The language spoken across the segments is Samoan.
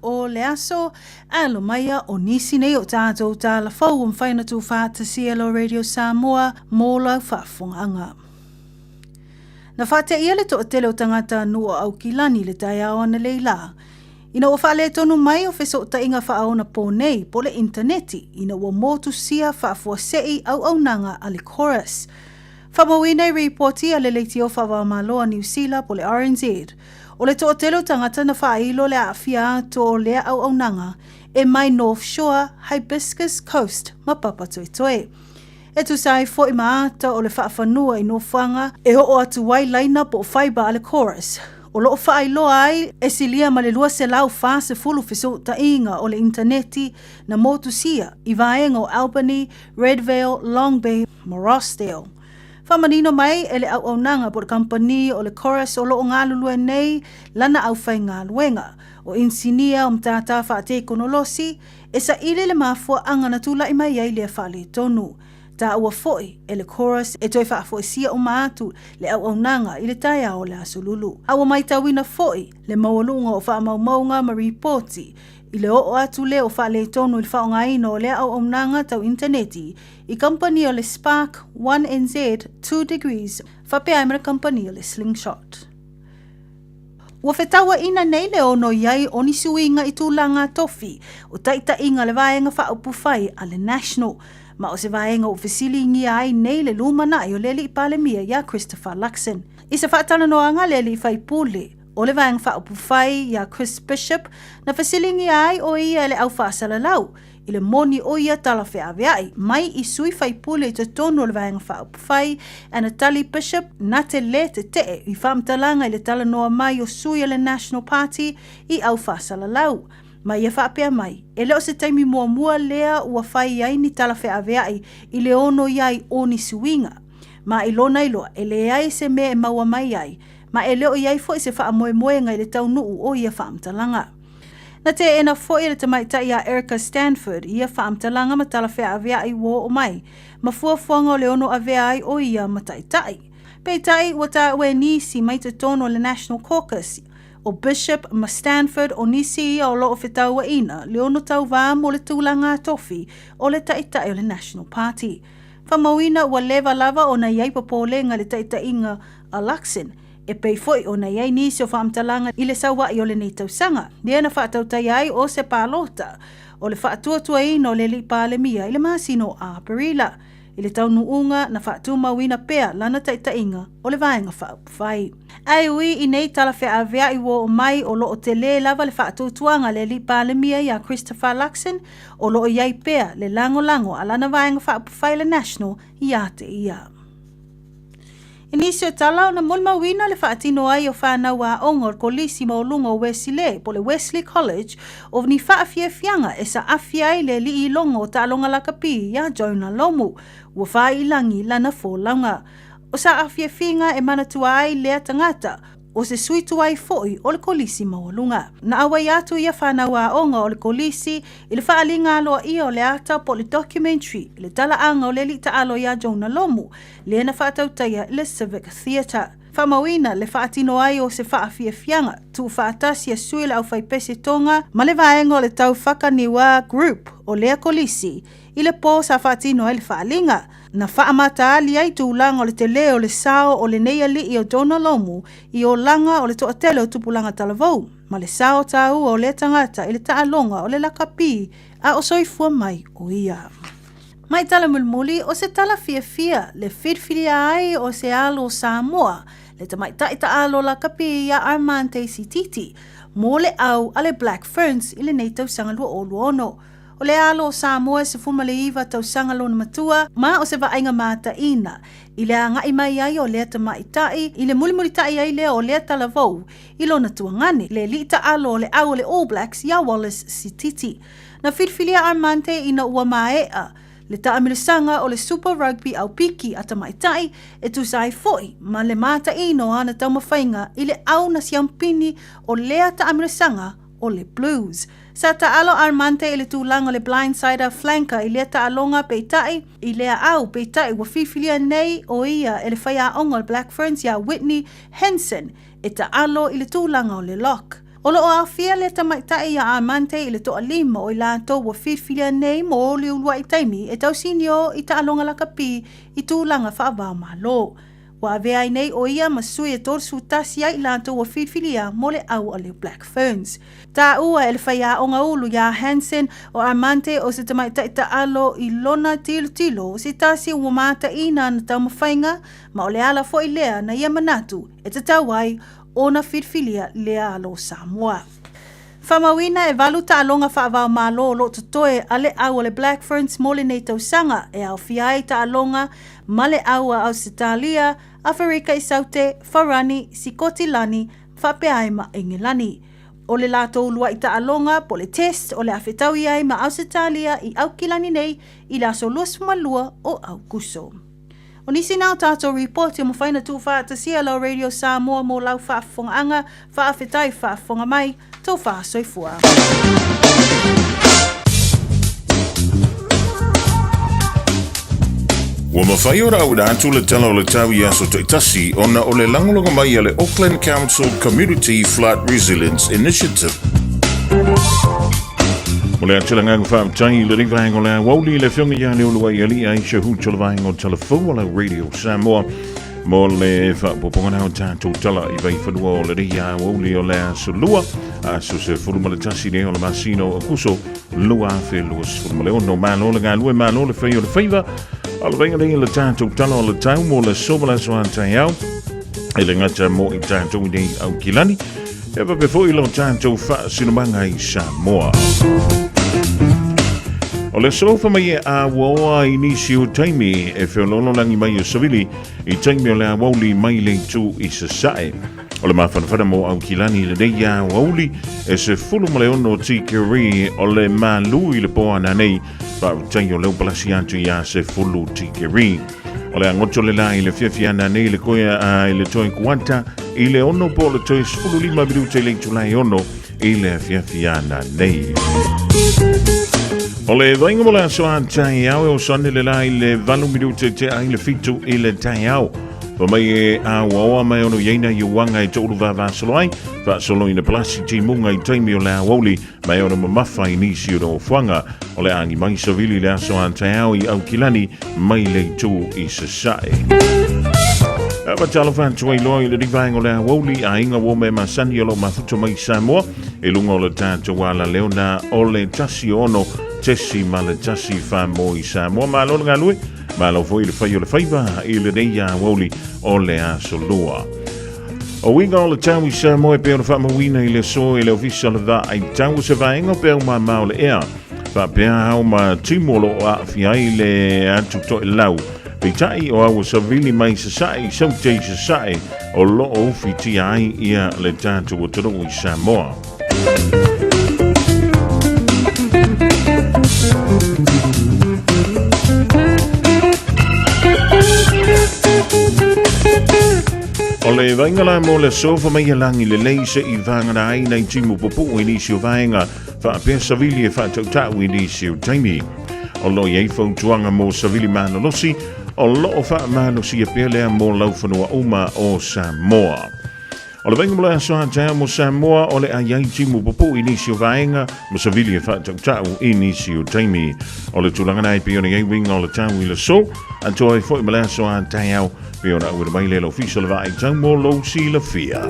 o le aso. Alo maia o nisi nei o tātou tala fou ua mafai ona tuufaatasia e lo Radio Samoa mō lau faafofogaaga. Na faateia le toatele o tagata nuu o Aukilani i le taeao analeila ina ua faaletonu mai o fesootaiga faaonapō nei po o le initaneti ina ua motusia faafuasei auaunaga a le Chorus. Faamauina i ripoti a le Leitio Faavaomalo a Niu Sila po o le RNZ, o le toatele o tagata na faailo le aafia atu o lea auaunaga e mai North Shore, Hibiscus Coast ma Papatoetoe. E tusa ai foi ma ata o le faafanua i nofoaga e oo atu ai laina po o fibre a le Chorus, o lo o faailoa ai e silia ma le 240 fesootaiga o le initaneti na motusia i vaega o Albany, Redvale, Long Bay ma Rossdale. Faamanino mai e le auaunaga po o le kamupani o le Chorus o lo o galulue nei lana aufaigaluega, o inisinia o matata faatekonolosi, e saili le mafuaaga na tulai mai ai lea faaletonu. Taua foi e le Chorus e toe faafoisia uma atu le auaunaga i le taeao o le Aso Lulu. A ua maitauina foi le maualuga o faamaumauga ma ripoti i le oo atu lea o faaletonu i le faaaogaina o lea auaunaga tau initaneti i kamupani o le Spark, One NZ, Two Degrees faapea ai ma le kamupani o le Slingshot. Ua fetauaina nei le ono i ai o ni suiga i tulaga tofi o taitaiga le Vaega Faaupufai a le National, ma o se vaega ua fesiligia ai nei le lumanai o le Alii Palemia ia Christopher Luxon. I se faatalanoaga a le Alii Faipule o le Vaega Faaupufai ia Chris Bishop, na fesiligia ai o ia e le au faasalalau i le moni o ia tala feaveai mai i sui faipule i totonu o le Vaega Faaupufai, ana tali Bishop na te lē tetee i faamatalaga i le talanoa mai o sui o le National Party i au faasalalau. Ma ia faapea mai, e le o se taimi muamua lea ua fai ai ni tala feaveai i le ono i ai o ni suiga. Ma i lona iloa, e leai se mea e maua mai ai, ma e le o i ai foi se faamoemoega i le taunuu o ia faamatalaga. Na teena foi e le tamaitai ia Erica Stanford ia faamatalaga ma tala feaveai ua oo mai, ma fuafuaga o le ono avea ai o ia ma taitai. Peitai, ua taua e nisi mai totonu o le National Caucus, o Bishop ma Stanford o nisi ia o lo o fetauaina le ono tauvā mo le tulaga tofi o le taitai o le National Party. Faamauina ua leva lava ona i ai popolega i le taitaiga a Luxon, e pei foi ona i ai nisi o faamatalaga i le saua'i o lenei tausaga, lea na faatautaia ai o se palota o le faatuatuaina o le Alii Palemia i le masina o Aperila. I le taunuuga na faatumauina pea lana taitaiga o le Vaega Faaupufai. Ae ui i nei tala feavea'i ua oo mai o lo o telē lava le faatuatuaga a le Alii Palemia ia Christopher Luxon, o lo o i ai pea le lagolago a lana Vaega Faaupufai le National iā te ia. I nisi o tala, na molimauina le faatino ai o fanau aoga o le Kolisi Maualuga o Wesley, po o le Wesley College, o ni faafiafiaga e saafi ai le alii iloga o taaloga lakapi iā Jonah Lomu, ua fāilagi lana folauga. O saafiafiga e manatua ai lea tagata, o se sui tuai foi o le Kolisi Maualuga. Na auai atu ia fanau aoga o le Kolisi i le faaaliga aloaia o le ata po o le documentary i le talaaga o le alii taalo iā Jonah Lomu, lea na faatautaia i le Civic Theatre. Faamauina le faatino ai o se faafiafiaga tuufaatasi a sui o le aufaipese Tonga ma le vaega o le Tau Whakaniua Group o lea Kolisi i le pō sa faatino ai le faaaliga. Na faamataali ai tulaga o le telē o le sao o lenei alii o Jonah Lomu i olaga o le toatele o tupulaga talavou, ma le sao taua o lea tagata i le taaloga o le lakapi a o soifua mai o ia. Mai tala mulimuli, o se tala fiafia le filifilia ai o se alo o Samoa, le tamaitai taalo lakapi ia Armand Teisititi, mo le au a le Black Ferns i lenei tausaga 2026. O le alo o Samoa e 19 tausaga lona matua, ma o se vaaiga mataina i le agai mai ai o lea tamaitai i le mulimulita'i ai lea o lea talavou i lona tuagane, le alii taalo o le au o le All Blacks ia Wallace Sititi. Na filifilia Armante ina ua mae'a le taamilosaga o le Super Rugby Aupiki a tamaitai e tusa ai foi ma le mataina o ana taumafaiga i le au na siampini o lea taamilosaga o le Blues. Sa taalo Armante i le tulaga o le blindsider flanker i lea taaloga peitai, i lea au, peitai ua filifilia nei o ia e le faiaoga o le Black Ferns ia Whitney Hansen e taalo i le tulaga o le lock. O lo o aofia le tamaitai ia Armante i le toalima o i latou ua filifilia nei mo le uluai taimi e tausinio i taaloga lakapi i tulaga faava-o-Malo. Ua avea ai nei o ia ma sui e 31 ai i latou ua filifilia mo le au a le Black Ferns. Taua e le faiaoga ulu iā Hansen o Armante o se tamaitai taalo i lona tilotilo o se tasi ua mataina ana taumafaiga ma o le ala foi lea na ia manatu e tatau ai ona filifilia lea alo o Samoa. Faamauina e valu taaloga faava-o-Malo o lo o totoe a le au a le Black Ferns mo lenei tausaga e aofia ai taaloga ma le au a Ausetalia, Aferika i Saute, Farani, Sikotilani faapea ai ma Engelani. O le latou uluai taaloga po o le Test o le a fetaui ai ma Ausetalia i Aukilani nei i le aso 22 o Aukuso. O nisi na o tatou ripoti o mafai ona tuufaatasia lau Radio Samoa mo lau faafofogaaga, faafetai faafofoga mai, tofa soifua. Ua mafai ona auina atu le Tala o le Tau i aso taitasi ona o le lagolago mai a le Auckland Council Community Flood Resilience Initiative. Mo le atu le agaga faafetai i lenei vaega o le aoauli i le Afioga ia Leuluaialii Aisha Hutu o le vaega o Talafou o lau Radio Samoa mo le faaopoopoga na o tatou tala i vaifanua o lenei aoauli o le aso lua, aso 11 nei o le masina o Akuso 2026. Malo le galue, malo le fai o le faiva. O le vaiga nei le tatou tala o le tau mo le aso ma le aso a taeao. E le gata mo i tatou i nei Aukilani, e faapea foi lo tatou faasinomaga i Samoa. O le aso fa mai e a uaoa i nisi o taimi e feololo langi mai o savili i taimi o le aoauli mai le itu i Sasae. O le mafanafana mo Aukilani lenei aoauli e 16 tikeri o le malu i le poana nei faafetai o leo palasi atu ia 10 tikeri. O le agoto le la i le fiafiana nei le koe a i le toe kuata i le ono po o le toe 15 minute i le itulai ono i le afiafiana nei. O le vainga mo le aso a taeao e osane le la i le 8 minute te ai le 7 i le taeao. Fa mai e auaoa mai ono iaina i uanga e toulu vavasolo ai, faasolo ina palasi timuga i taimi o le aoauli mai ono mamafa i nisi o nofoaga. O le agi mai savili le aso a taeao i Aukilani mai le itu i Sasae. A talofa atu ai loa i le vaega o le aoauli aiga ua me masani o lo mafuta mai Samoa i luga o le tatou ala leona o le 16.1 wha i Samoa. Malo le galue, malo foi le fai o le faiva i lenei aoauli o le aso lua. O uiga o le tau i Samoa e pei ona faamauina i le aso e le Ofisa o le Vaai Tau o se vaega o peau mama o le ea. Faapea ao ma timu o lo o aafia ai le atu toelau. Peitai o au savili mai Sasae i Saute i Sasae o lo o ufitia ai ia le tatou atunuu i Samoa. O le vainga la mo le aso fa mai e lagi lelei se i vagana ai nai timu pupuu i nisi o vaega faapea savili e faatautau i nisi o taimi. O lo o i ai fautuaga mo savili malolosi, o lo o faamalosia pea lea mo laufanua uma o Samoa. O le vainga mo le aso a taeao mo Samoa, o le a i ai timu pupuu i nisi o vaega ma savili e faatautau i nisi o taimi. O le tulaga na e pei ona i ai uiga o le tau i le aso, atoa ai foi ma le aso a taeao, pei ona auina mai lea i le Ofisa o le Vaai Tau mo lou silafia.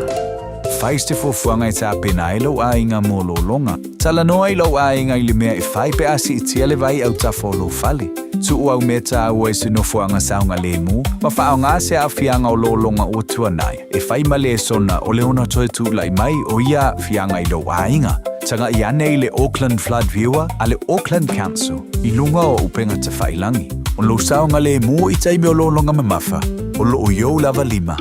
Fai se fuafuaga e tapena ai lou aiga mo lologa. Talanoa i lou aiga i le mea e fai pe a siitia le vai autafa o lou fale. Tuu au mea taua i se nofoaga saogalemu ma faaaoga se aafiaga o lologa ua tuanai e fai ma lesona o le ono toe tulai mai o ia aafiaga i lou aiga. Tagai ane i le Auckland Flood Viewer a le Auckland Council i luga o upega tafailangi. O lou saogalemu i taimi o lologa mamafa, o loo i ou lava lima.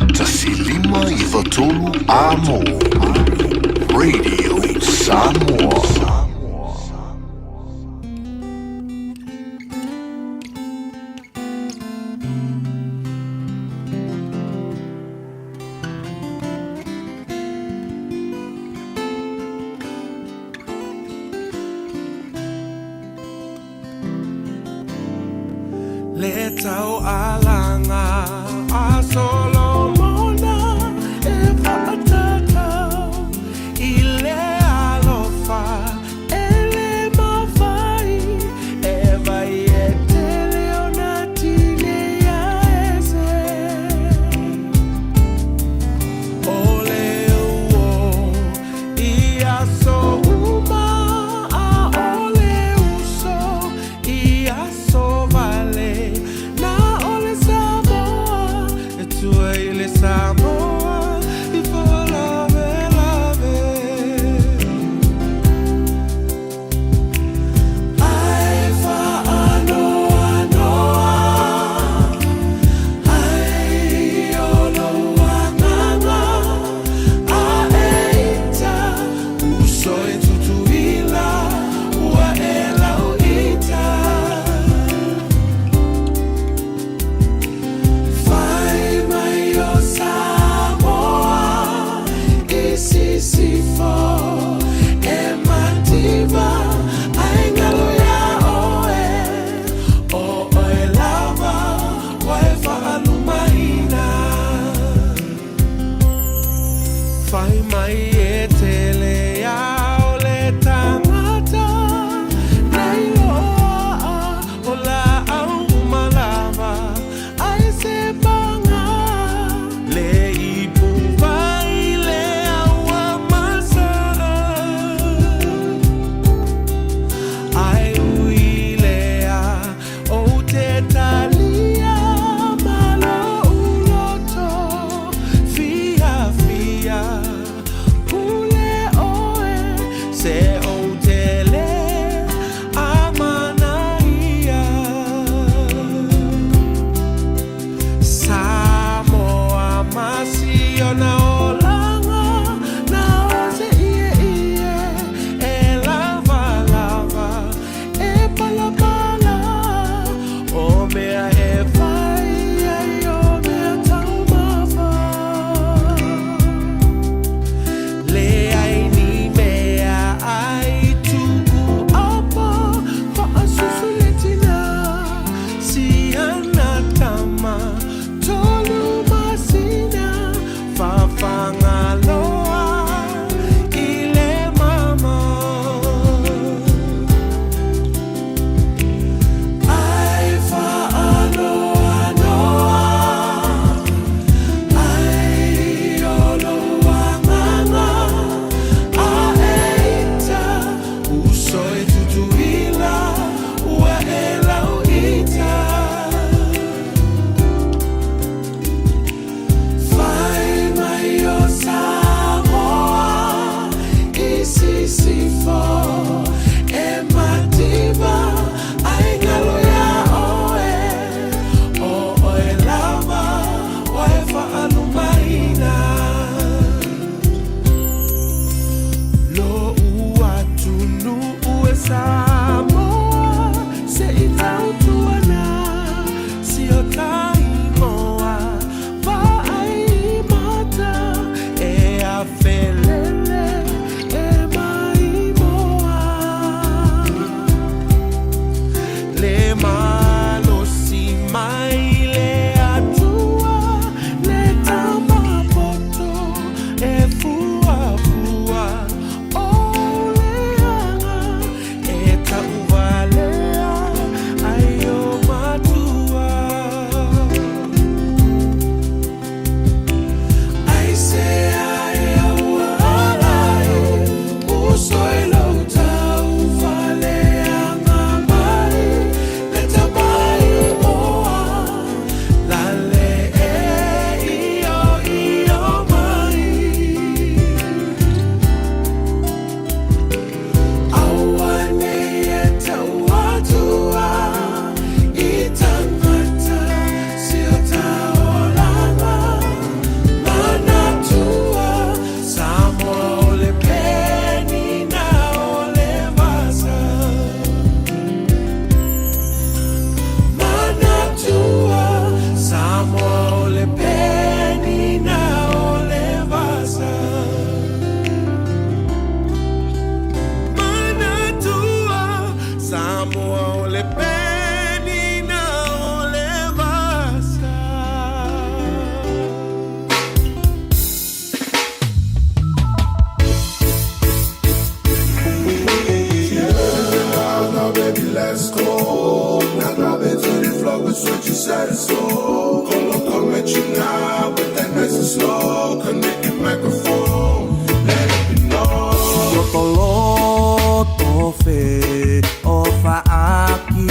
1 5 9 3 Amo Radio Samoa. Le taualaga a Solomona e. Ai e tele a o le tangata nei loa o laau uma lava ai se panga le ipu vai le aua masa ai ui lea o te talia ma lou loto fiafia pule oe se ou te le amanaia Samoa ma siona olaga na o se ie ie e lavalava e palapala o mea e fai ai o mea taumafa Leai ni mea ai tuu apa faasusu le tina siana tama tolu masina fafagaloa i le mama Ai faanoanoa ai o lou agaga a e ita uso e Tutuila ua e lauita Fai mai o Samoa i Sisifo e mativa ai galo iā oe o oe lava ua e faalumaina Lo'u atunuu e Samoa se i tautuana si o ta igoa vaai i mata e afelele e maimoa Le malosi mai le Atua le tama poto e fuafua o le aga e tauvalea ai o matua. Ai se ai aua alai uso i lou tauvaleaga mai le tamaimoa lale e io io mai. Aua nei e tau atua i tangata si o ta olaga manatua Samoa o le penina o le vasa Manatua Samoa o le penina o le vasa Manatua Samoa o le penina o le vasa. Now, baby, let's go. Now drop it to the floor with what you said so. Go come at you now with that nice and slow. Connect your microphone, let it be known. Lotoloto fe o faaki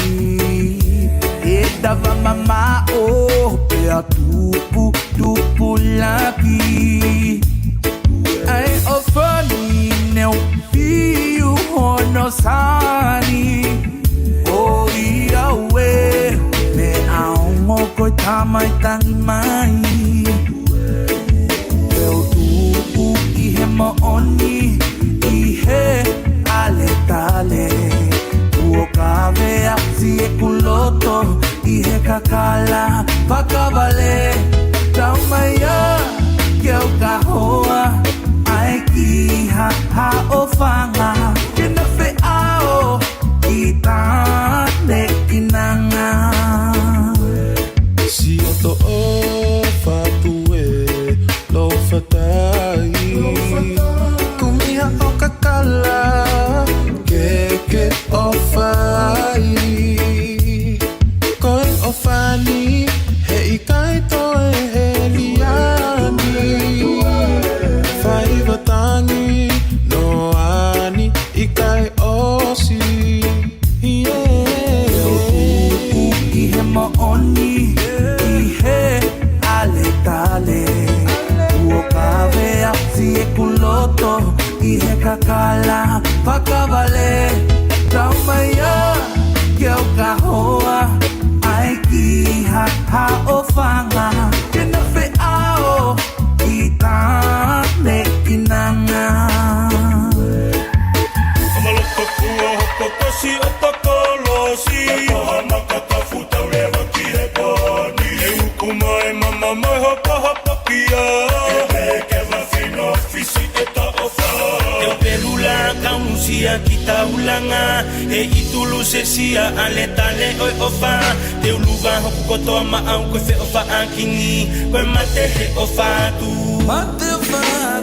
E dava mama o pe a tupu tupu laki Ai o fani neu fiu hono sani O ia ue me aongo koe tamai tangi mai Eo tupu i he mo'oni i he ale tale Ua kavea si e kuloto i he kakala pakavale Tau mai a ke au ka hoa ai ki ha ha o whanga Ke na wheao ki tāne ki nanga. Si o to o fatu e lo fatai. i he kakala whakawale Tau mai a ke au ka hoa Ai ki ha ha o whanga Ke na whe ao ki tāne kinanga.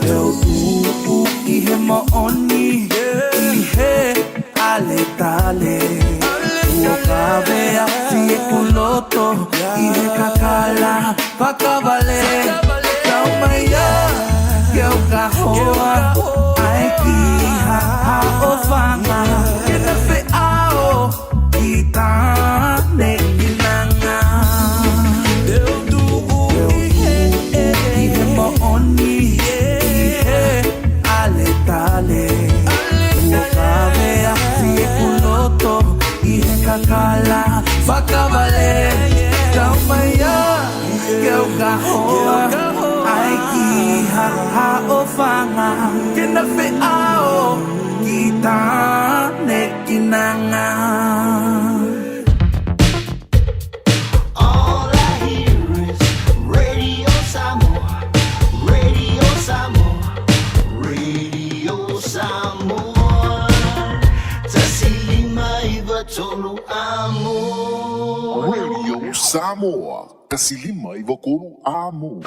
Tuu i he mooni, i he ale tale. Ua kawea si e kuloto, i he kakala whakawale. Tau mai a ke au ka hoa, ai ki ha ha o whanga. Ke na whe ao ki tāne kinanga. I he mooni, i he ale tale. Ua kawea si e kuloto, i he kakala whakawale. Tau mai a ke au ka hoa, ai ki ha ha o whanga. Ke na whe ao ki tāne kinanga. All I hear is Radio Samoa, Radio Samoa, Radio Samoa. 1593 amo. Radio Samoa, 1593 amo.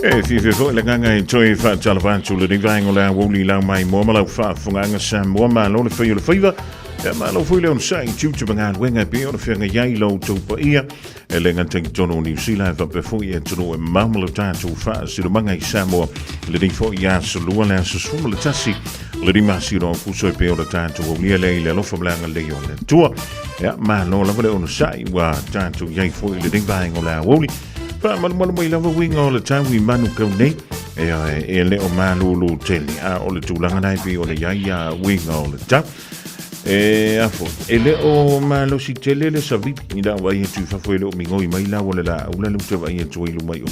E fiafia foi le agaga e toe faatalofa atu lenei vaega o le aoauli lau mai moa ma lau faafofogaaga Samoa. Malo le fai o le faiva, ia malo foi le onosai i tiute ma galuega e pei ona feagai ai lo outou paia e le gata i totonu o Niu Sila e faapea foi i atunuu e mamao ma lo tatou faasilomaga i Samoa i lenei foi aso lua le aso 11 o le masina o Aokuso e pei ona tatou aulia lea i le alofa ma le agalelei o le Atua. Ia malo lava le onosai ua tatou i ai foi i lenei vaega o le aoauli. Faamalumalu mai lava uiga o le tau i manu kau nei, e, e le o malūlū tele, a o le tulaga na e pei ona i ai a uiga o le tau. E afo, e le o malosi tele le savili i lau vaai atu i fafo e le o migoi mai lau o le laau la le uta vaai atu ai luma i o.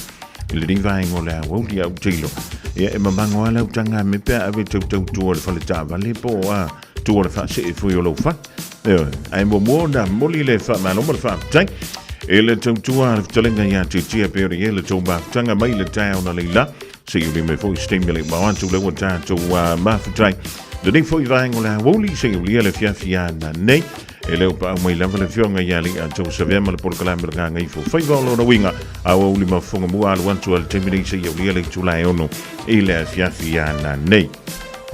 I lenei vaega o le aoauli au teilo. Ia e mamango a lau tanga me pea ave tautau tua o le fale taavale po o a tua o le faasee foi o lou fale. Ioe, ae muamua ona momoli le faamalo ma le faafetai i le tautua a le fetalaiga ia Tietia pei ona i ai le tou mafutaga mai le taeao na leila seia uli mai foi se taimi e le i mao atu lea ua tatou mafutai lenei foi vaega o le aoauli seia ulia le afiafi ananei. E le o paau mai lava le afioga ia Lei'atou Savea ma le polokalame o le Gagaifo Faiva o lona uiga aoauli ma fofoga mua alu atu a le taimi nei seia ulia le itula e 6 i le afiafi ananei.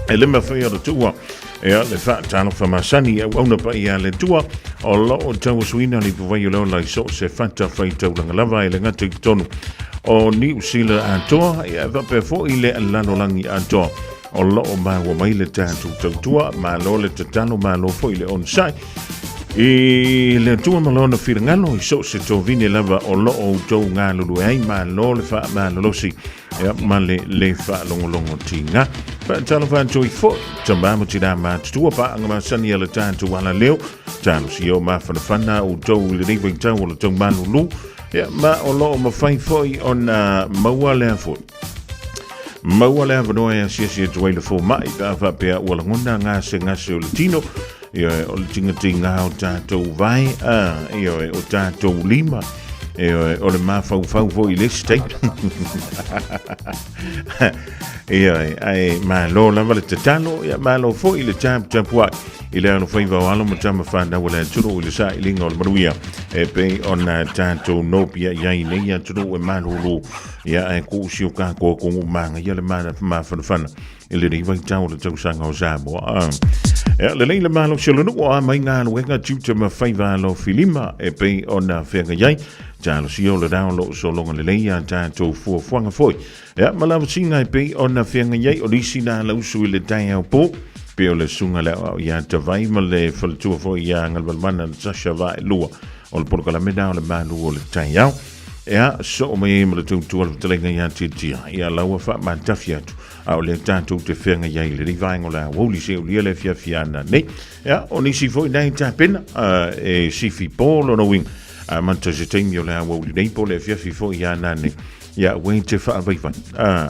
E le mafai ona tuua Ea le faatalofa masani i auauna paia a le Atua o lo o tauasuina le ipuvai o le ola i so o se fata faitaulaga lava e le gata i totonu o Niu Sila atoa, ia e faapea foi le lalolagi atoa o lo o maua mai le tatou tautua. Malo le tatalo, malo foi le onosai i le Atua ma lona finagalo i so o se tovine lava o lo o outou galulue ai. Malo le faamalolosi Ia, ma le le faalogologo tiga. Faatalofa atu ai foi, tama ma tinā matutua, paaga masani a le tatou alaleo, talosia o mafanafana outou i lenei vaitau o le tau malulu, ia, ma o lo o mafai foi ona maua lea foi. Maua le avanoa e asiasi atu ai le fomai pe a faapea ua lagona gasegase o le tino, Ioe, o le tigatiga o tatou vae, a, ioe, o tatou lima, ioe, o le mafaufau foi i le isi taimi. Ioe, ae malo lava le tatalo, ia malo foi le taputapuai i le alofaiva o alo ma tama whanau o le atunuu i le sailiga o le manuia e pei ona tatou nopia i ai nei atunuu e malulu ia ae kuusio kākoa kongu manga ia le mafanafana i lenei vaitau o le tausaga o Samoa. Ea, lelei le malosi o le nuu, o a mai galuega, tiute ma faiva alofilima e pei ona feagai ai. Talosia o le rā o lo o sologa lelei a tatou fuafuaga foi. Ea, ma lavasiga e pei ona feagai ai o nisi na lausu i le taeao po, pei o le susuga le aoao ia Tavai ma le faletua foi ia Galumalemana Natasha Vaelua o le polokalame na o le malu o le taeao. Ea, soo mai ai ma le tautua le fetalaiga ia Tiatia, ia laua faamatafi atu, a o lea tatou te feagai ai i lenei vaega o le aoauli seaulia le afiafi ana nei. Ea, o nisi foi nai tapena, e sifi po lona uiga, amata se taimi o le aoauli nei po le afiafi foi ia ana nei. Ia, aua e te faavaivai.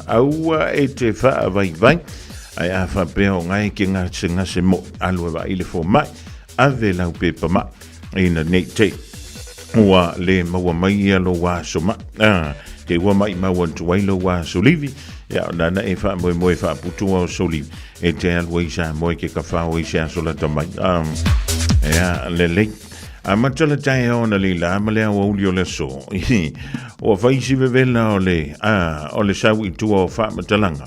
Aua e te faavaivai. Ae a faapea o ngae ke gasegase moʻi, alu e vaai i le fomai, ave lau pepa maʻi ina nei te ua le maua mai ia lou aso maʻi. Te ua maʻimau atu ai lou aso livi, ia o nana e faamoemoe faaputu o aso livi, e te alu ai Samoa i ke kafao i se aso lata mai. Ia, lelei. Amata le taeao na leila ma le aoauli o le aso. Ua fai si vevela o le, o le sau i tua o faamatalaga.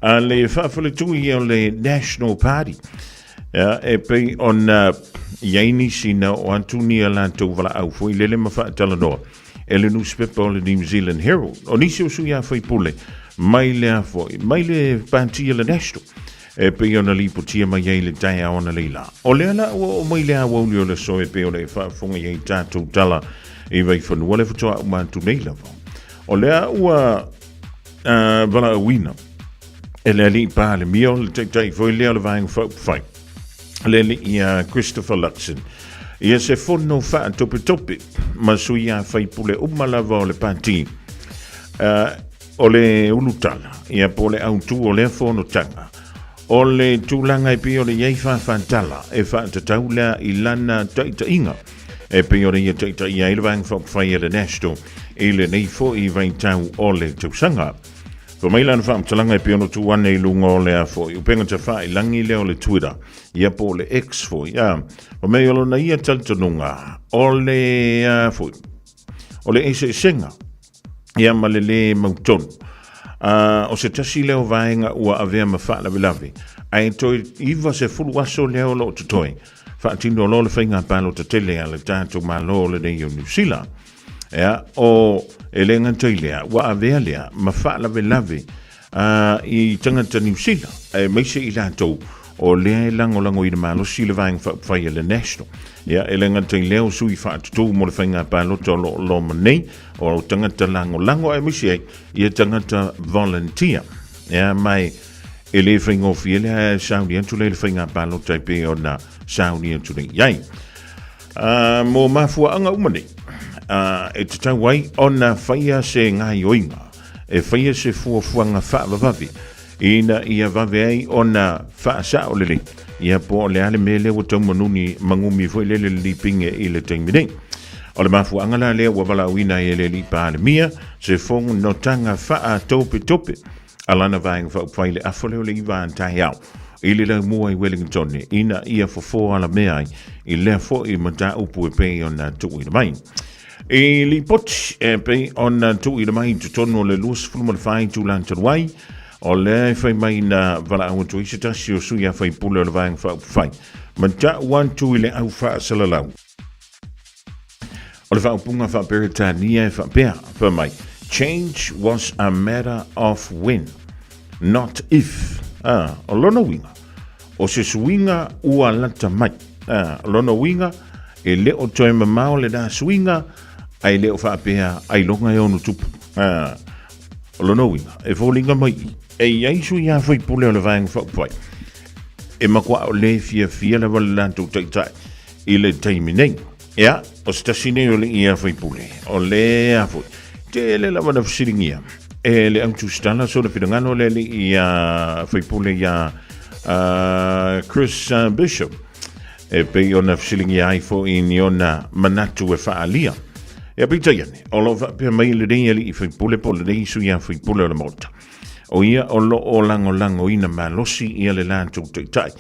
A le faafaletui o le National Party, ia, e pei ona i ai nisi na oo atu ni a latou valaau foi lele ma faatalanoa e le nusipepa o le New Zealand Herald. O nisi o sui usufono mai lea foi, mai le pati a le National, e pei ona lipotia mai ai le taeao analeila. O lea la ua oo mai le aoauli o le aso e pei ona e faafofoga i ai tatou tala i Vaifanua le faatoa uma atu nei lava. O lea ua valaauina e le alii Palemia o le taitai foi lea o le Vaega Faaupufai, le alii ia Christopher Luxon, ia se fono faatopetope ma sui usufono uma lava o le pati. O le ulutala, ia po o le autū o lea fonotaga, o le tulaga e pei ona i ai fāfātala e faatatau lea i lana taitaiga, e pei ona ia taitaia ai le Vaega Faaupufai a le National i lenei foi vaitau o le tausaga. Fai mai lana faamatalaga e pei ona tuu ane i luga o lea foi upega tafailagi lea o le Twitter, ia po o le X foi, a. Fai mai o lona ia talitonuga, o le a foi, o le eseesega ia ma le lē mautonu. O se tasi lea o vaega ua avea ma faalavelave, ae toe 90 aso lea o lo o totoe, faatino loa le faiga palota tele a le tatou Malo lenei o Niu Sila. Ea, o, e le gata i lea, ua avea lea ma faalavelave i tagata Niu Sila, aemaise i latou o lea e lagolagoina malosi le Vaega Faaupufai a le National. Ia, e le gata i lea o sui faatutū mo le faiga palota o lo o loma nei, o tagata lagolago aemaise ai ia tagata volunteer. Ia, ma e le faigofie lea e sauni atu lea i le faiga palota e pei ona sauni atu nei i ai. Mo mafuaaga uma nei, e tatau ai ona faia se gaoioiga e faia se fuafuaga faavavave ina ia vave ai ona faasao lelei, ia po o le a le mea lea ua tau manuni magumi foi lele le lipine i le taimi nei. O le mafuaaga la lea ua valaauina ai e le Alii Palemia se fonotaga faatopetope a lana Vaega Faaupufai i le afa lea o le 9 a taeao i le laumua i Wellington ina ia fofo alamea ai i lea foi mataupu e pei ona tuuina mai. I lipoti e pei ona tuuina mai i totonu o le 24 itula talu ai, o lea e fai mai na valaau atu ai se tasi o sui usufono o le Vaega Faaupufai ma tau atu i le au faasalalau. O le faaupuga faa-Peretania e faapea, fai mai, Change was a matter of when, not if. Ah, o lona uiga, o se suiga ua lata mai. Ah, o lona uiga, e le o toe mamao lena suiga, ae le o faapea ailoga e ono tupu. Ah, o lona uiga, e foliga mai i, e i ai sui usufono o le Vaega Faaupufai, e matua o le fiafia lava le latou taitai i le taimi nei. Ia, o se tasi nei o le ia faipule, o lea foi, tele lava na fesiligia e le au tusitala sona finagalo le alii ia faipule ia Chris Bishop, e pei ona fesiligia ai foi ni ona manatu e faaalia. Ia peitai ane, o lo o faapea mai lenei alii faipule po o lenei sui usufono o le Maota, o ia o lo o lagolagoina malosi ia le latou taitai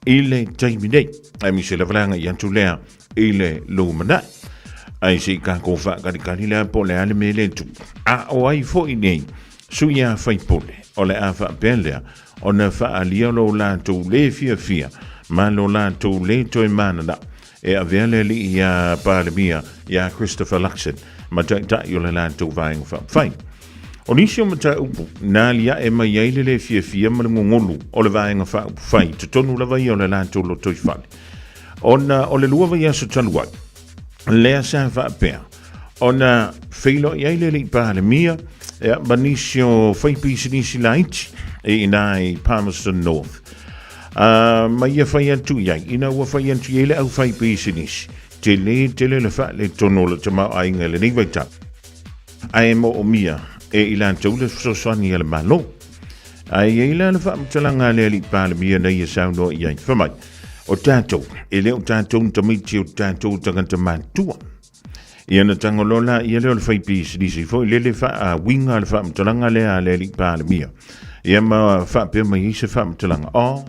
i le taimi nei, aemaise lava le agai atu lea i le lumanai. Ae se i tatou faakalikali lea po o le a le mea lea e tupu. A o ai foi nei sui usufono o le a faapea lea ona faaalia lo latou le fiafia ma lo latou lē toe mananao e avea le alii iā Palemia iā Christopher Luxon ma taitai o le latou Vaega Faaupufai. O nisi o mataupu na aliae mai ai le lē fiafia ma le gogolu o le Vaega Faaupufai i totonu lava ia o le latou lotoifale, ona o le lua vaiaso talu ai, lea sa faapea ona feiloai ai le alii Palemia ia, ma nisi o faipisinisi laiti i ina i Palmerston North. Ma ia fai atu i ai, ina ua fai atu i ai le au faipisinisi, tele tele le faaletonu o le tamaoaiga i lenei vaitau, ae moomia e i latou le fesoasoani a le Malo. Ae i ai la le faamatalaga a le alii Palemia na ia saunoa i ai, fai mai, o tatou, e le o tatou ni tamaiti o tatou tagata matutua. Ia na tago loa la ia lea o le faipisinisi foi lele faauiga le faamatalaga lea a le alii Palemia. Ia ma faapea mai ai se faamatalaga, oh,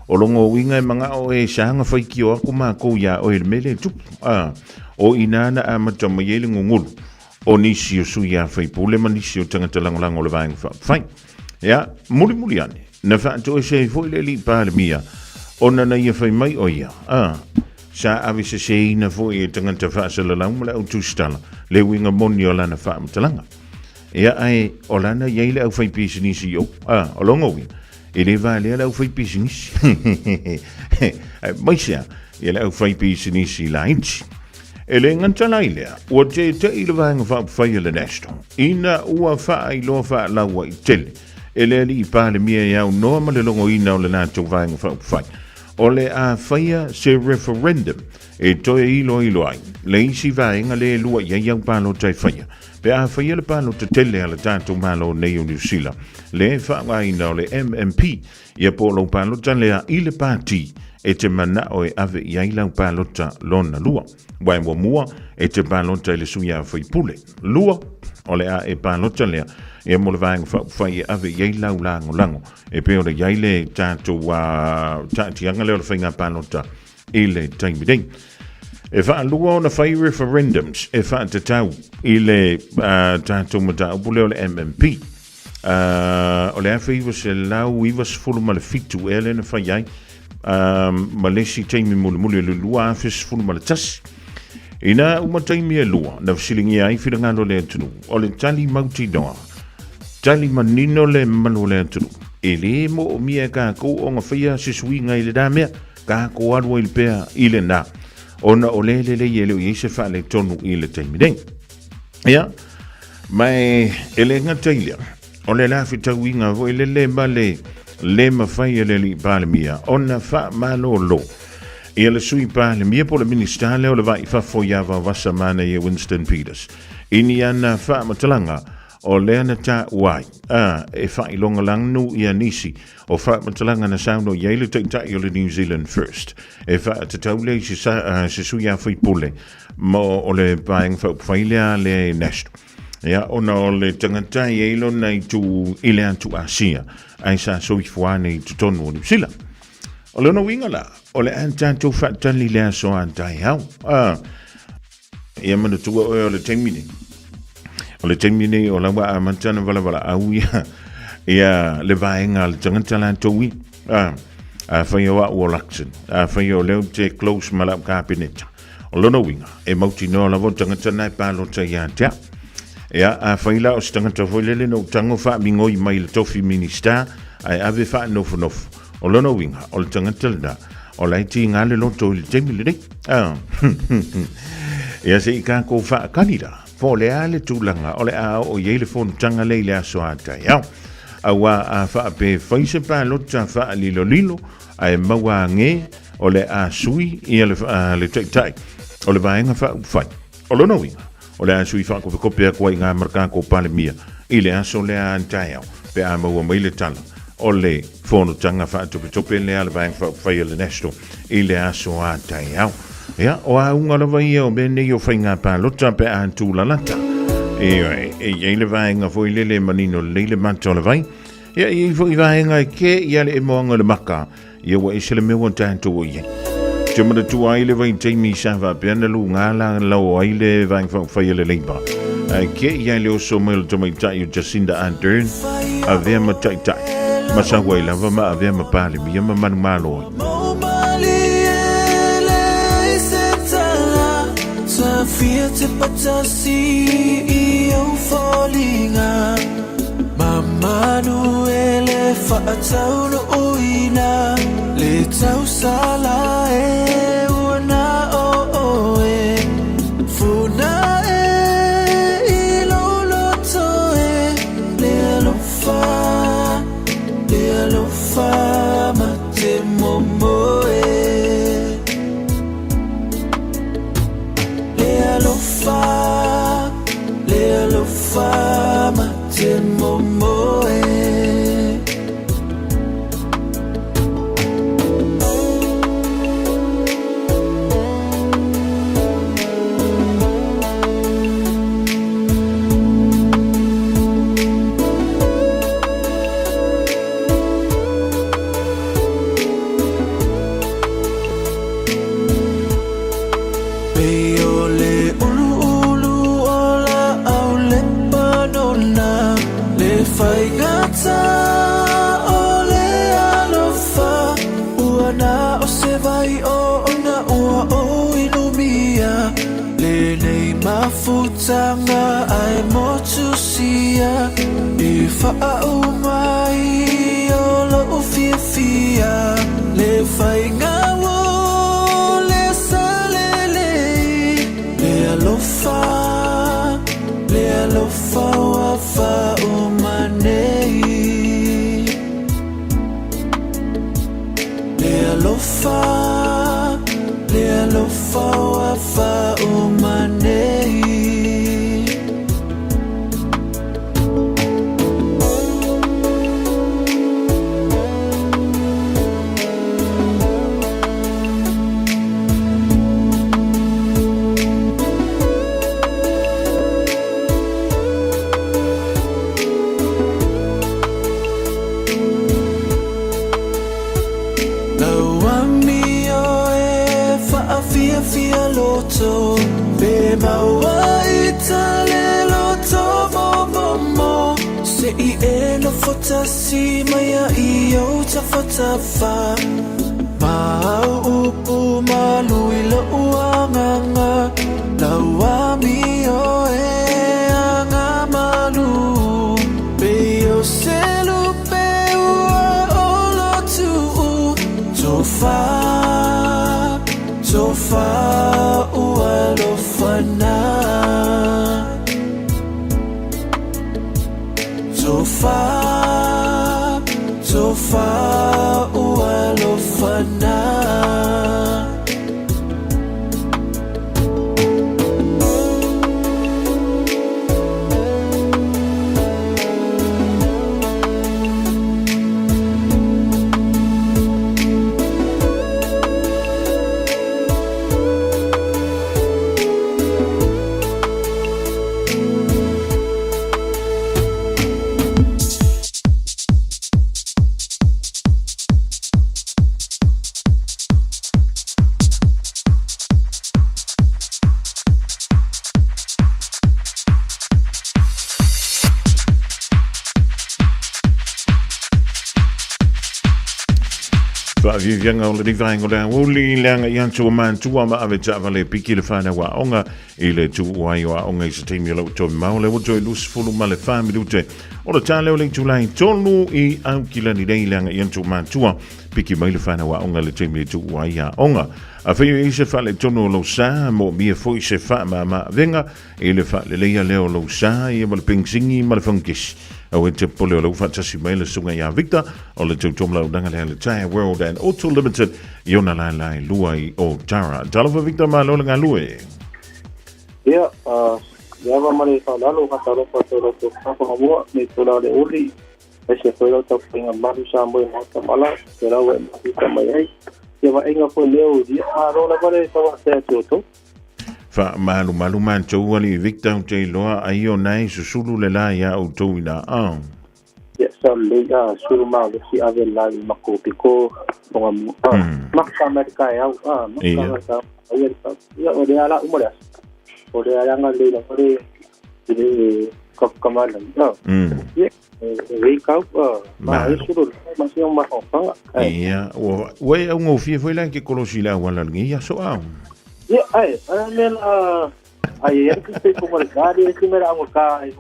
o logo uiga e manao e saga faitio aku mākou iā oe i le mea lea e tupu. Ah, o i nā na amata mai ai le gugulu o nisi o sui a faipule ma nisi o tagata lagolago o le Vaega Faaupufai. Ia, mulimuli ane, na faatoese ai foi le alii Palemia ona na ia fai mai o ia, ah, sa aveseseina foi e tagata faasalalau ma le au tusitala le uiga moni o lana faamatalaga. Ia, ae o lana i ai le aufaipisinisi i o, ah, o lona uiga, e le valea le aufaipisinisi. Aemaise lava ia le aufaipisinisi laiti. E le gata la i lea, ua tete'i le Vaega Faaupufai a le National ina ua faailoa faalauaitele e le Alii Palemia e aunoa ma le logoina o le latou Vaega Faaupufai o le a faia se referendum e toe iloilo ai le isi vaega lea e lua i ai au palota e faia pe a faia le palota tele a le tatou Malo nei o Niu Sila le faaaogaina o le MMP Ia po o lou palota lea i le pāti e te manao e ave i ai lau palota lona lua. Aua e muamua e te palota i le sui a faipule. Lua, o le a e palota lea ia mo le vaega faaupufai e ave i ai lau lagolago e pei ona i ai le tatou taatiaga lea o le faiga palota i le taimi nei. E faalua ona fai referendums e faatatau i le tatou mataupu lea o le MMP. O le 1997 ea lea na fai ai, ma le isi taimi mulimuli o le 2011. Ina uma taimi e lua na fesiligia ai finagalo o le atunuu, o le tali mautinoa, tali manino le mamalu o le atunuu, e lē moomia e kākou ona faia se suiga i lenā mea, kākou alu ai pea i lenā, ona o lea e lelei e le o i ai se faaletonu i le taimi nei. Ia, ma e le gata i lea, o le la fetauiga foi lele ma le lē mafai e le alii Palemia ona faamalolo ia le Sui Palemia po o le Minisita lea o le Va i Fafo ia Vaovasa Manaia Winston Peters i ni ana faamatalaga o lea na taua ai a e faailoga lanu ia nisi o faamatalaga na saunoa i ai le Taitai o le New Zealand First e faatatau lea i se sui a faipule ma o le Vaega Faaupufai lea a le National. Ia, ona o le tagata e i ai lona itu i le atu Asia, ae sa soifua nei i totonu o Niu Sila. O lona uiga la, o le a tatou faatali le aso a taeao. Ah, ia manatua oe o le taimi nei. O le taimi nei o la ua amata ona valavalaau ia, ia le vaega a le tagata latou i. Ah, afai o au o Luxon, afai o lea ou te close ma lau kapeneta. O lona uiga, e mautinoa lava o tagata na e palota ia te au. Ia, afai la o se tagata foi lele na ou tago faamigoi mai i le tofi Minista, ae ave faanofonofo, o lona uiga, o le tagata lena, o la e tiga le loto i le taimi lenei. Ah. Ia se i kākou faakali la, po o le a le tulaga o le a oo i ai le fonotaga lea i le aso a taeao. Auā a faapea e fai se palota faalilolilo, ae maua age o le a sui ia le, le taitai o le Vaega Faaupufai. O lona uiga, o le a sui faakopekope atu ai i ngā maraka ko Palemia i le aso lea a taeao pe a maua mai le tala o le fonotaga faatopetope lea a le Vaega Faaupufai a le National i le aso a taeao. Ia, o auga lava ia o mea nei o faiga palota pe a tūlalata. E, e i ai le vaega foi lele e manino lelei le mata o le vai. Ia, e i ai foi vaega e kē ia le emoaga o le maka, ia ua ese le mea ua tatou o i ai. Te manatua ai le vaitaimi sa faapea na lugā la lao ai le Vaega Faaupufai a le Labour. Ae kē ia le oso mai o le tamaitai o Jacinda Ardern, avea ma taitai, ma sau ai lava ma avea ma Palemia ma manumalo ai. Fiafia te patasi i ou foliga Mamanu e le faataunuuina Le tausala e ua na o oe Funa e i lou loto e Le alofa, le alofa ma te momoe Le alofa, le alofa ma te momoe. Pei o le uluulu o laau Lepanona, le faigata o le alofa, ua na o se vai o ona ua ou inumia, lenei mafutaga ae motusia, e faauma ai o lou fiafia, le faiga ua le salelei, le alofa, le alofa ua faauma nei. Le alofa, le alofa ua faauma nei. Lau amio e faafiafia loto, pe maua i ta le loto momomo, se i e nofo tasi mai ai ou tafatafa, ma au upu malu i lou agaga, lau amio e agamalu, pei o se lupe ua olotuu, tofa, tofa ua alofana. Tofa, tofa ua alofana. Faaviaviaga o lenei vaega o le aoauli leaga i atu o matua ma ave taavale e piki le fanau aoga i le tuu ai o aoga i se taimi o lau toe mamao lea ua toe 24 minute o le ta lea o le itula e 3 i Aukilani nei leaga i atu o matua piki mai le fanau aoga i le taimi e tuu ai aoga. Afai o i ai se faaletonu o lou sa, moomia foi se faamama-avega i le faaleleia lea o lou sa ia ma le penisini ma le fangukesi. Aua e te popole o lea ua faatasi mai le susuga ia Victor o le tautuamalaunaga lea a le Tyre World and Auto Limited i ona laelae e lua i Otara. Talofa Victor, malo le galue. Ia, le ava ma le faaaloalo, faatalofa atu i la outou faafogafoga nei itula o le aoauli, aemaise foi lau tapuaiga mamalu Samoa i Maota ma Ala, pela ua e mafuta mai ai. Ia vaaiga foi lea o ia, malo lava le tauatea atu i outou. Faamalumalu matou alii Victor ou te iloa ai o nae susulu le la iā outou i na ao. Ia sa lelei a sulu malosi ave le la i makou piko o nga a maka mai le taeao a maka mai le taeao ia le ia o lea la uma le aso o lea langa lelei lava le le kakamala a ia e wake up a ma e sulu ma si o mafafaga. Ia ua ua e augofie foi la ke kolosi i le auala lenei aso ao. Ia ai ai mea la. Ai e te ko mo ka ri si mera ngo ka ai.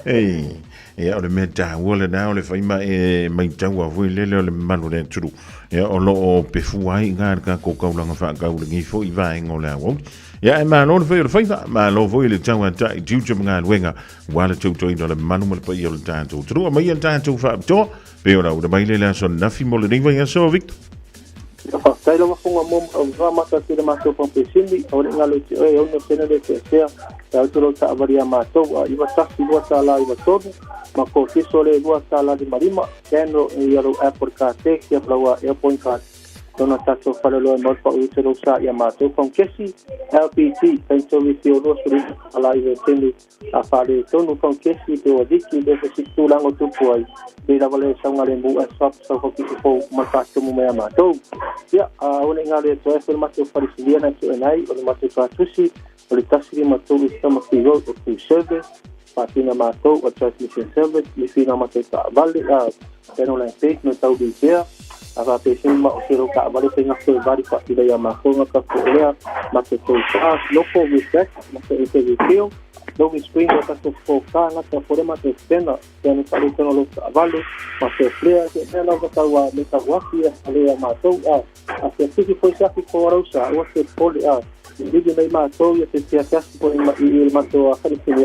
Ei, ia o le mea taua lena o le whaima e mai taua foi lele o le mamalu o le atunuu. Ia o lo o pefua ai ngā le kākou kaulanga whaakaulagi foi i vaenga o le aoauli. Ia e malo le whai o le whaiva, malo foi le tau a tai tiute ma galuega ua le tautoina o le manu ma le paia o le tātou atunuu. Mai le tātou whaapitoa, pe o la ura mai le le aso nafi mo lenei vaiaso, Victor. Faafetai lava Foga mo ma mata atu i le matou pampesini, aua ne i galo i te oe e ono sene le seasea e au te lou taavale ia matou a $91 tala 93 ma kotiso le 2 tala 55 scan ia lou app o le Cartex ia ma lau Airpoint card lona tatou faleoloa e mau le paʻu i te lou sa ia matou Paukesi LPT Sanctuary Fio 25 tala 9 sene A faaletonu Faukesi pe ua liki le se tulaga o tupu ai, pei lava le saogalemu ae swap sau faupito fou ma le faatumu mai a matou. Ia, aua ne i galo ia toe afe le matou falesilia na e tuuina ai, o le matou tuatusi, o le 153 Summerfield Road o Crew Service, faatino matou o Transmission Service, lifiina o matou taavale, a Channel Land Bank no tau lipea, a faapeseni ma o se lou taavale faiga foevali faatila ia matou nga ka foolea matou tou cars loko refresh matou interview feel loading screen o tatou foka nga ta fole matou scanner pe ane faaletonu lou taavale matou flare se mea lava tau a me tau afi a fale ia matou a a se tiki foi se afi ko rausa ua se pole a vili mai matou ia se sia se afi foi ma i le matou a fale se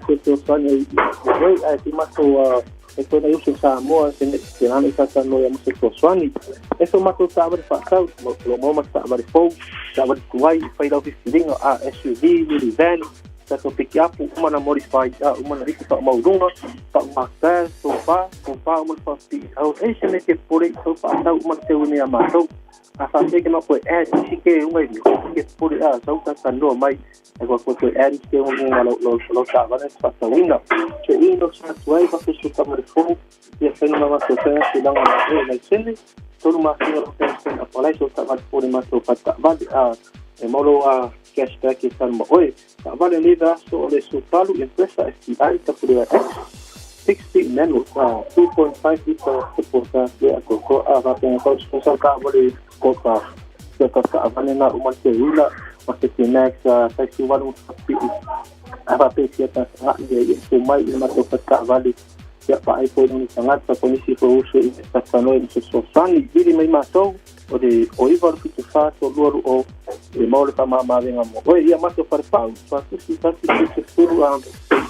fesoasoani ai i ai ti matou a E koe nei uso Samoa se te nana i tātanoa ia mo se fesoasoani. E so matou taavale faatau, o lo maua ma taavale fou, taavale tuai, fai lau filifiliga, a SUV, minivan, tatou pikiapu, uma na modify, a uma na riki faamaualuga, faaumataa, sofa, sofa uma na faapipii au. E se mea ke popole i tau faatau uma na teuina ia matou. A faapea ke matou e add isi ke unga i ke popole a sau tātanoa mai. Ai kua koe toe add isi ke unga lau lau lau taavale te faatauina. So i no sa atu ai vafe so taavale fou ia whainga ma matou whainga tulaga ma e laisene tolu masina lau whainga whainga apalai so taavale fou le matou whai taavale a e mau lou a cashback e tanu ma oe. Taavale nei vaiaso o le Subaru Impreza STI WRX 6 speed manual a 2.5 liter triple gas le a koko a vapenga kau sponsor taavale sport car. Ia ka taavale na uma te ula ma te te max saisi walu whakapii. A whapētia ta nga'i ia i e mai i matou whai taavale ia whaai koe ni tangata ko nisi ko uso i te tatanoi mo se fesoasoani. Vili mai matou o le o iva ru fitu wha to lua ru o e mau le whamāmāvenga mo oe. Ia matou whare pau, tuatusi, tasi, te furu a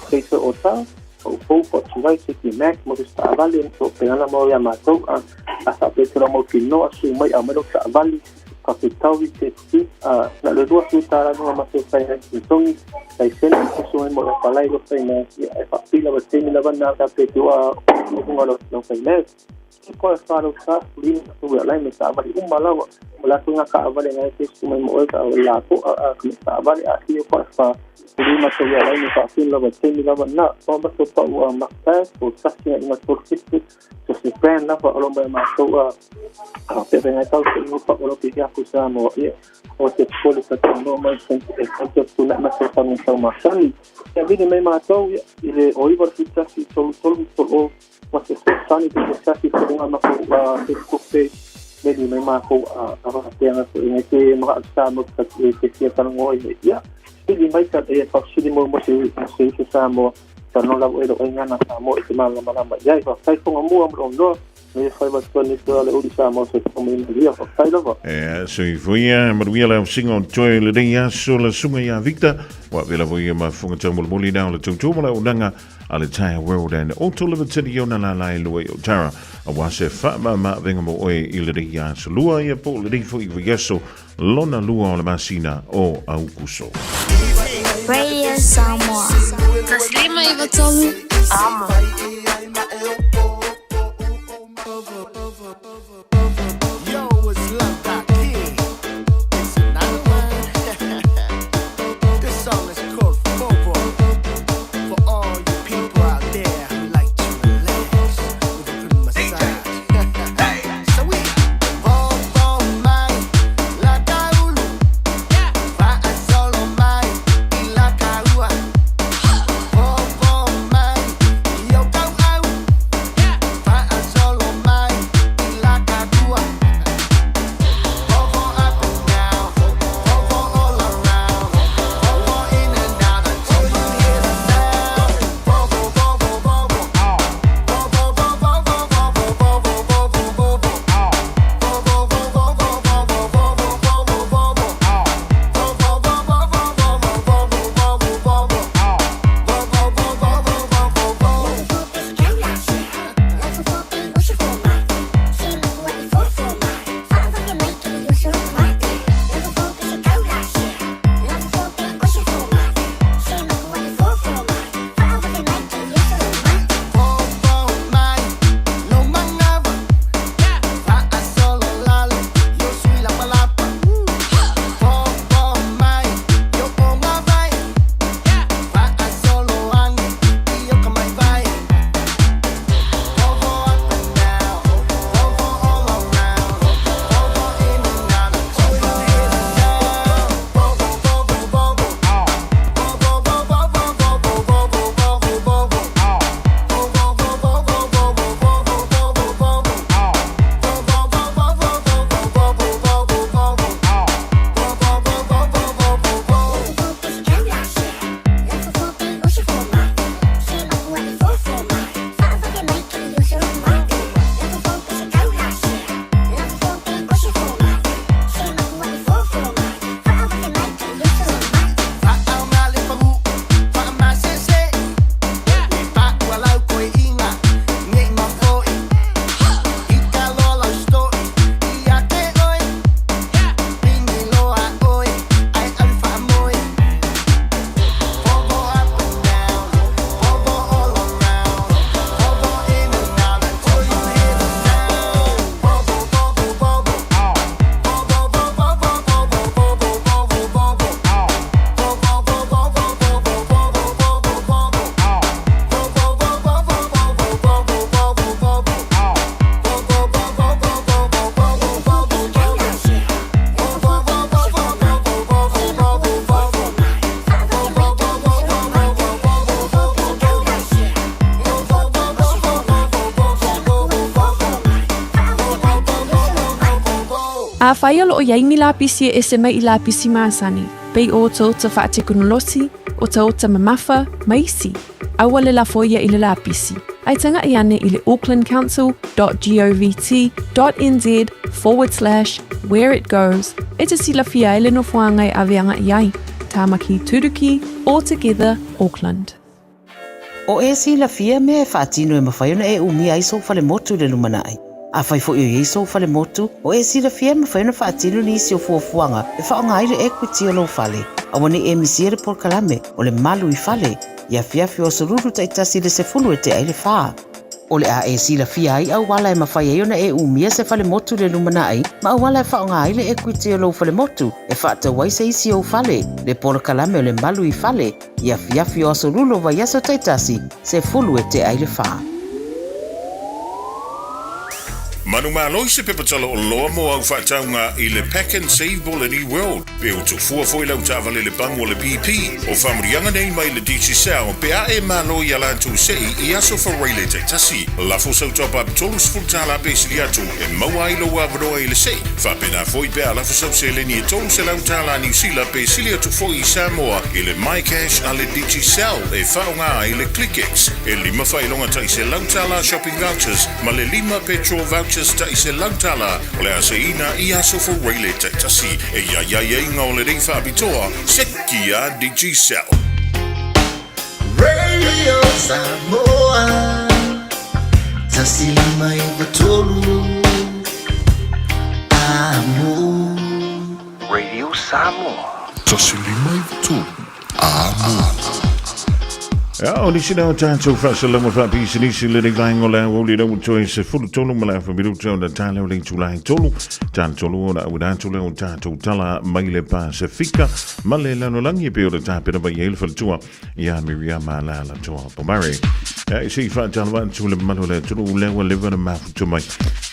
kei te o tā, o pou ko atu ai te te Mac mo te taavale mo te ana mo ia matou a a whapētera mau ki noa su mai a mai lo taavale ka te tau i te puki, ā, na le 20 tāra noa matou whai ai ki te tongi, kai sene te puso ai mo ia palai lo whai mai, ia e whapila wa teimi lava nā ka pe te wā o hunga lo lo whai mai. Ki koe whārau tā, lima tu e alai me taavale uma lawa, o lātou ngā kaavale ngai te su mai mo oe ka o lāpo a a me taavale a hio koe whā lima tu e alai me whapila wa teimi lava nā, o matou pau a Macpass o tasi nga inga tolu fitu, so se brand lava o lo mai matou a a pe ngai tau se ingo pa o lo pe aku sa mo ia o te pole ka te no mai se e ka te tu na ma se pa tau ma sani ia vini mai matou ia i le o iwa fi tasi tolu tolu tolu o ma se sani te se sasi se nga ma ko a te kupe me ni mai matou a a va te anga ko ngai te ma sa mo ka te te sia tango ia sili mai ka e fa sili mo mo se se se sa mo Ka no lava e lo ai ngana Samoa i te mālamalama i ai. Whawhai whonga mua mo noa, me whai matua ni koe ale uri Samoa se whonga mai maria, whawhai lava. E soifua manuia le ausiga o toe lenei aso le susuga ia Victor ua avea lava ia ma fofoga taumolimoli na o le tautua ma le auaunaga a le Tyre World and Auto Limited i ona lala e lua i Otara aua se faamamaavega mo oe i lenei aso lua ia po o lenei foi vaiaso lona lua o le masina o Aukuso. Radio Samoa. 153 Amo. Yo, it's Love Dot King. It's another one. This song is called Fobo. For all you people out there who like to relax with a good massage. So we Fobo mai la kaulu. Fa'asolo mai i la kaua. Fobo mai i o kauau. Afai o lo o i ai ni lapisi e ese mai i lapisi masani, pei o otaota faatekonolosi, otaota mamafa, ma isi, aua le lafo ia i le lapisi, ae taga'i ane i le aucklandcouncil dot govt dot nz forward slash where it goes e te silafia ai le nofoaga e ave aga'i ai. Tāmaki Turuki, All Together, Auckland. O e silafia mea e faatino e mafai ona e umia ai sou falemotu i le lumanai. Afai foi o i ai sou falemotu, o e silafia e mafai ona faatino nisi o fuafuaga e faaaoga ai le equity o lou fale. Aua ne i e misia le polokalame o le Malu i Fale i afiafi o aso lulu taitasi i le 10 e tea i le fa. O le a e silafia ai auala e mafai ai ona e umia se falemotu i le lumanai ma auala e faaaoga ai le equity o lou falemotu e faatau ai se isi ou fale, le polokalame o le Malu i Fale i afiafi o aso lulu o vaiaso taitasi, 10 e tea i le fa. Manumalo i se pepa tala oloa mo au faatauga i le Pack and Save mo le New World, pe ua tofua foi lau taavale le pamu o le BP. O faamanuiaga nei mai le Digicel pe a e malo i a latou sei i aso Faraile taitasi. Lafo sau top up $30 pe sili atu e maua ai lou avanoa i le sei. Faapena foi pe a lafo sau seleni e $300 Niu Sila pe sili atu foi i Samoa i le MyCash a le Digicel e faaaoga ai le ClickX e lima faailoga tai $100 shopping vouchers ma le lima petrol vouchers tai $100 o le a seiina i aso Faraile taitasi e iaiaiaiga o lenei faapitoa seki a Digicel. Radio Samoa 159 Amo. Radio Samoa. 153 Amo. Ia, o nisi na o tātou whaasalama whaapisinisi le nei vaenga o le aoauli lau toe se fulu tolu ma le afa minuta o na tāleo le itulai tolu. Tāna tolu o na auina atu lea o tātou tala mai le Pasifika ma le lalolagi e pei o le tāpena mai ai le faletua ia Miriama Alaalatoa Pomare. Ia, se i whaatalawa atu le mamalu o le atunuu lea ua leva na mafuta mai.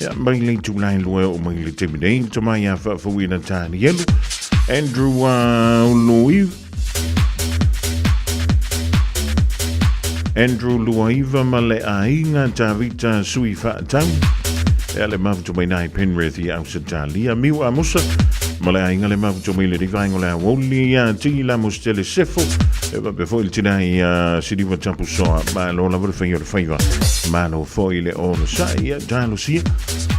Ia, mai le itulai lua o mai le taimi nei, tama ia whaafauina Tānielu, Andrew Louis, Andrew Luaiva ma le aiga Tavita Sui Faatau. Ea le mafuta mai nai Penrith i Ausetalia. Miu Amusa ma le aiga le mafuta mai le rivaenga o le aoauli ia Ti la Mustele Sefo. E faapea foi le tina i Siliva Tapusoa. Malo lava le fai o le faiva. Malo foi le onosai ia talosia.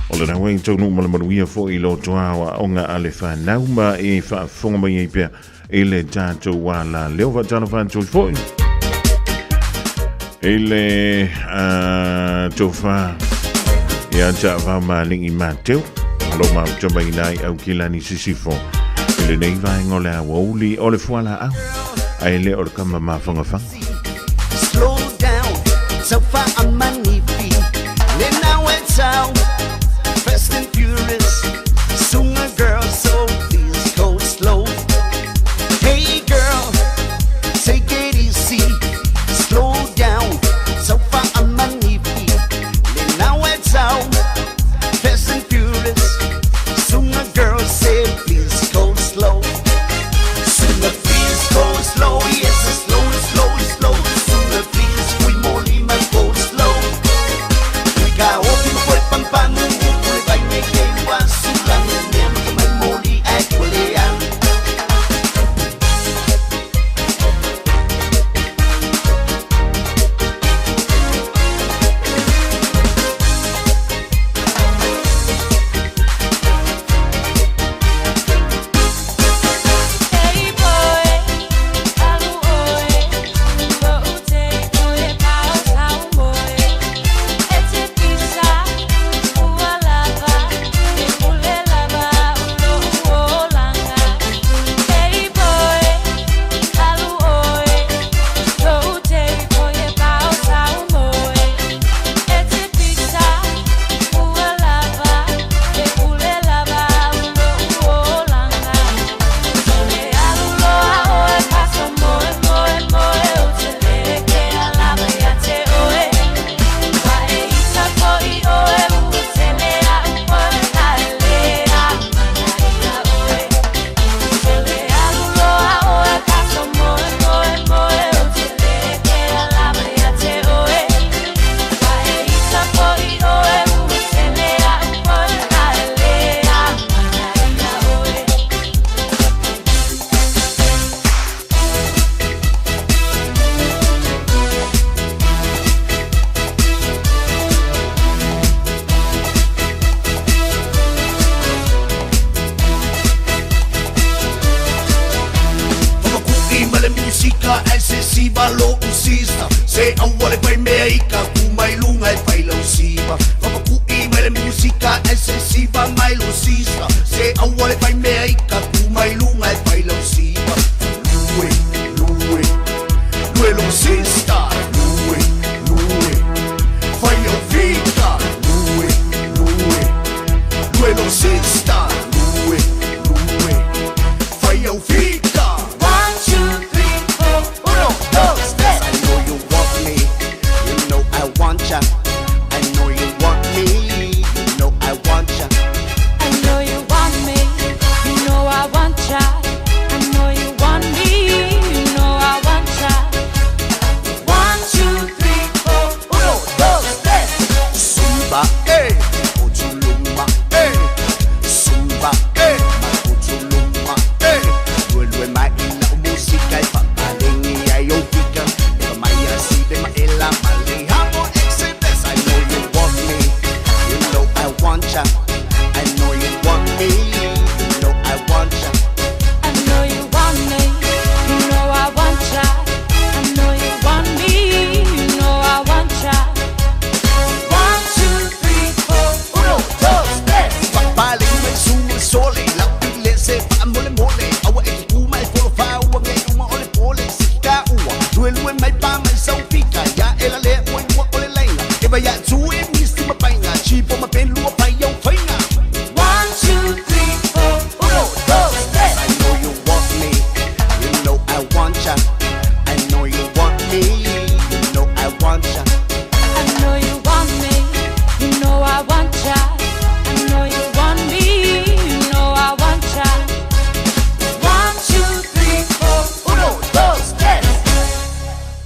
O lena ua e taunuu ma le manuia foi i lo toa aoga a le whanau ma e faafofoga mai ai pea i le tatou ala leo faatalofa atu foi i le tofa ia taavao maali'i Mateo o lo mafuta mai ina i Aukilani Sisifo i lenei vaega o le aoauli o le fualaau ae le o le kama mafangafaga. Slow down, so far I'm manifi. Then now it's out, fast and furious. Sooner girl, so please go slow. Hey girl, take it easy. Slow down, so far I'm manifi. Then now it's out, fast and furious. Sooner girl, say please go slow. Sooner please go slow, yes, slow, slow, slow. Sooner please, we moli ma go slow. We ka opi mo pang pang, we vai me ke wa sulang ne ma mai moli. lo sister Se aua le fai mea i ka ku mai lunga e fai lau siva Fapaku'i mai le musika e se siva mai lo sister Se aua le fai mea i ka ku mai lunga e fai lau siva Lue, lue, lue lo sister Lue, lue, fai au fika Lue, lue, lue lo sister Lue, lue, fai au fika 1, 2, 3, 4, 1, 2, 3. I know you want me, you know I want ya. I know you want me, you know I want ya. I know you want me, you know I want ya. I know you want me, you know I want ya. 1, 2, 3, 4, 1, 2, 3. Zumba, eh, Otuluma, eh. Zumba, eh, Otuluma, eh. Lue ma ila musika e papalengi ai o fika. E maya si de ma ela malihamo excedes. I know you want me, you know I want ya. I know you want me, you know I want ya. I know you want me, you know I want ya. I know you want me, you know I want ya. 1, 2, 3, 4, 1, 2, 3. Papale mai sumi sole, la pile se pa mole mole. Awa e kuma e folo fa ua nge uma ole pole sika ua. Lue lue mai pa mai sau fika ya ela le ua ua ole lainga. E vai ya tu e misti ma painga, chipo ma pen lua pai au fainga. 1, 2, 3, 4, 1, 2, 3. I know you want me, you know I want ya. I know you want me, you know I want ya. I know you want me, you know I want ya. I know you want me, you know I want ya. 1, 2, 3, 4, 1, 2, 3.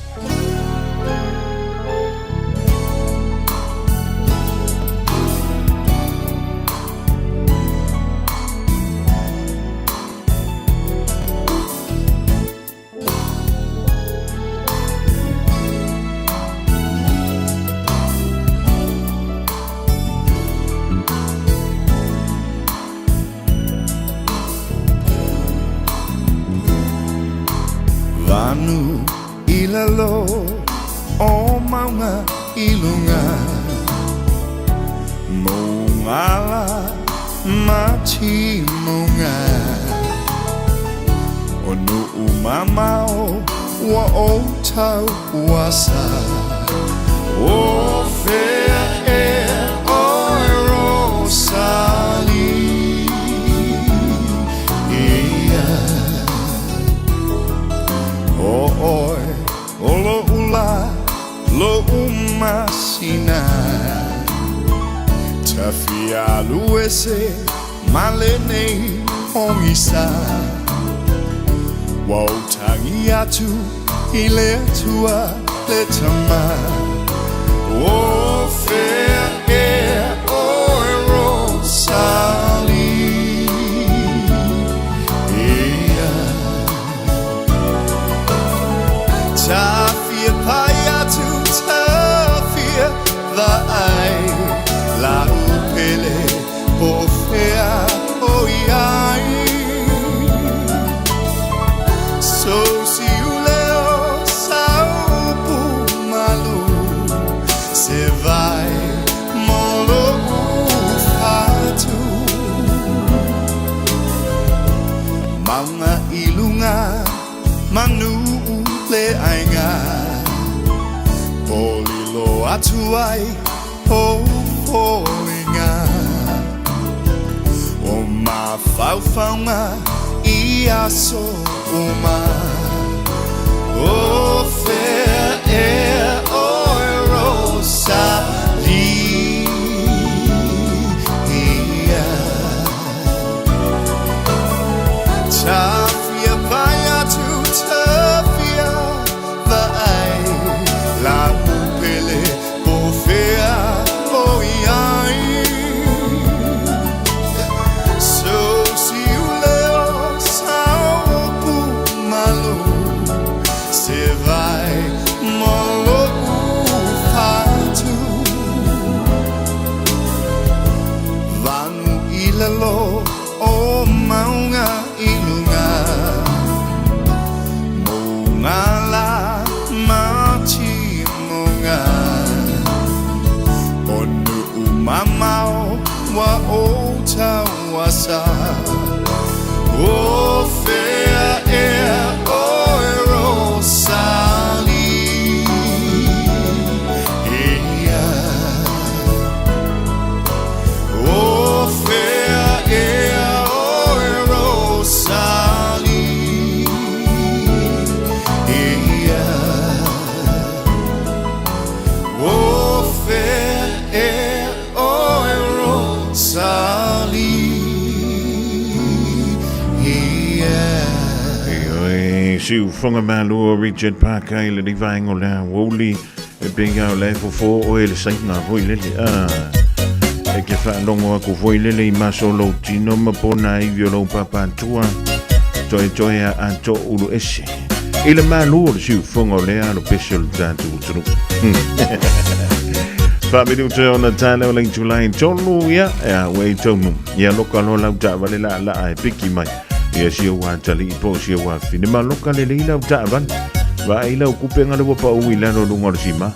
Vanu i lalo o maunga i lunga Mongala matimunga O nuu mamao ua o tau uasa O fea e oe Rosalie Ia O oe o lo ula lo umasina Tawhia ese ma lenei pogisa Ua ou tagi atu i le Atua le Tama O fea ea oe Rosalie Ia Tawhia pai atu tawhia vaai Lau pele po o fea o i ai So siuleo sa upu malu Se vai mo lo'u fatu Maunga i luga manu le aiga Polilo atu ai o foliga O mafaufauga i aso uma O fea ea oe Rosalie Ia Tawhia pai atu tawhia vaai Lau pele po o fea o i ai So siuleo sa upu Ioe, siufoga malo o Richard Parker i lenei vaega o le aoauli, e pei lava o la e fofo oe le saina foi lele. Ah, e ke faalogo aku foi lele i maso lou tino ma pona iwi o lou papatua, toe toe a ato ulu ese. I le malu o le siufoga o lea alo pese o le tatou atunuu. Faaminuta ona tala o le itulai tolu, ia, e a ue i taunu. Ia loka loa lau taavale laalaa e piki mai. Ia sia ua atalii po o sia ua afine ma loka lelei lau taavale. Vaai lau kupenga le ua pau i lalo luga o le sima.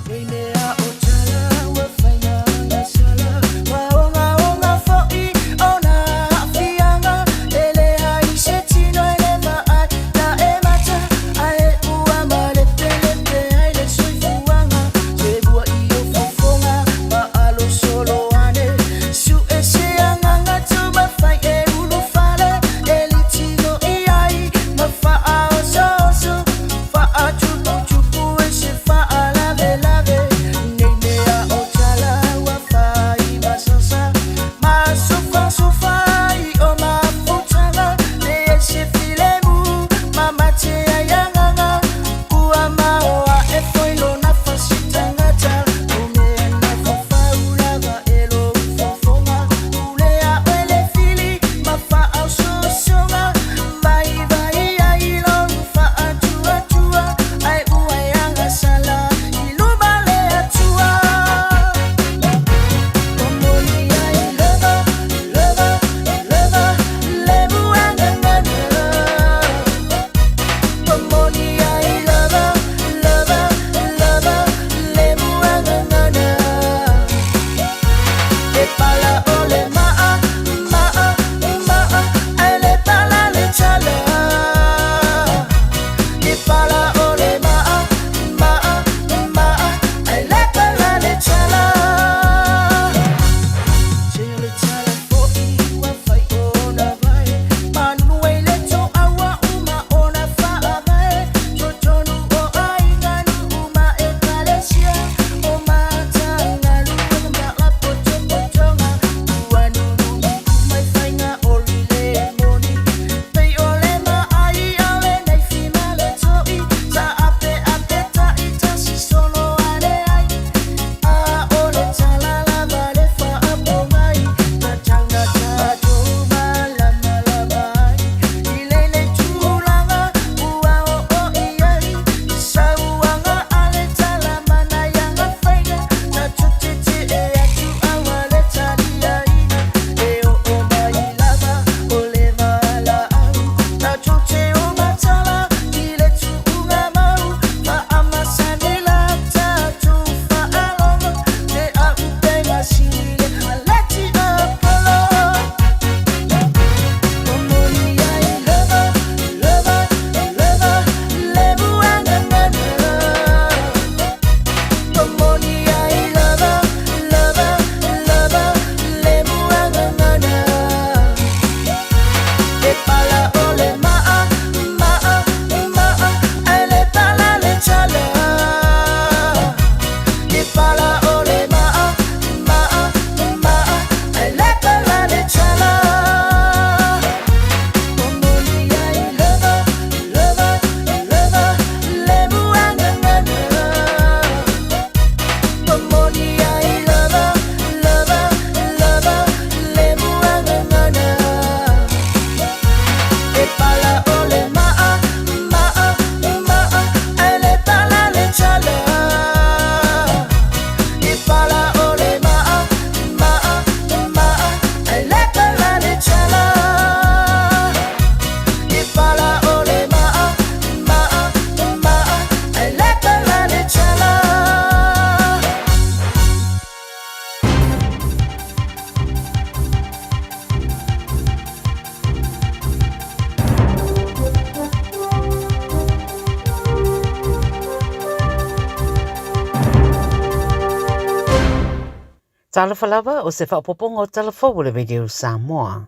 Talofa lava o se faaopoopoga o tala fou o le Radio Samoa.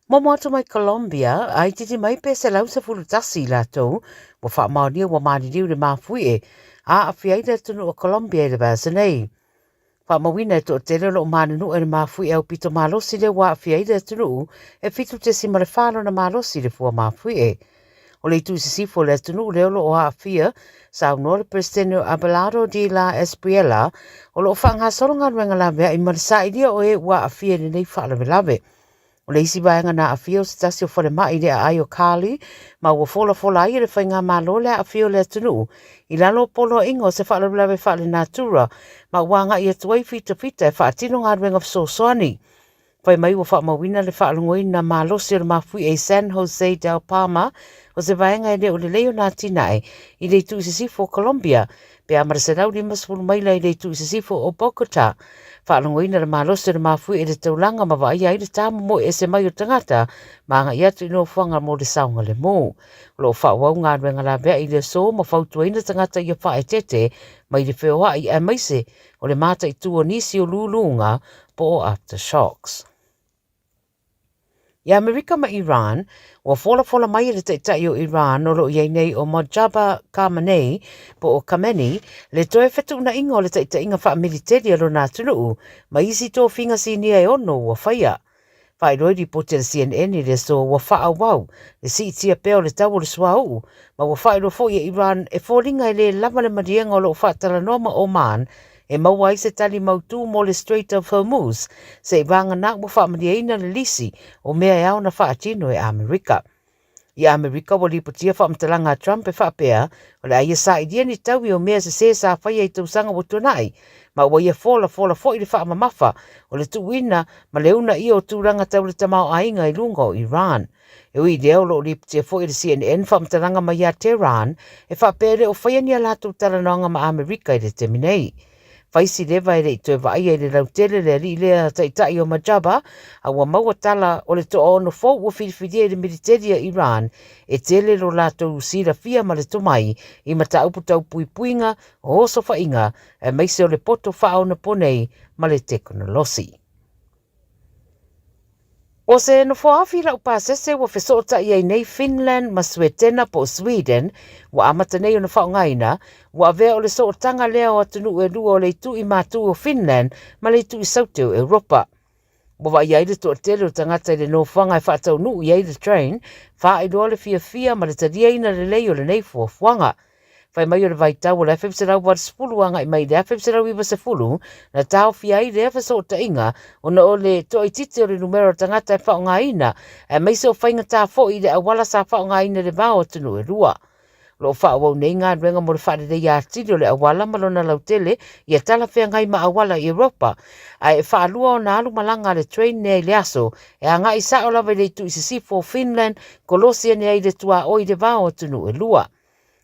Momo atu mai Colombia, a itiiti mai pe 111 i latou ua faamaonia ua maliliu le mafuie a aafia ai le atunuu o Colombia i le vaiaso nei. Faamauina e toatele o lo o manunua i le mafuie aupito malosi lea ua aafia ai le atunuu e 7.4 lona malosi i le fua mafuie. O le itu i sisifo o le atunuu lea o lo o aafia, saunoa le Peresetene o Abelardo de la Espriella, o lo o faagasolo galuega laveai ma le sailia o e ua aafia i lenei faalavelave. O le isi vaega na aafia o se tasi o falemai i le aai o Cali, ma ua folafola ai e le faigamalo le aafia o le atunuu i lalo o poloaiga o se faalavelave faalenatura ma ua agai atu ai fitafita e faatino galuega fesoasoani. Fai mai ua faamauina le faalogoina malosi o le mafuie i San Jose del Palma, o se vaega e le o lelei ona atinae i le itu i sisifo o Colombia, pe a ma le 150 maila i le itu i sisifo o Bogota. Faalogoina le malosi o le mafuie i le taulaga ma vaaia ai le tāmomoe ese mai o tagata ma agai atu i nofoaga mo le saogalemu. O lo o faaauau galuega laveai i le aso ma fautuaina tagata ia faaeteete mai le feoai aemaise o le mataitu o nisi o luluga po o aftershocks. I Amerika ma Iran, ua folafola mai e le taitai o Iran o lo o i ai nei o Mojtaba Khamenei po o Khamenei le toe fetuunaiga o le taitaiga faamiliteli a lona atunuu ma isi tofiga sinia e ono ua faia. Faailoa i lipoti a le CNN i le aso ua faaauau le siitia pea o le tau o le suauu ma ua faailoa foi e Iran e foliga e le lava le maliega o lo o faatalanoa ma Oman e maua ai se tali mautū mo le Strait of Hormuz se'i vagana ua faamalieina le lisi o mea e ao ona faatino e Amerika. I Amerika ua lipotia faamatalaga a Trump e faapea o le a ia sailia ni taui o mea sesē sa faia i tausaga ua tuanai ma ua ia folafola foi le faamamafa o le tuuina ma le uunaia o tulaga tau le tamaoaiga i luga o Iran. E ui i lea, o lo o lipotia foi e le CNN faamatalaga mai ia Tehran e faapea e le o faia ni a latou talanoaga ma Amerika i le taimi nei. Fai si leva e le i toe vaaia i le lautele le alii lea taitai o Mojtaba, a ua maua tala o le toaono fou ua filifilia i le militeli a Iran e tele lo latou silafia ma le tomai i mataupu tau puipuiga o osofaiga aemaise o le poto faaonaponei ma le tekonolosi. O se nofoafi laupasese ua fesootai ai nei Finland ma Suetena po o Sweden, ua amata nei ona faaaogaina, ua avea o le sootaga lea o atunuu e lua o le itu i matu o Finland ma le itu i Saute o Europa. Ua vaaia ai le toatele o tagata i le nofoaga e faataunuu i ai le train, faailoa le fiafia ma le taliaina lelei o lenei fuafuaga. Fai mai o le vaitau o le 1980 agai mai i le 1990 na taofia ai lea fesootaiga ona o le toaitiiti o le numera o tagata e faaaogaina aemaise o faigata foi i le auala sa faaaogaina i le va o atunuu e lua. O lo o faaauau nei galuega mo le faaleleia atili o le auala ma lona lautele ia talafeagai ma auala i Europa, ae e faalua ona alu malaga a le train nea i le aso e agai sao lava i le itu i sisifo o Finland, kolosi ane ai i le tuaoi i le va o atunuu e lua.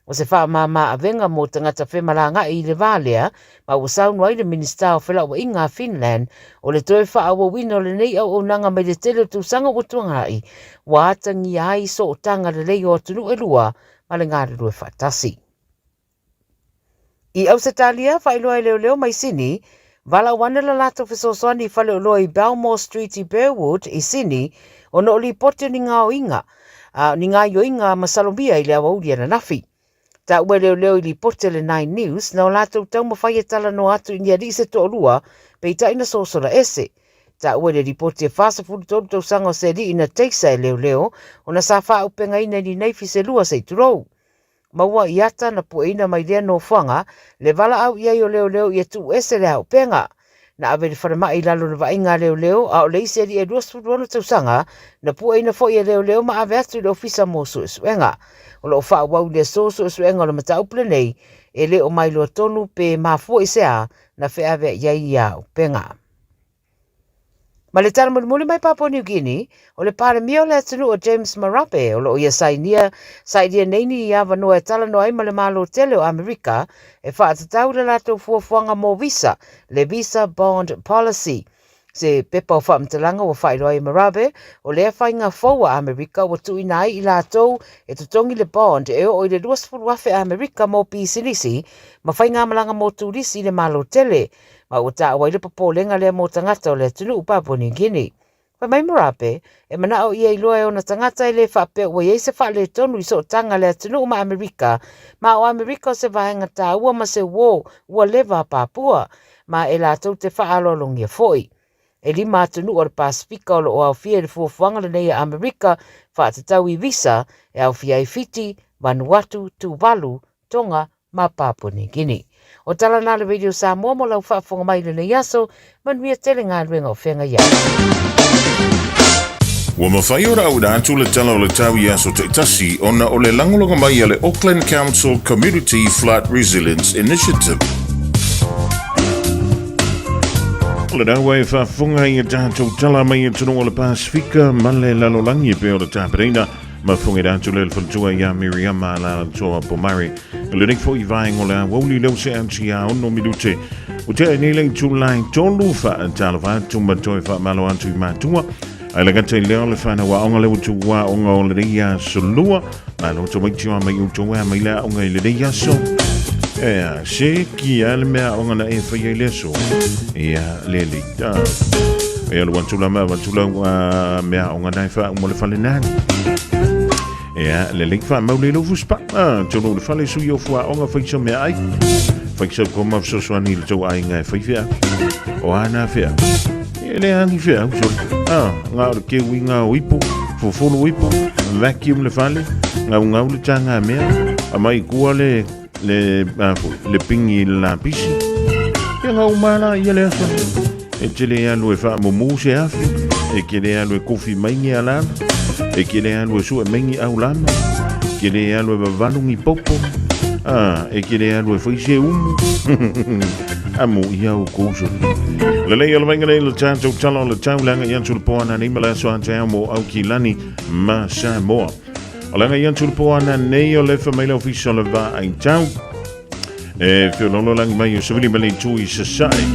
O se faamāmā avega mo tagata femalagaʻi i le vā lea, ma ua saunoa ai le Minisita o Felauaiga a Finland, o le toe faaauauina o lenei auaunaga mai le tele o tausaga ua tuanai, ua atagia ai sootaga lelei o atunuu e lua ma le galulue faatasi. I Ausetalia, faailoa e leoleo mai Sini, valaau ane le latou fesoasoani i faleoloa i Belmore Street i Burwood i Sini ona o lipoti o ni gaoiga a o ni gaoioiga masalomia i le aoauli ananafi. Taua e leoleo i lipoti a le Nine News na o latou taumafai e talanoa atu i ni alii se toalua peitai na sosola ese. Taua i le lipoti e 43 tausaga o se alii na teisa e leoleo ona sa faaaupegaina i ni naifi se lua se i tulou. Maua i ata na pueina mai lea nofoaga, le valaau i ai o leoleo ia tuu ese le auupega. Na ave i le falemai i lalo o le vaaiga a leoleo, a o le isi alii e 26 tausaga, na pueina foi e leoleo ma ave atu i le ofisa mo suesuega. O lo o faaauau i le aso suesuega o le mataupu lenei, e le o mailoa tonu pe mafua i se a na feaveai ai ia auupega. Ma le tala mulimuli mai Papua New Guinea, o le Palemia o le atunuu o James Marape o lo o ia sainia, sailia nei ni avanoa e talanoa ai ma le Malo tele o Amerika e faatatau i le latou fuafuaga mo visa, le Visa Bond Policy. Se pepa o faamatalaga ua faailoa ai e Marape, o lea faiga fou a Amerika ua tuuina ai i latou e totogi le bond e oo i le 20,000 Amerika mo pisinisi ma faigamalaga mo turisi i le Malo tele. Ma ua taua ai le popolega lea mo tagata o le atunuu Papua New Guinea. Fai mai Marape, e manao ia iloa e ona tagata e le faapea ua i ai se faaletonu i sootaga a le atunuu ma Amerika, ma o Amerika o se vaega taua ma se uo ua leva a Papua, ma e latou te faaaloalogia foi. E lima atunuu o le Pasefika o lo o aofia i le fuafuaga lenei a Amerika faatatau i visa e aofia ai Fiti, Vanuatu, Tuvalu, Tonga ma Papua New Guinea. O tala na le Radio Samoa mo lau faafofoga mai i lenei aso, manuia tele galuega o feagai ai. Ua mafai ona auina atu le Tala o le Tau i aso taitasi ona o le lagolago mai a le Auckland Council Community Flood Resilience Initiative. O lena ua e faafofoga i a tatou tala mai atunuu o le Pasefika ma le lalolagi e pei o le tapenaina ma fofogaina atu lea le faletua ia Miriama Alalatoa Pomare. I lenei foi vaega o le aoauli leo se ati a 6 minute. Ua tea nei le itulai 3 faatalofa atu ma toe faamalo atu i matua. Ae le gata i lea o le whanau aoga le utu aoga o lenei aso lua. Malo tamaiti o mai outou ea mai le aoga i lenei aso. Ea, se ki a le mea aoga na e whai ai le aso. Ia, le leita. Ia, lu atu la mea, atu la mea aoga na e wha umo le whale nani. Ia, le lei wha mau le lofu spa. Ah, tolo le whale sui o fua aoga whaisa mea ai. Whaisa koma fesoasoani i le tau aiga e whai whia. O ana whia. E le agi feau, sole. Ah, ngā o le keu i ngā o ipo, fofolo ipo, vacuum le fale, ngau ngau le tāngā mea, a mai kua le, le, a, foi, le pingi i le lapisi. Ia ngau mala ia le aso. E te le alu e whaamumu se afi, e ke le alu e kofi maingi a lana, e ke le alu e sue maingi au lama, ke le alu e vavalungi popo, ah, e ke le alu e whai se umu. Amo ia o kouso. Lelei o le vainga nei le tātou tala o le taulaga i atu le poana nei ma le aso a te ao mo Aukilani ma Samoa. O le aga i atu le poana nei o le fa mai le ofisa o le vā ai tau. E whiololo langi mai o Savili ma le itu i Sasae.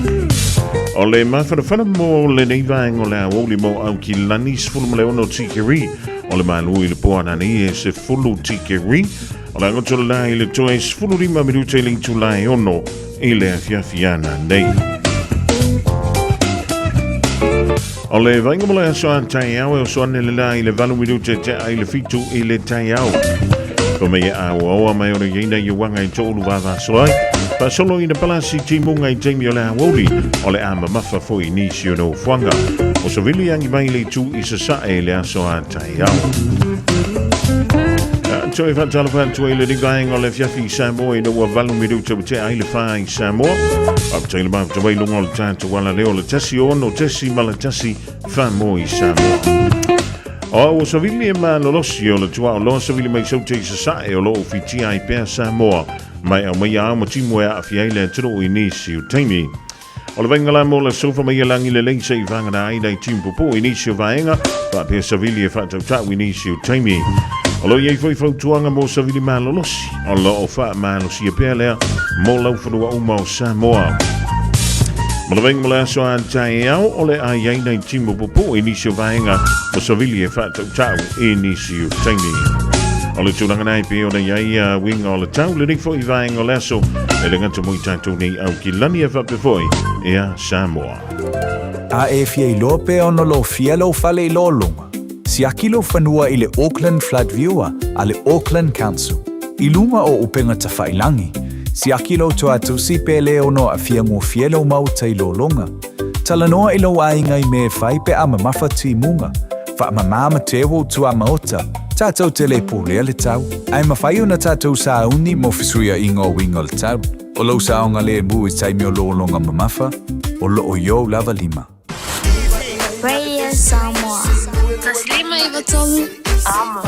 O le mawhanawhana mo lenei vaenga o le aoauli mo Aukilani 16 tikeri. O le malu i le poana nei e se fulu tikeri. O le agoto la i le toe 15 minute i le itula e ono i le afiafi ana nei. O le vainga mo le aso a taiao e oso ane le la i le 8 minute te ai le 7 i le taiao. Ko mei e aoaoa mai o le ieina i uanga i tō ulu vava aso ai. Pasolo i na palasi timunga i taimi o le aoauli o le a mamafa foi nisi o no fuanga. O savili angi mai le tu i sasae le aso a taiao. Toe whaatalofa atu ai le ringaenga o le fiafi i Samoa ina ua valu minuta ua tea ai le whā i Samoa. Faafetai le mafuta mai lunga o le tātou ala leo le 16.1 wha i Samoa. O ua savili e malolosi o le tua o loa savili mai saute i sasae o loo fitia ai pea Samoa. Mai au mai au ma timu e aafia ai le atunuu i nisi o taimi. O le vainga la mo le sofa mai e langi lelei se i vangana ai nei timu popo i nisi o vaenga, faapea savili e faatautau i nisi o taimi. O lo iai foi fautuaga mo savili malolosi, o lo o faamalosia pea lea mo laufanua uma o Samoa. Ma le vainga mo le aso a taeao, o le a iai nei timu popo i nisi o vaenga o savili e faatautau i nisi o taimi. O le tulaga nei pei ona iai a uiga o le tau, lenei foi vaenga o le aso, e le gata mo i tatou nei au ki lani e faapea foi ia Samoa. A e fia iloa pea ona lofia lou fale i lologa, siaki lou fanua i le Auckland Flood Viewer a le Auckland Council. I luga o upega tafailangi, siaki lou toatusi pe le ono aafia gofie lou maota i lologa. Talanoa i lou aiga i mea e fai pe a mamafa timuga. Faamamā ma teu ou tuamaota, tatou te le pulea le tau, ae mafai ona tatou sauni mo fesuiaiga o uiga o le tau. O lou saogalemu i taimi o lologa mamafa, o loo i ou lava lima. Radio Samoa. 153 Amo.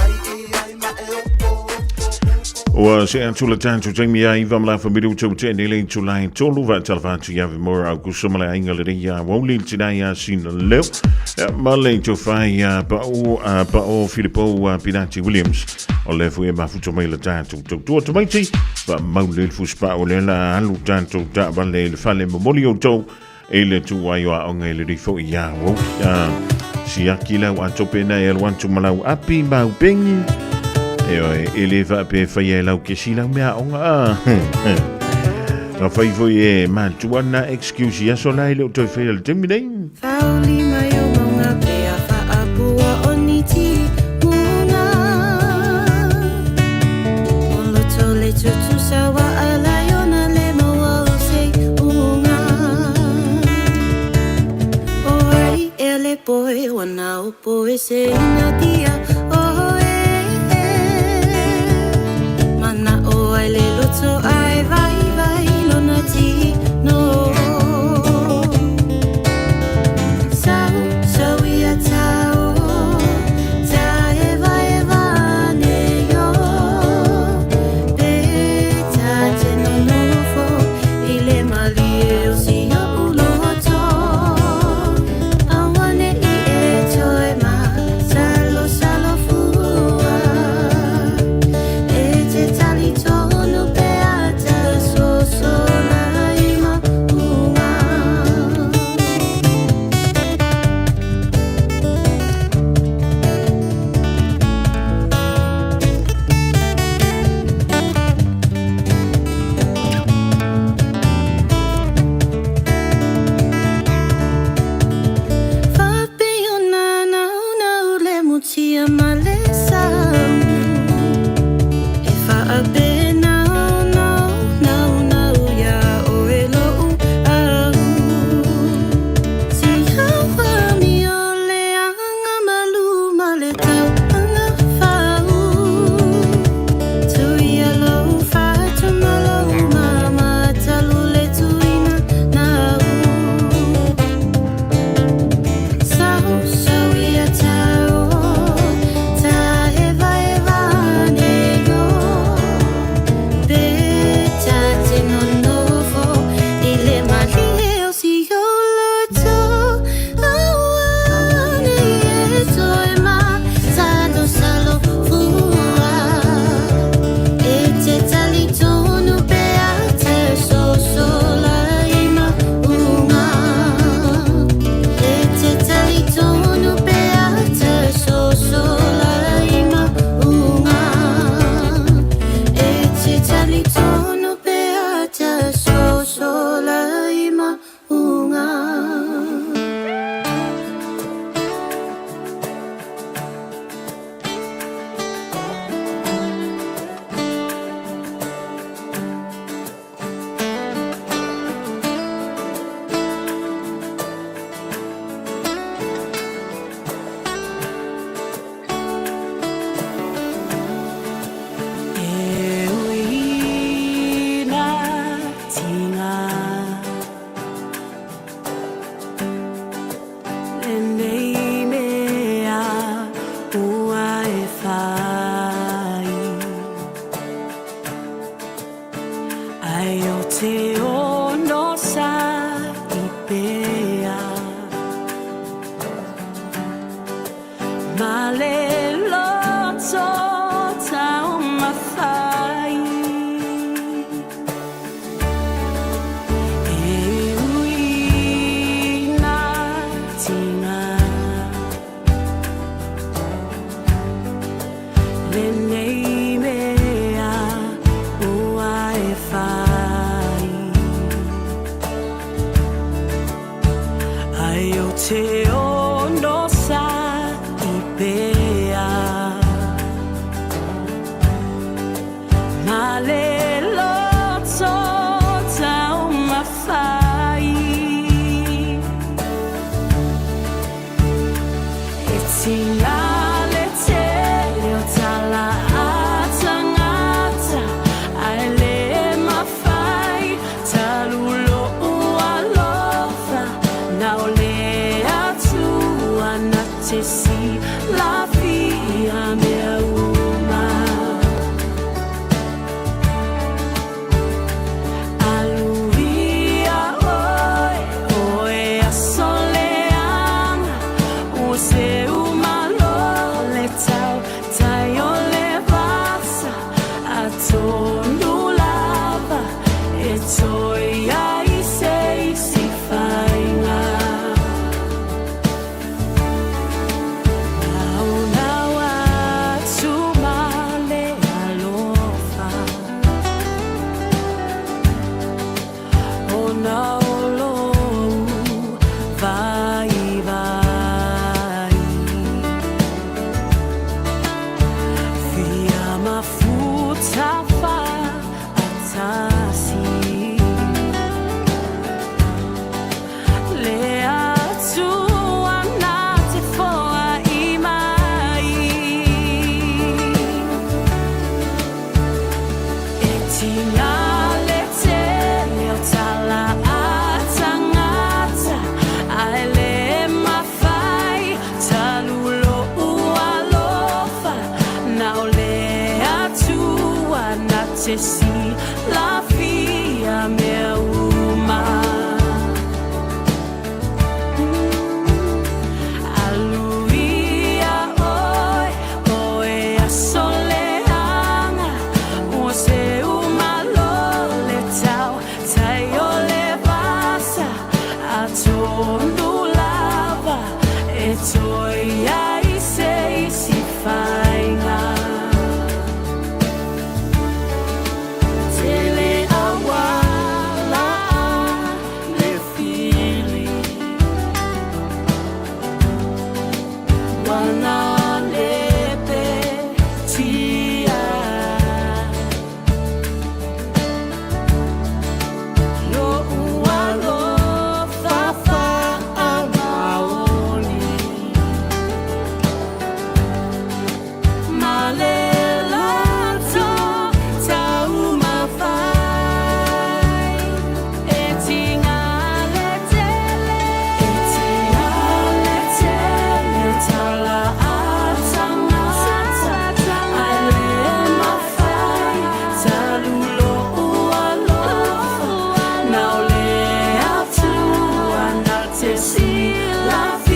Ua se atu le tatou taimi ia iva ma le afa minuta ua tea nei le itula e tolu faatalofa atu ia Vimora Aukuso ma le aiga lenei ia Wauli le tina ia Sina Leo ia, ma le tofa ia Pao a Pao Filipo a Pinati Williams o le foi e mafuta mai le tatou tautua tamaiti faamau le fusi pao le la alu tatou taavale i le fale momoli outou i le tuai o aoga i le rifo i a wau a siaki lau a tope na e alu atu ma lau api mau pengi e oe e le whaape whai e lau kesi lau mea aoga a Nga whai foi e mātua na excuse i aso la i le o toi whai le temi nei. Whauli mai o maunga pea whaapua o niti munga. O loto le tutusa wa alai ona le maua o se unga. O ai Ua na opo e se ina dia o e Mana o ai le loto ai vai vai lona ti no Sau sau ia tau Ta eva eva ne yo Pe ta te no nofo I le malie o si o uloto Awane i e toe ma Salo salo fua E te tali tonu pe ata So so la i ma unga. Fape o na nau nau le mutia ma le sau. E faape nau nau nau nau ia o e lou au. Si au mi o le anga malu ma le tau anga fau. Tuia lou fatu ma lou mama talu le tuina nau. Sau sau ia tau Ta eva eva ne yo Pe ta te no nofo I le malie o si o loto Awane e toe ma Salo salo fua E te tali tonu pe a te so so la i ma unga. E te tali tonu pe a te so so la i ma unga. E te tali tonu pe a te so so la i ma unga. E uina tinga Lenei mea ua e fai Ai o te ono sa i pea Ma le loto tau mawhai E uina tinga Lenei mea ua e fai Ai o te ono sa i pea Ma le loto tau mawhai E tinga le tele o tala a tangata Ai le mawhai talulo ua lofa Na o le atua na te si la fia mea uma Aluia oe, oe a soleanga O se umalo le tau tai o le vasa A tonu lava e toi ai se isi whainga Nau nau atu ma le alofa O na o lou vai vai Fia mafuta tingale tele o tala a tangata, ae le mafai talu lo'u alofa, na o le Atua na te silafia mea uma. Aluia oe, oe aso leaga, ua seu malo le tau tai o le vasa, atonu lava e toe i ai se isi faiga. Tele auala le fili, ua le petia. Lo'u alofa faamaoni, ma le loto taumafai e tingale tele, e tingale tele tala a tangata, ae le mafai talu lo'u alofa, na o le Atua na te silafia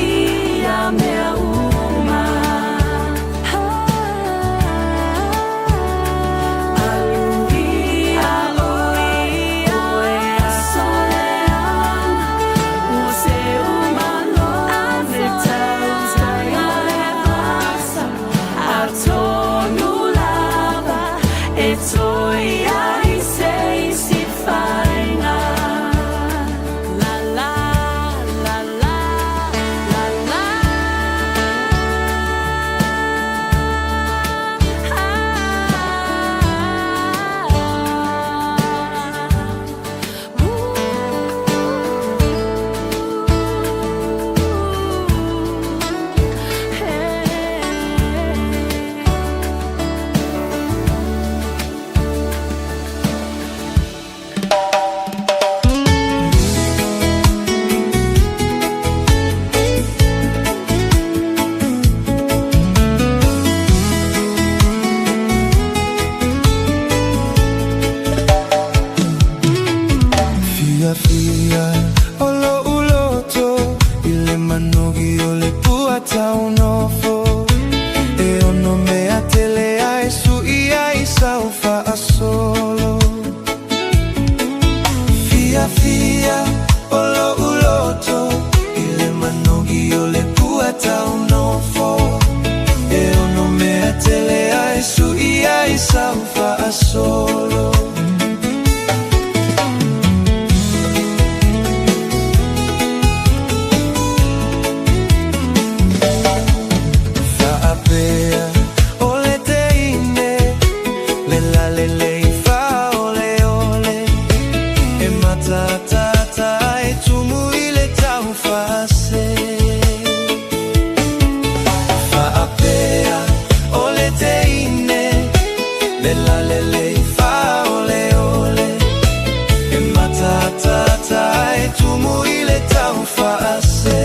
mea uma. Aluia oe, oe aso leaga, ua seu malo le tau tai o le vasa, atonu lava e toe i ai se isi faiga. La la la la la la. Fiafia o lo'u loto i le manogi o le pua taunofo e ono mea tele ai su'i ai sau fa'asolo. Fiafia o lo'u loto i le manogi o le pua taunofo e ono mea tele ai su'i ai sau fa'asolo. Fa'apea o le teine le lalelei fa'aoleole e matatata ai tumu i le taufase. Fa'apea o le teine le lalelei fa'aoleole e matatata ai tumu i le taufase.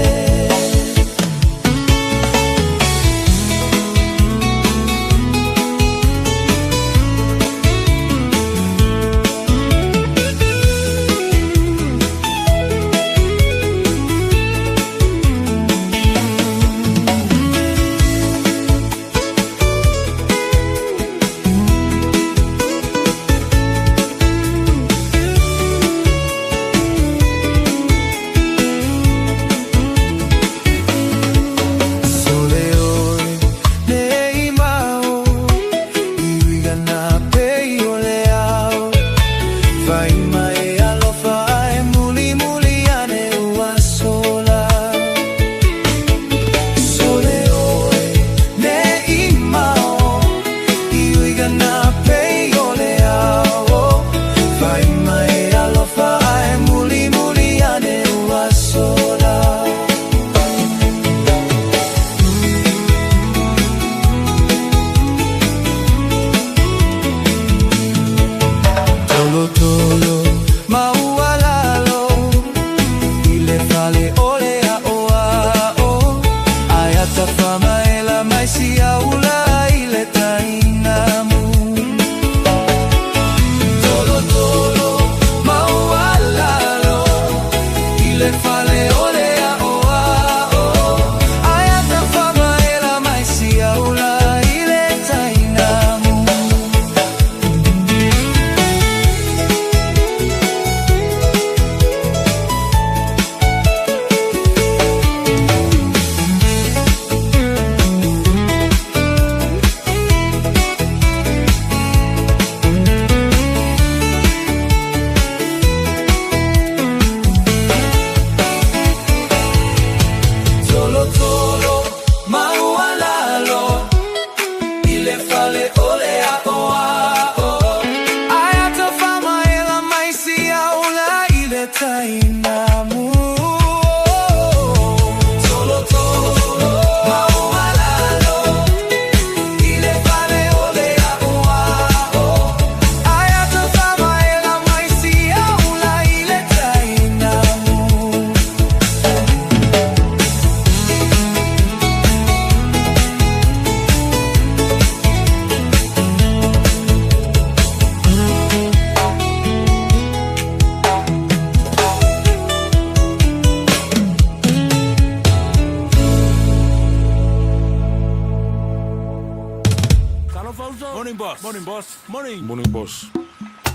Morning, boss. Morning. Morning, boss.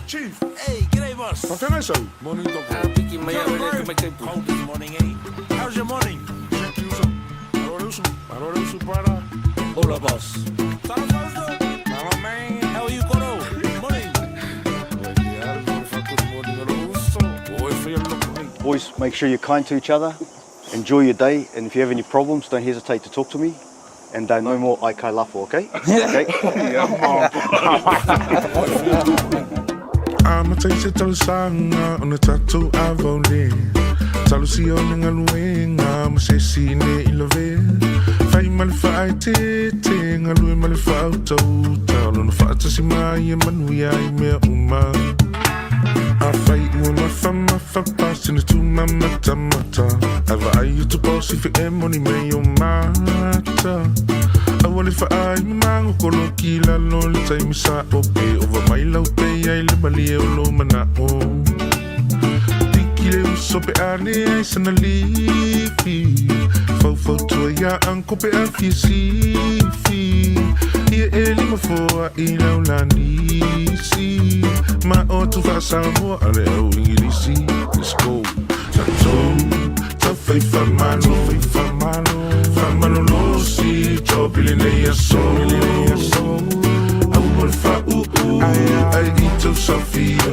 Chief. Hey, g'day, boss. Faafeagai sau? Morning, Doc. Cold this morning, eh? How's your morning? Hola, boss. Hello, man. How are you, Koro? Morning. Boys, make sure you're kind to each other. Enjoy your day, and if you have any problems, don't hesitate to talk to me. And no more aikai lafo, okay? Okay. Amata i se talosaga ona tatou avaole Talosia o le galuega ma se isi ne i lavea Fai ma le faaeteete, galue ma le faautauta O lona faatasi mai e manuia ai mea uma Afai ua mafamafa pasene tumamatamata Ae vaai atu boss ife e moni mei o mata Aua le faai mamago koloki i lalo le taimi sa'o Pe ova mai lau pei ai le malie o lou mana'o Piki le uso pe a leai sana lifi Faufautua iā uncle pe a fia sifi Ia e lima foa'i lau lanisi Ma o atu faa-Samoa a le au Igilisi Let's go Tatou taufai faamalo Faamalolosi job i lenei aso Aua le faauu ai i tou saofia Ia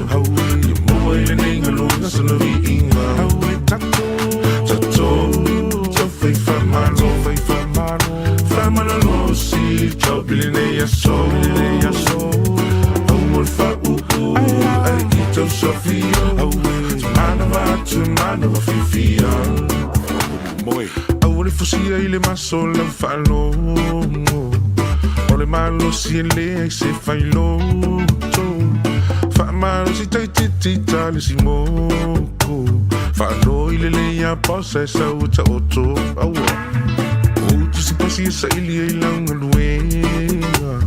maua i lenei galuega sana viiga Tatou taufai faamalo Faamalolosi job i lenei aso Aua le faauu ai i tou saofia Manava atu manava fiafia Aua le fusia i le maso lau faalogo O le malosi e leai se failoto Faamalosi taititi ta le simoko Faanoi lelei a boss ae sau e taoto Aua Ou tusipasi e saili ai lau galuega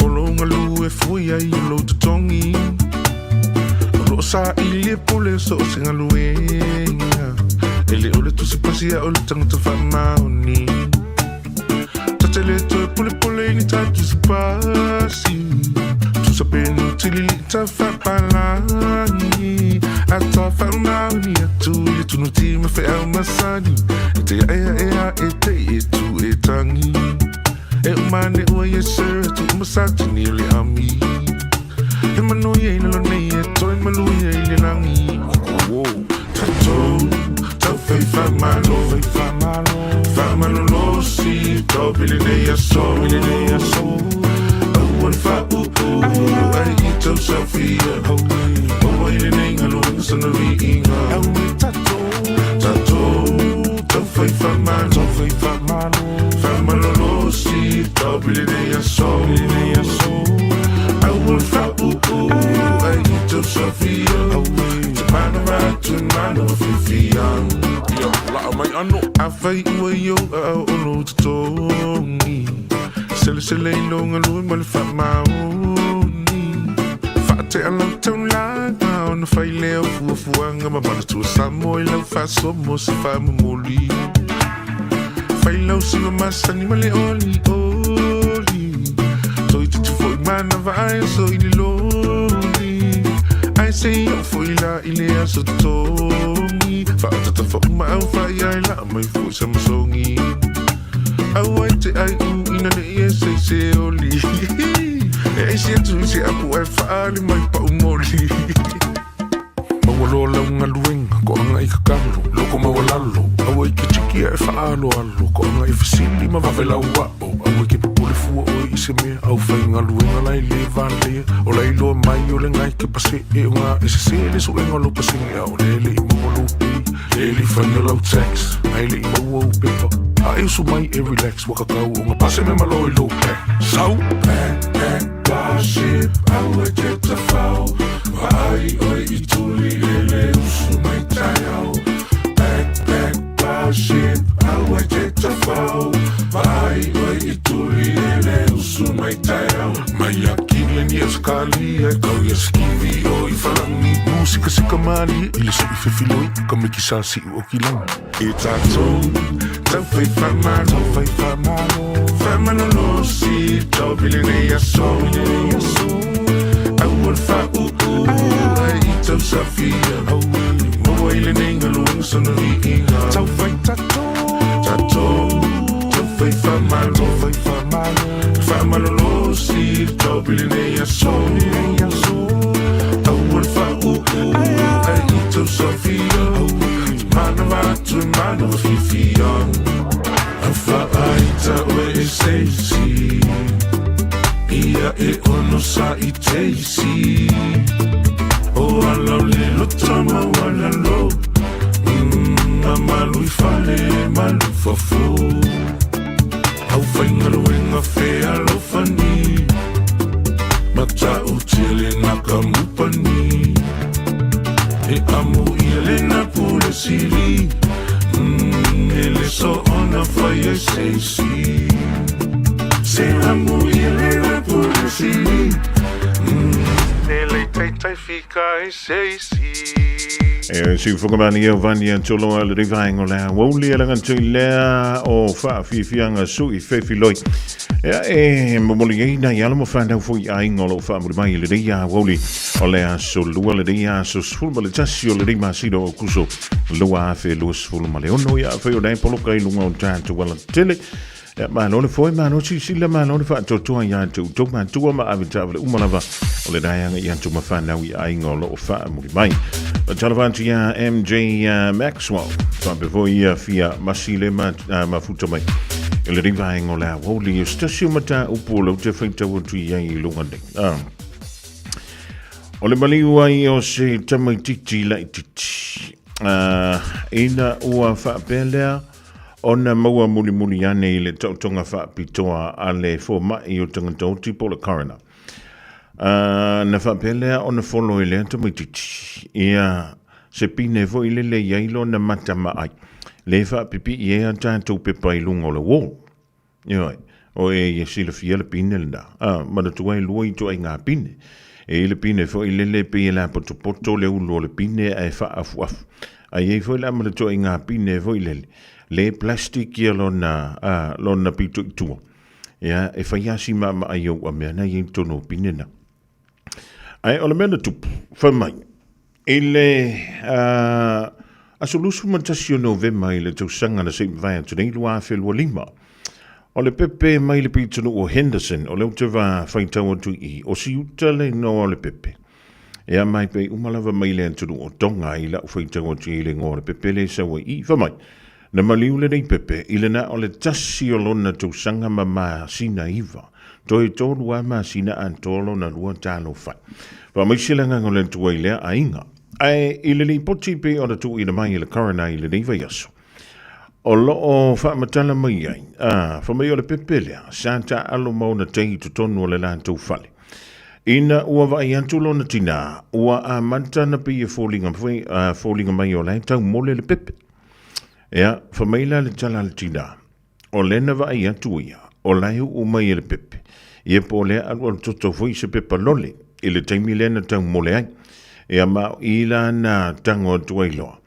O lou galu e fua ai o lou totogi O loo saili e pule so o se galuega E le o le tusipasi a o le tagata faamaoni Ta te le toe pulepule i ni ta tusipasi Tusa penu tilili ta faapalagi A ta faamaoni atu i le tunuti ma feau masani E te aeaea e te i e tu e tangi E uma ane ua yes sir atu uma satini o le ami He manuia i lalo nei e toe maluia i le lagi Whoa. Tatou taufai faamalo Faamalolosi taopi lenei aso Aua le faauu ai i tau saofia Maua i lenei galuega sana viiga Tatou taufai faamalo Faamalolosi taopi lenei aso Aua le faauu ai i tau saofia Te manawa atu e manawa fiafia Afai ua i ou aao o lou totogi Selesele i lou galue ma le faamaoni Faatea lau taulaga ona fai lea o fuafuaga ma manatua Samoa i lau faasoa mo se faamomoli Fai lau siva masani ma le olioli Toeitiiti foi manava ae oso i le loli Ae se i oo foi la i le aso totogi Faaataata faauma au faaiai laa mai foi sa masogi Aua e te ai u ina ne i e sei se oli E aisi atu i se apu ae faaali mai pau moli Maua loa lau galuega, koaga i kakalo, loko maualalo, aua i ke tiki a e faaaloalo, koaga i fesili ma vave lau ao, aua ke popole fua oe i se mea, au faigaluega la e le valea, o la iloa mai o le gai ke pasee o ga e sese le suega o lou pasene a o lea e le i maua lou pay, lea e le i faia lau tax, a e le i maua ou pepa, a e usu mai e relax, ua kakau o ga pase me malo i lou back, sau! Back, back. Starship, aua e te tawhao Vaai oe i tuli e le usu mai taeao Back, back, Starship, aua e te tawhao Vaai oe i tuli e le usu mai taeao Mai a Kilian i Auskalia e kau i a Skivi o i Whalangi Mūsikasika mālie i le sui fefiloi ka mikisa si'u o ki langi E tātou, tauwhai whamalo, Faamalolosi tau i lenei aso Aua le faauu ai i tau safia Maua i lenei galuega sona viiga Tau fai tatou Tatou Tau fai faamalo Faamalolosi tau i lenei aso Aua le faauu ai i tau safia Manava atu e manava fiafia Faaita oe e se isi Ia e ono sa i te isi O ala o le loto ma wala lo A malu i fale malu fafo Au whaingaluenga whea lofani Mata o tia le naka mupani E amu ia le na pule sili E le so ona whai e se isi Se amu ia le na pule sili E le taitai fika e se isi E si whakamani e vani a tolo a le rivaengo lea wauli e langa tui lea o whaafifianga sui whewhiloi. Ea e momoli ei nai ala mo whanau fo i ainga o loo whaamuri mai le rei a wauli o le aso lua le rei aso 11 o le rei masina o kuso 2026 ia whai o nei poloka i lunga o tātou ala tele. Ia malo le foe, malo silasila, malo le faatoatoa ia te outou matua ma ave taavale uma lava o le raeaga i atu ma whanau i aiga o loo whaamuri mai. Talofa atu ia MJ Maxwell, faapea foi ia fia masile ma, mafuta mai. I le rivaenga o le awauli, o se tasi o mataupu o lau te whaitau atu i ai i lunga nei. O le maliu ai o se tamaititi laititi. Ina ua faapea lea, ona maua mulimuli ane i le taotoga faapitoa a le fomai o tagata oti po o le coroner. Na faapea lea ona folo i lea tamaititi ia se pine foi lele i ai lona mata maai, le faapipii ai a tatou pepa i luga o le wall. Ioe, o e ia silafia le pine lena. A, manatua e lua ituaiga pine. E i ai le pine foi lele e pei e lapotopoto le ulu o le pine ae faaafuafu. A i ai foi la ma le ituaiga pine foi lele, le plastic ia lona, a, lona pito i tua. Ia, e fai lava si maamaai o ua mea na i ai i totonu o pine na. Ae o le mea na tupu, fai mai, i le aso 21 o Novema i le tausaga na se i mavae atu nei 2025, o le pepe mai le pitonuu o Henderson, o lea ou te faitau atu i i, o Siuta le igoa o le pepe. Ia mai pei uma lava mai le atunuu o Tonga i lau faitau atu i le igoa o le pepe lea e sau ai i i. Fai mai, na maliu lenei pepe i le na o le tasi o lona tausaga ma masina iva. Toe tolu lava masina atoa lona lua talo fai. Faamaise le agaga o le Atua i lea aiga. Ae i le lipoti pei ona tuuina mai e le coroner i lenei vaiaso, o lo o faamatala mai ai, a, fai mai o le pepe lea sa taaalo ma ona tei i totonu o le latou fale. Ina ua vaai atu lona tinā, ua amata ona pei e foliga, foliga mai o la e taumole le pepe. Ea, fai mai la le tala a le tinā, o lea na vaai atu ia, o la e uu mai e le pepe, ia po o lea alualu toto foi se pepa lole i le taimi lea na taumole ai. Ia ma o i la na tango atu ai loa,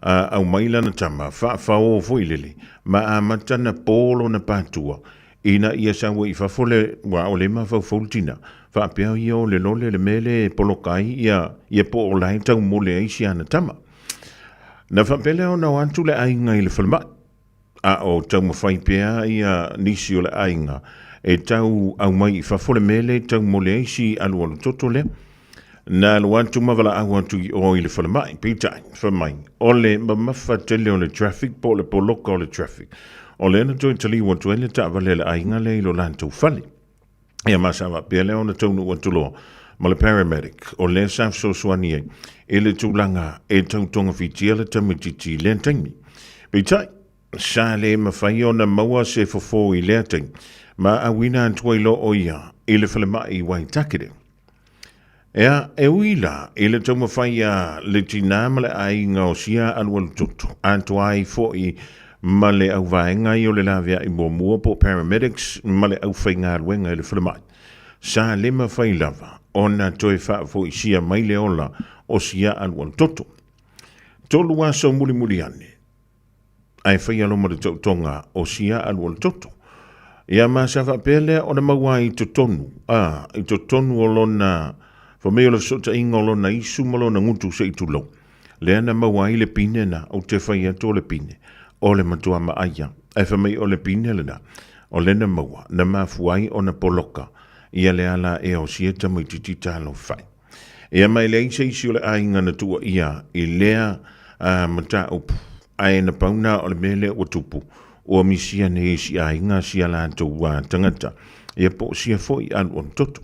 a aumai lana tama, faafaō foi lele, ma amata na pō lona pātua, ina ia sau ai i fafo le, ua o le mafaufau le tina, faapea ia o le lole le mea lea e poloka ai ia, ia po o la e taumole ai si ana tama. Na faapea lea ona o atu le aiga i le falemai, a o taumafai pea ia nisi o le aiga e tau aumai i fafo le mea lea e taumole ai si alualu toto lea. Na alu atu ma valaau atu i o i le falemai, peitai, fai mai, o le mamafa tele o le traffic po o le poloka o le traffic, o lea na toe taliu atu ai le taavale a le aiga lea i lo latou fale. Ia ma sa faapea lea ona taunuu atu loa ma le paramedic o lea sa fesoasoani ai i le tulaga e tau togafitia le tamaitiiti i lea taimi. Peitai, sa le mafai ona maua se fofo i lea taimi ma auina atu ai loa o ia i le falemai i Waitakere. Ea, e ui la i le taumafai a le tinā ma le aiga o sia alualutoto, atoa ai foi ma le auvaega ia o le laveai muamua po o paramedics ma le aufaigaluega i le falemai, sa le mafai lava ona toe faafoisia mai le ola o sia alualutoto. Tolu aso mulimuli ane, ae faia loa ma le taotoga o sia alualutoto. Ia ma sa faapea lea ona maua ai i totonu, a, i totonu o lona, fai mai o le fesootaiga o lona isu ma lona gutu se i tulou, lea na maua ai le pine na, ou te fai atu o le pine, o le matua maaia. Ae fai mai o le pine lena, o lea na maua, na mafua ai ona poloka ia le ala e osia tamaititi talofa. Ia ma e leai se isi o le aiga na tuuaia i lea mataupu, ae na pau na o le mea lea ua tupu, ua misia nei isi aiga sia latou tagata, ia po o sia foi alualu toto.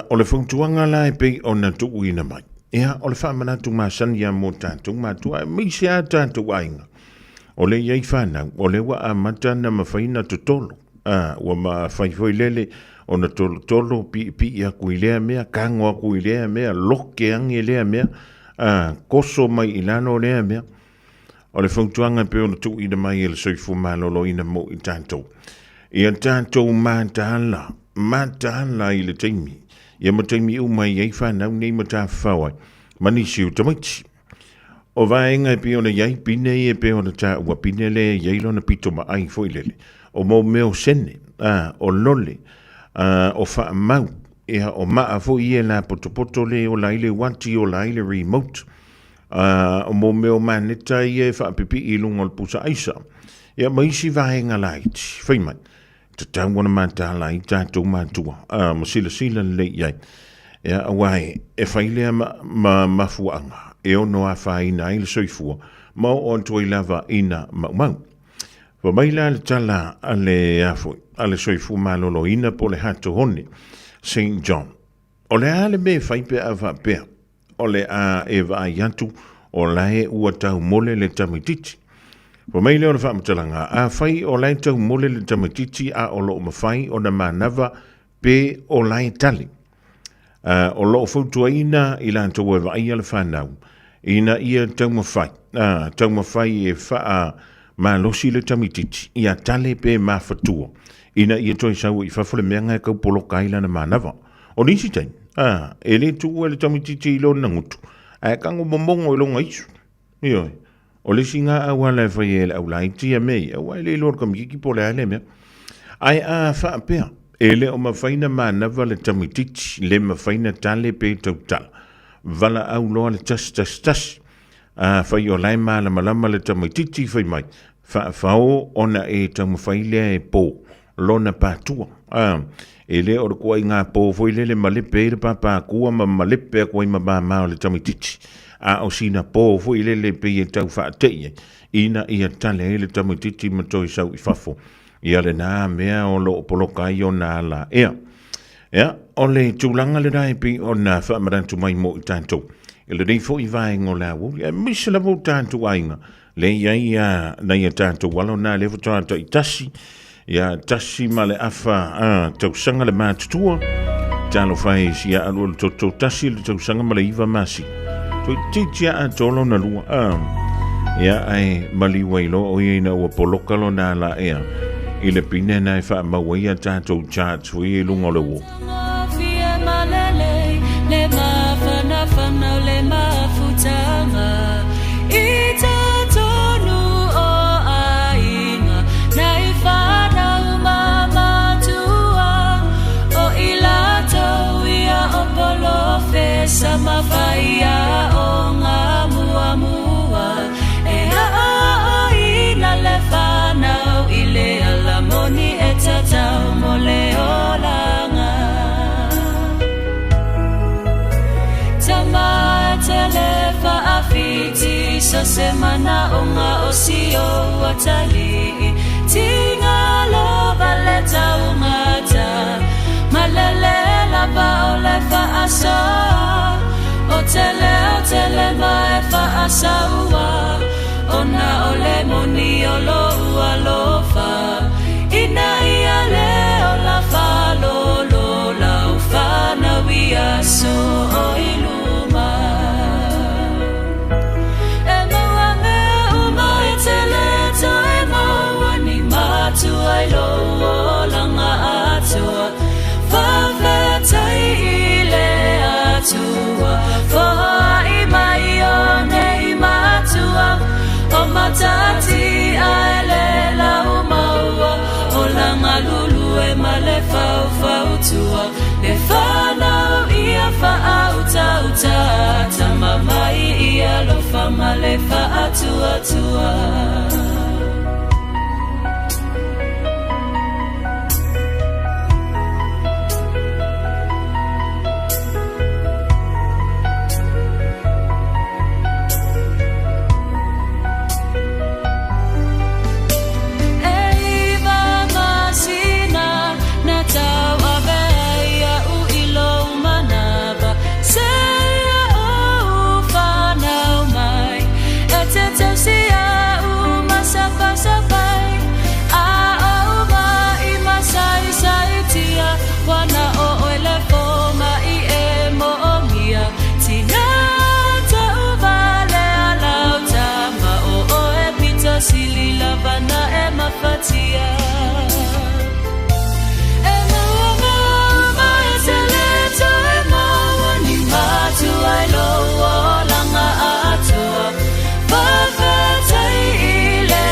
O le fautuaga la e pei ona tuuina mai, ia o le faamanatu masani lava mo tatou matua aemaise lava tatou aiga, o lea e i ai fanau, o lea ua amata ona mafai ona totolo. A, ua mafai foi lele ona tolotolo, piipii aku i lea mea, kago aku i lea mea, loke age lea mea, a, koso mai i lalo lea mea. O le fautuaga e pei ona tuuina mai e le Soifua Maloloina mo i tatou, ia tatou mataala, mataala i le taimi, ia ma taimi uma e i ai fanau nei ma tafafao ai, ma nisi o tamaiti. O vaega e pei ona i ai pine ia e pei ona taua, pine lea e i ai lona pito maai foi lele, o mau mea o sene, a, o lole, a, o faamau, ia, o maa foi ia e lapotopoto lea e ola ai le uati, e ola ai le remote, a, o mau mea o maneta ia e faapipii i luga o le pusa aisa, ia ma isi vaega laiti. Fai mai, Tatau ona mataala ai tatou matua, a, ma silasila lelei i ai. Ia, aua e, e fai lea ma, ma mafuaaga e ono afaina ai le soifua ma oo atu ai lava ina maumau. Fai mai la le tala a le, a foi, a le soifua maloloina po o le Hatohone Saint John, O le a le mea e fai pe a faapea o le a e vaai atu o lae ua taumole le tamaitiiti? Fai mai lea o le faamatalaga, afai o lae taumole le tamaitiiti a o lo o mafai ona manava pe o lae tali. A, o lo o fautuaina i latou e vaaia le fanau ina ia taumafai, a, taumafai e faa malosi le tamaitiiti ia tale pe mafatua ina ia toe sau i fafo le mea na e tau poloka ai lana manava. O nisi taimi, a, e le tuua e le tamaitiiti i lona gutu, ae tago momogo i lona isu. Ioe. O le isi na auala e fai ai e le aulaiti ia mea ia, aua e le iloa e le tamaitiiti po o le a lea mea. Ae a faapea, e le o mafai ona manava le tamaitiiti, le mafai ona tale pe tautala, valaau loa le 111. Afai o la e malamalama le tamaitiiti, fai mai, faafao ona e taumafai lea e po lona patua. A, e le o le ituaiga po foi lele malepe ai le papakua ma malepe atu ai ma mama o le tamaitiiti, a o sina po foi lele e pei e tau faatei ai ina ia tale ai le tamaitiiti ma toe sau i fafo. Ia lena mea o lo o poloka ai ona ala ea. Ia, o le tulaga lena e pei ona faamanatu mai mo i tatou i lenei foi vaega o le aoauli, aemaise lava o tatou aiga, lea e i ai a nai a tatou alo na lea faatoa taitasi, ia 1.5 a, tausaga le matutua. Talofa e si a alu toto 1 tausaga ma le 9 masina. Toeitiiti a atoa lona lua. A, ia ae maliu ai loa o ia ina ua poloka lona ala ea i le pine na e faamau ai a tatou charts foi i luga o le uo. ma le faatuatua. E iwa masina na tauave ai iaʻu i lou manawa Seia ou whanau mai E te tausi iaʻu masapasapai A ou maʻi masaisaitia Ua na o ʻoe le fōmaʻi e moʻomia Tina taʻuwalea lau tama ʻO ʻoe pito sili lava na e mafatia E maua e te le toe maua Ni matua i lou olaga atoa Faafetai i le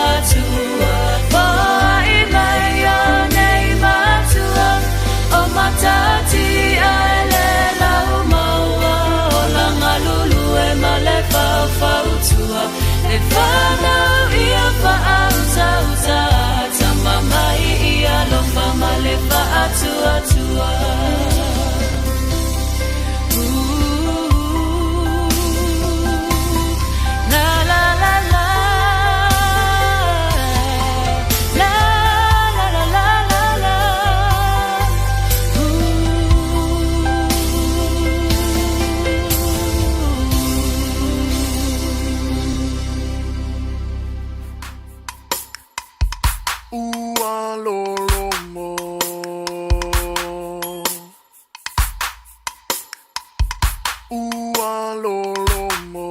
Atua Foai mai o nei matua O Matatia e le lau maua Olaga lulue ma le faufautua E whanau ia whaautauta Tama mai i alofa ma le whaatuatua. La la la la La la la la la la Ua lologo Ua lologo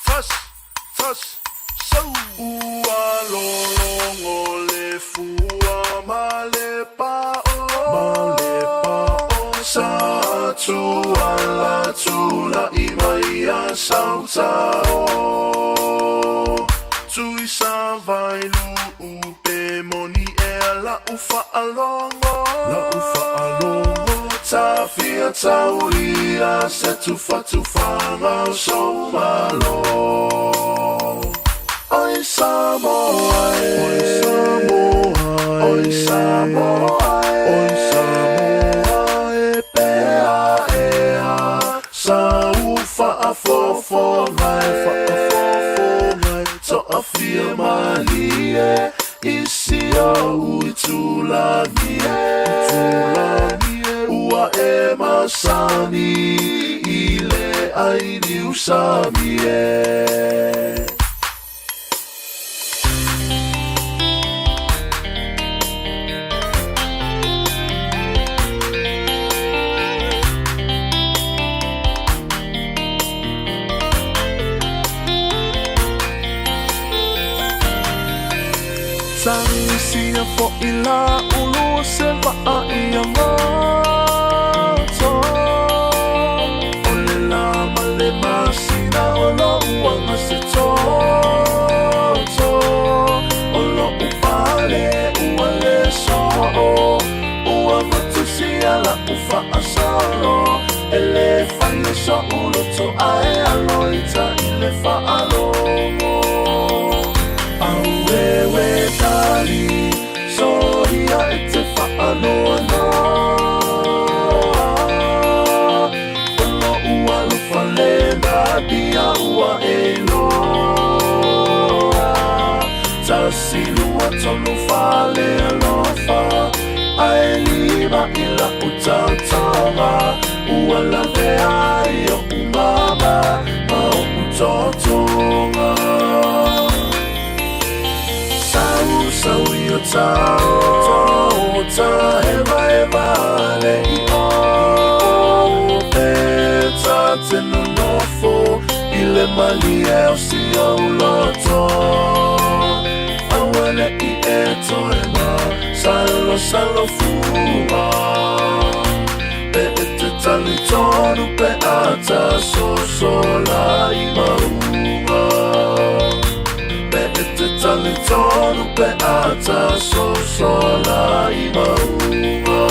Fas, fas, sau Ua lologo le fua ma le pa'o Ma le pa'o Sa tuala tula'i mai a sautao Tui sa vai lu'u pe moni ea la'u fa'alogo La'u fa'alogo Tafia taulia se tufatufaga o sou malo Oi Samoa e Oi Samoa e Oi Samoa e Oi Samoa e Pea ea Sa u faafofoga e Faafofoga e Toafia malie I si ou itulagi e Itulagi e Ua e masani I le ai niusami e. Tagisia foʻi la ulu o se vaʻa ia goto O le lā ma le masina o loʻu aga se toto O loʻu pale ua le soo Ua matusia laʻu faasolo E le fai e soʻu loto ae alo ita i le faalogo Auewe tali soia e te faanoanoa O loʻu alofa le natia ua e iloa Tasi lua tolu fa le alofa Ae lima i laʻu taotoga Ua lawe ai oʻu mama ma oʻu totoga Sau sau i o tao ta hevaheva le i o Pe ta te nonofo i le malie o si ou loto Aua neʻi e toe ma salo salo fua Pe e te talitonu pe a ta sosola i mauga Pe e te talitonu pe a ta sosola i mauga.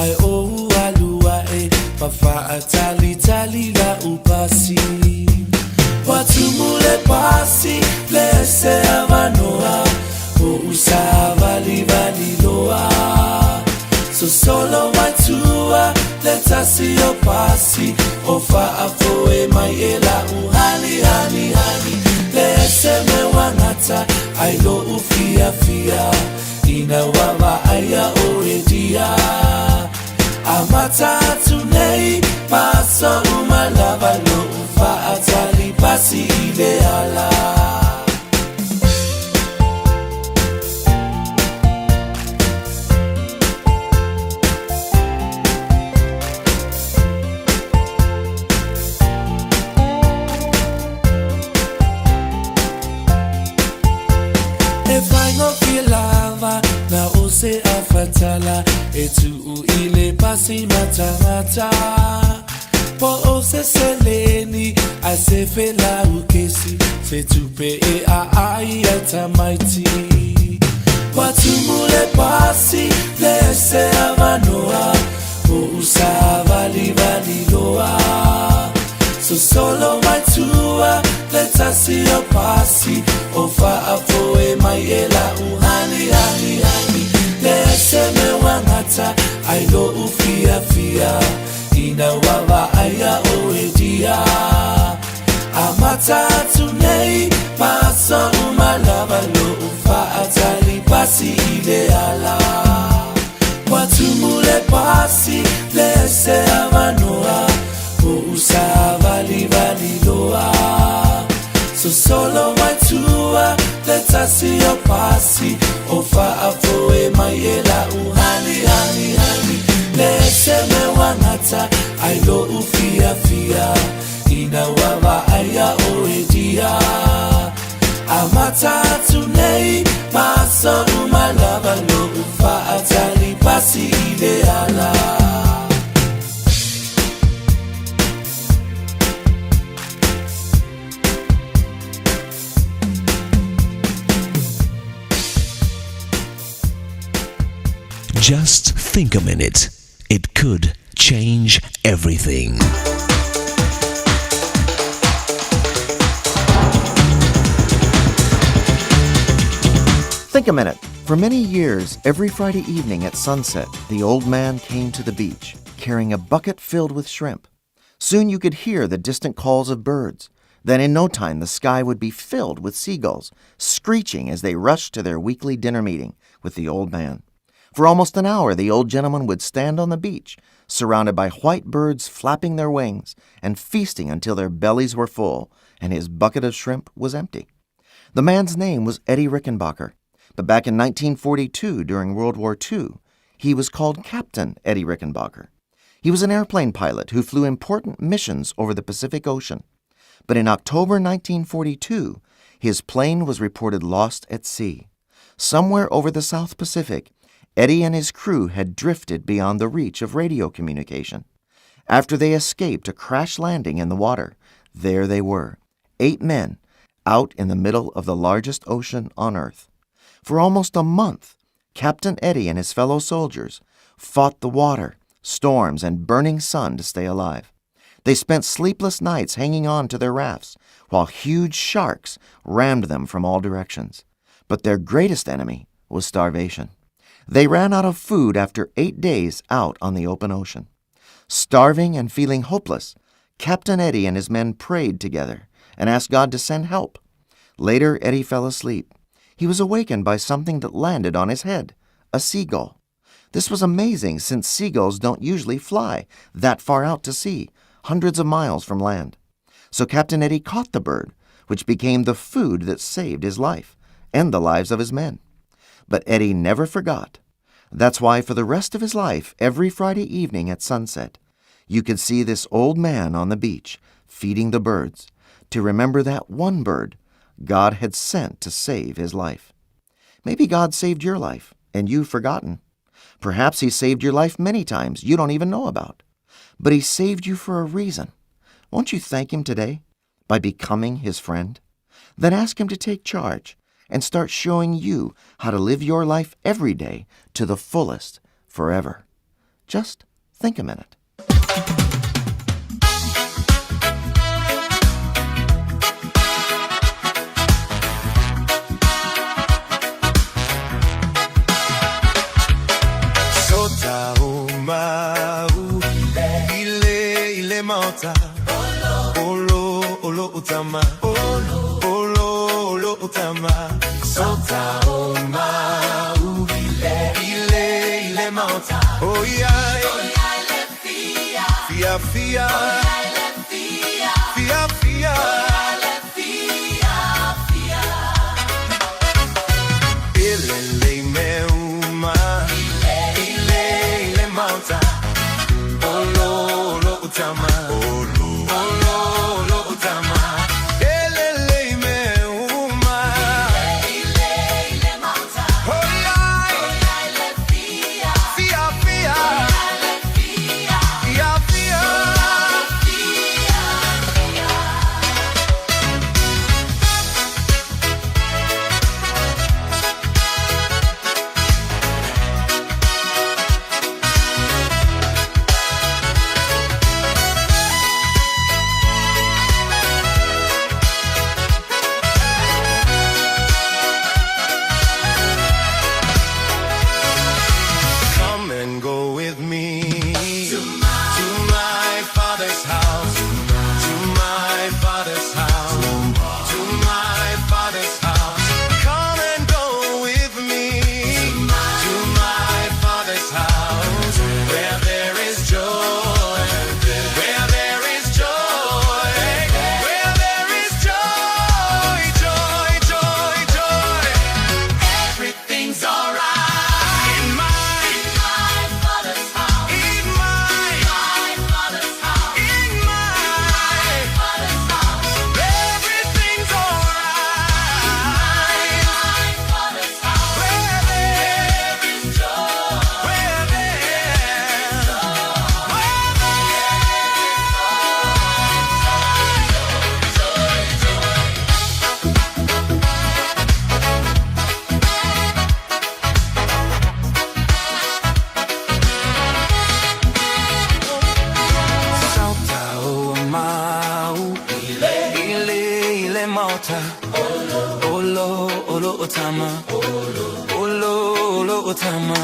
Ai ou alu aʻe ma faatalitali lau pasi Ua tumu le pasi le se avanoa Oʻu savalivali loa Sosolo mai tua le tasi o pasi O faafoe mai e lau hani hani hani Le ese me wangata ai loʻu fiafia Ina ua vaaia oe dia Amata atu nei ma aso uma lava Loʻu faatali pasi i le ala. E faigofie lava na o se afatala E tuu i le pasi matagata Po o se seleni a se felaukesi Se tupe e aai ai tamaiti Ua tumu le pasi le se avanoa Oʻu savalivali loa Sosolo mai tua le tasi o pasi O faafoe mai e lau hani hani hani Le ese me wangata ai loʻu fiafia Ina ua vaaia oe dia Amata atu nei ma aso uma lava Loʻu faatali pasi i le ala Ua tumu le pasi le se avanoa Oʻu savalivali loa Sosolo mai tua le tasi o pasi O faafoe mai e lau hani hani hani Le ese me wangata ai loʻu fiafia Ina ua vaaia oe dia Amata atu nei ma aso uma lava Loʻu faatali pasi i le ala. Just think a minute. It could change everything. Think a minute. For many years, every Friday evening at sunset, the old man came to the beach, carrying a bucket filled with shrimp. Soon you could hear the distant calls of birds. Then in no time the sky would be filled with seagulls, screeching as they rushed to their weekly dinner meeting with the old man. For almost an hour, the old gentleman would stand on the beach, surrounded by white birds flapping their wings and feasting until their bellies were full and his bucket of shrimp was empty. The man's name was Eddie Rickenbacher, but back in 1942, during World War II, he was called Captain Eddie Rickenbacher. He was an airplane pilot who flew important missions over the Pacific Ocean. But in October 1942, his plane was reported lost at sea. Somewhere over the South Pacific, Eddie and his crew had drifted beyond the reach of radio communication. After they escaped a crash landing in the water, there they were, 8 men, out in the middle of the largest ocean on Earth. For almost a month, Captain Eddie and his fellow soldiers fought the water, storms, and burning sun to stay alive. They spent sleepless nights hanging on to their rafts while huge sharks rammed them from all directions. But their greatest enemy was starvation. They ran out of food after 8 days out on the open ocean. Starving and feeling hopeless, Captain Eddie and his men prayed together and asked God to send help. Later, Eddie fell asleep. He was awakened by something that landed on his head, a seagull. This was amazing since seagulls don't usually fly that far out to sea, hundreds of miles from land. So Captain Eddie caught the bird, which became the food that saved his life and the lives of his men. But Eddie never forgot. That's why for the rest of his life, every Friday evening at sunset, you could see this old man on the beach feeding the birds to remember that one bird God had sent to save his life. Maybe God saved your life and you've forgotten. Perhaps he saved your life many times you don't even know about. But he saved you for a reason. Won't you thank him today by becoming his friend? Then ask him to take charge and start showing you how to live your life every day to the fullest forever. Just think a minute. Fia fia Fia fia Ile me uma Ile ile mauta Olo olo utama Olo olo olo utama Elele me uma Ile ile mauta Fia fia Fia fia Come and go with me to my, to my father's house. To my father's house. To my father's house. Come and go with me to my father's house. Where there is joy. Where there is joy. Where there is joy. Joy, joy, joy. Everything's alright in my, in my father's house. In my, my father's house. In my, father's house. Everything's alright. In my father's house. Where there is joy. Where there is joy. Where there is joy, joy, joy. Sauta o mau Ile ile ile mauta Olo olo otama Olo olo otama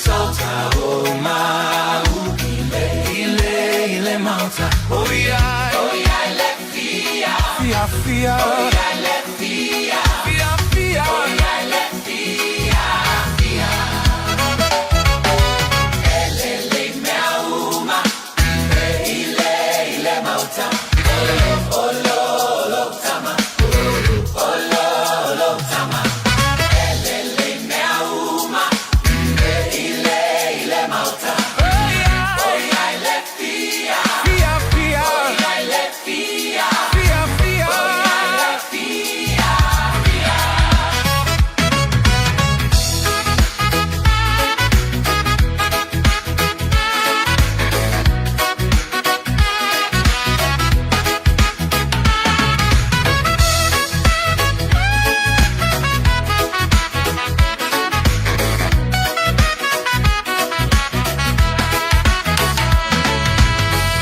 Sauta o mau Ile ile ile mauta Oh yeah Oh yeah le fia Fia fia Oh yeah le fia Fia fia Oh yeah le fia Fia Elele meauma Ile ile mauta Olo olo olo tama Olo olo tama Elele meauma Ile ile mauta Oh yeah le fia Fia fia Oh yeah le fia Fia fia Oh yeah le fia Fia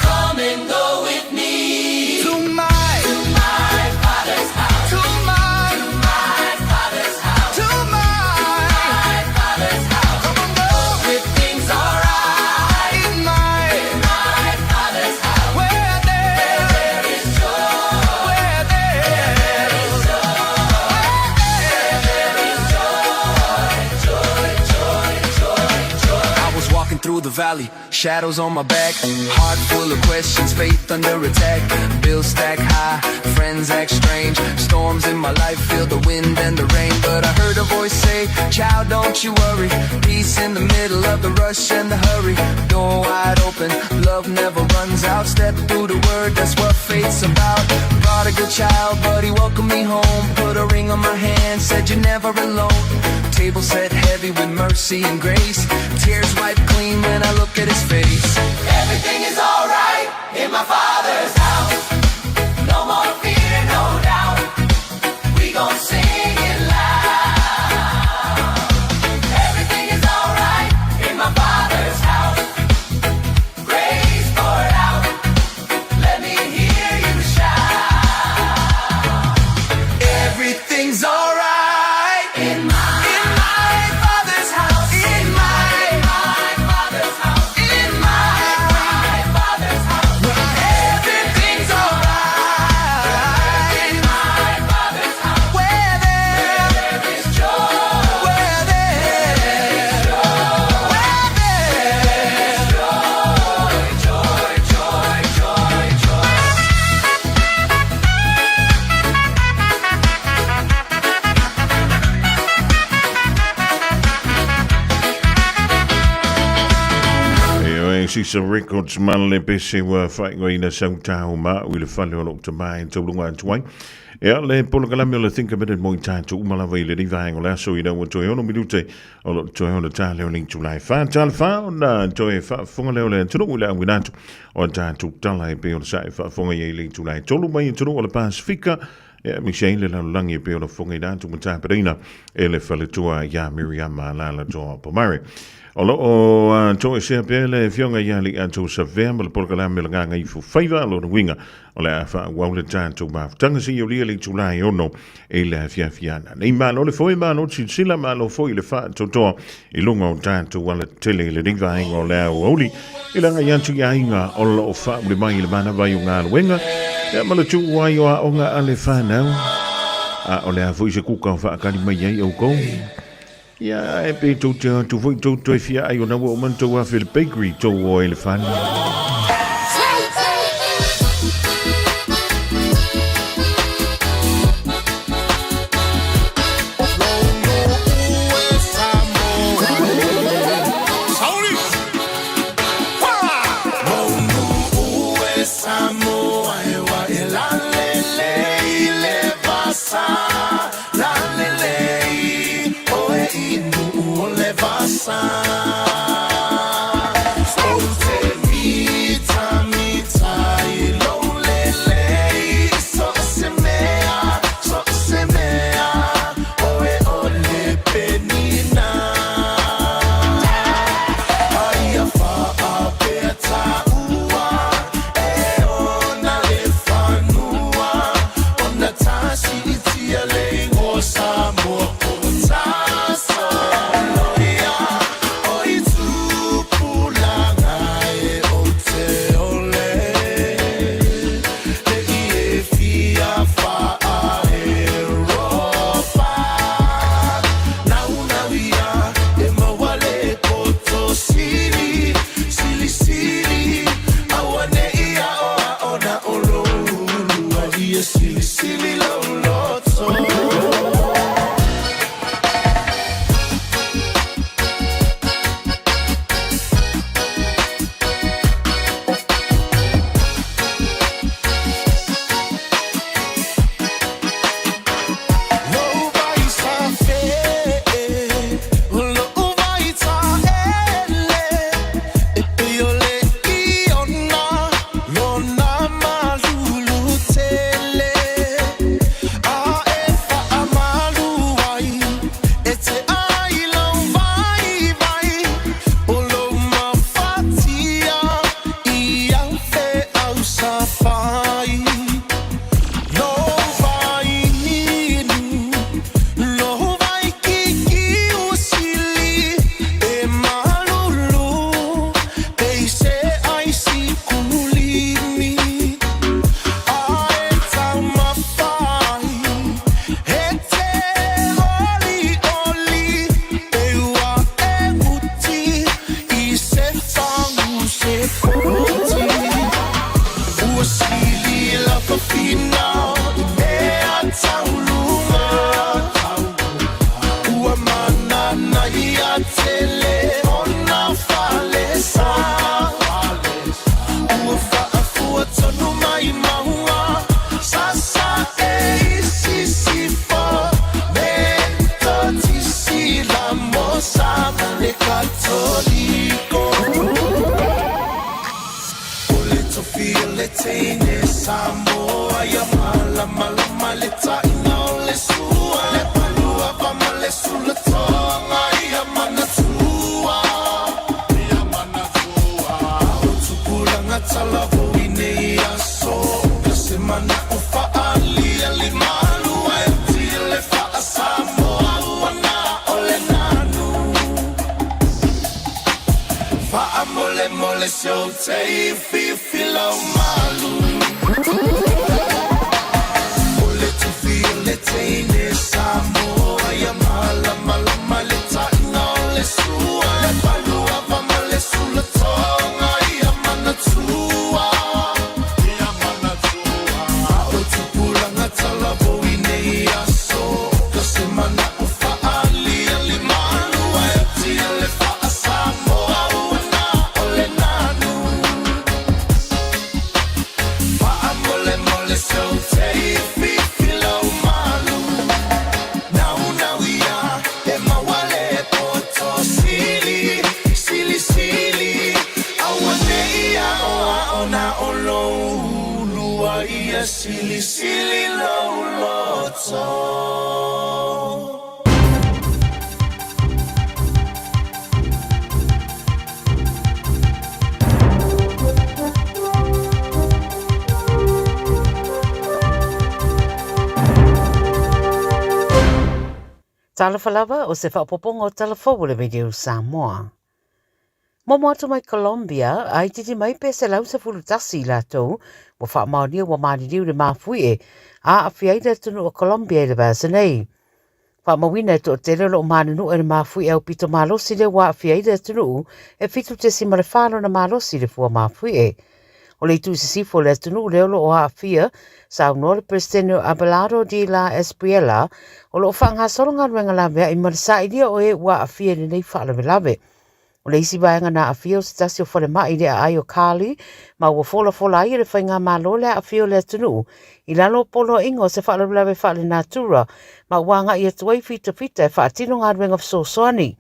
Come and go with me To my, to my father's house. To my, to my father's house. To my, my father's house. Come on, go. Everything's alright In my, in my father's house. Where there, there is joy. Where there, is joy. Where there is joy. Joy, joy, joy, joy. I was walking through the valley, shadows on my back, heart full of questions, faith under attack. Bills stack high, friends act strange, storms in my life feel the wind and the rain. But I heard a voice say, Child, don't you worry. Peace in the middle of the rush and the hurry. Door wide open, love never runs out. Step through the word, that's what faith's about. Prodigal child, but he welcomed me home. Put a ring on my hand, said you're never alone. Table set heavy with mercy and grace. Tears wiped clean when I look at his face. Everything is alright in my father's house. No more fear, no doubt. We gon' sing it loud. Everything is alright in my father's house. Ioe, Sisa Records ma le pese ua faaigoaina sau tao ma au i le fale o lou tama e tauluga atu ai. Ea le polokalame o le Think a Minute mo i tatou uma lava i lenei vaega o le aso ina ua toe 6 minute o lo o toe ona ta lea o le itula e 4 tala 4 ona toe faafofoga lea o le atunuu i le auina atu o a tatou tala e pei ona sa e faafofoga i ai i le itula e 3 mai atunuu o le Pasefika e aemaise ai le lalolagi e pei ona fofogaina atu ma tapenaina e le faletua ia Miriama Alaalatoa Pomare. O lo o toesea pea le Afioga ia Aliiato Savea ma le polokalame o le Gagaifo Faiva, lona uiga o le a faaauau le tatou mafutaga seia aulia le itula e 6 i le afiafi ana. Nei malo le foe, malo le silasila, malo foi le faatoatoa i luga o tatou alatetele i lenei vaega o le aoauli i le agai atu i aiga o lo o faauli mai i le manava i o galuega ia ma le tuu ai o aoga a le fanau. A o le a foi se kuka o faakali mai ai oukou? Ia, ae pe tou te o atu foi tou toe fia ai ona ua uma ona tou afe i le bakery tou o ai i le fale. Na o lou lua ia silisili lou loto. Talofa lava o se faaopoopoga o tala fou o le Radio Samoa. Momo atu mai Colombia, a itiiti mai pe 111 i latou ua faamaonia ua maliliu le mafuie a aafia ai le atunuu o Colombia i le vaiaso nei. Faamauina e toatele o lo o manunua i le mafuie aupito malosi lea ua aafia ai le atunuu e 7.4 lona malosi i le fua mafuie. O le itu i sisifo o le atunuu lea o lo o aafia, saunoa le Peresetene o Abelardo de la Espriella, o lo o faagasolo galuega laveai ma le sailia o e ua aafia i lenei faalavelave. O le isi vaega na aafia o se tasi o falemai i le aai o Cali, ma ua folafola ai e le faigamalo le aafia o le atunuu i lalo o poloaiga o se faalavelave faalenatura ma ua agai atu ai fitafita e faatino galuega fesoasoani.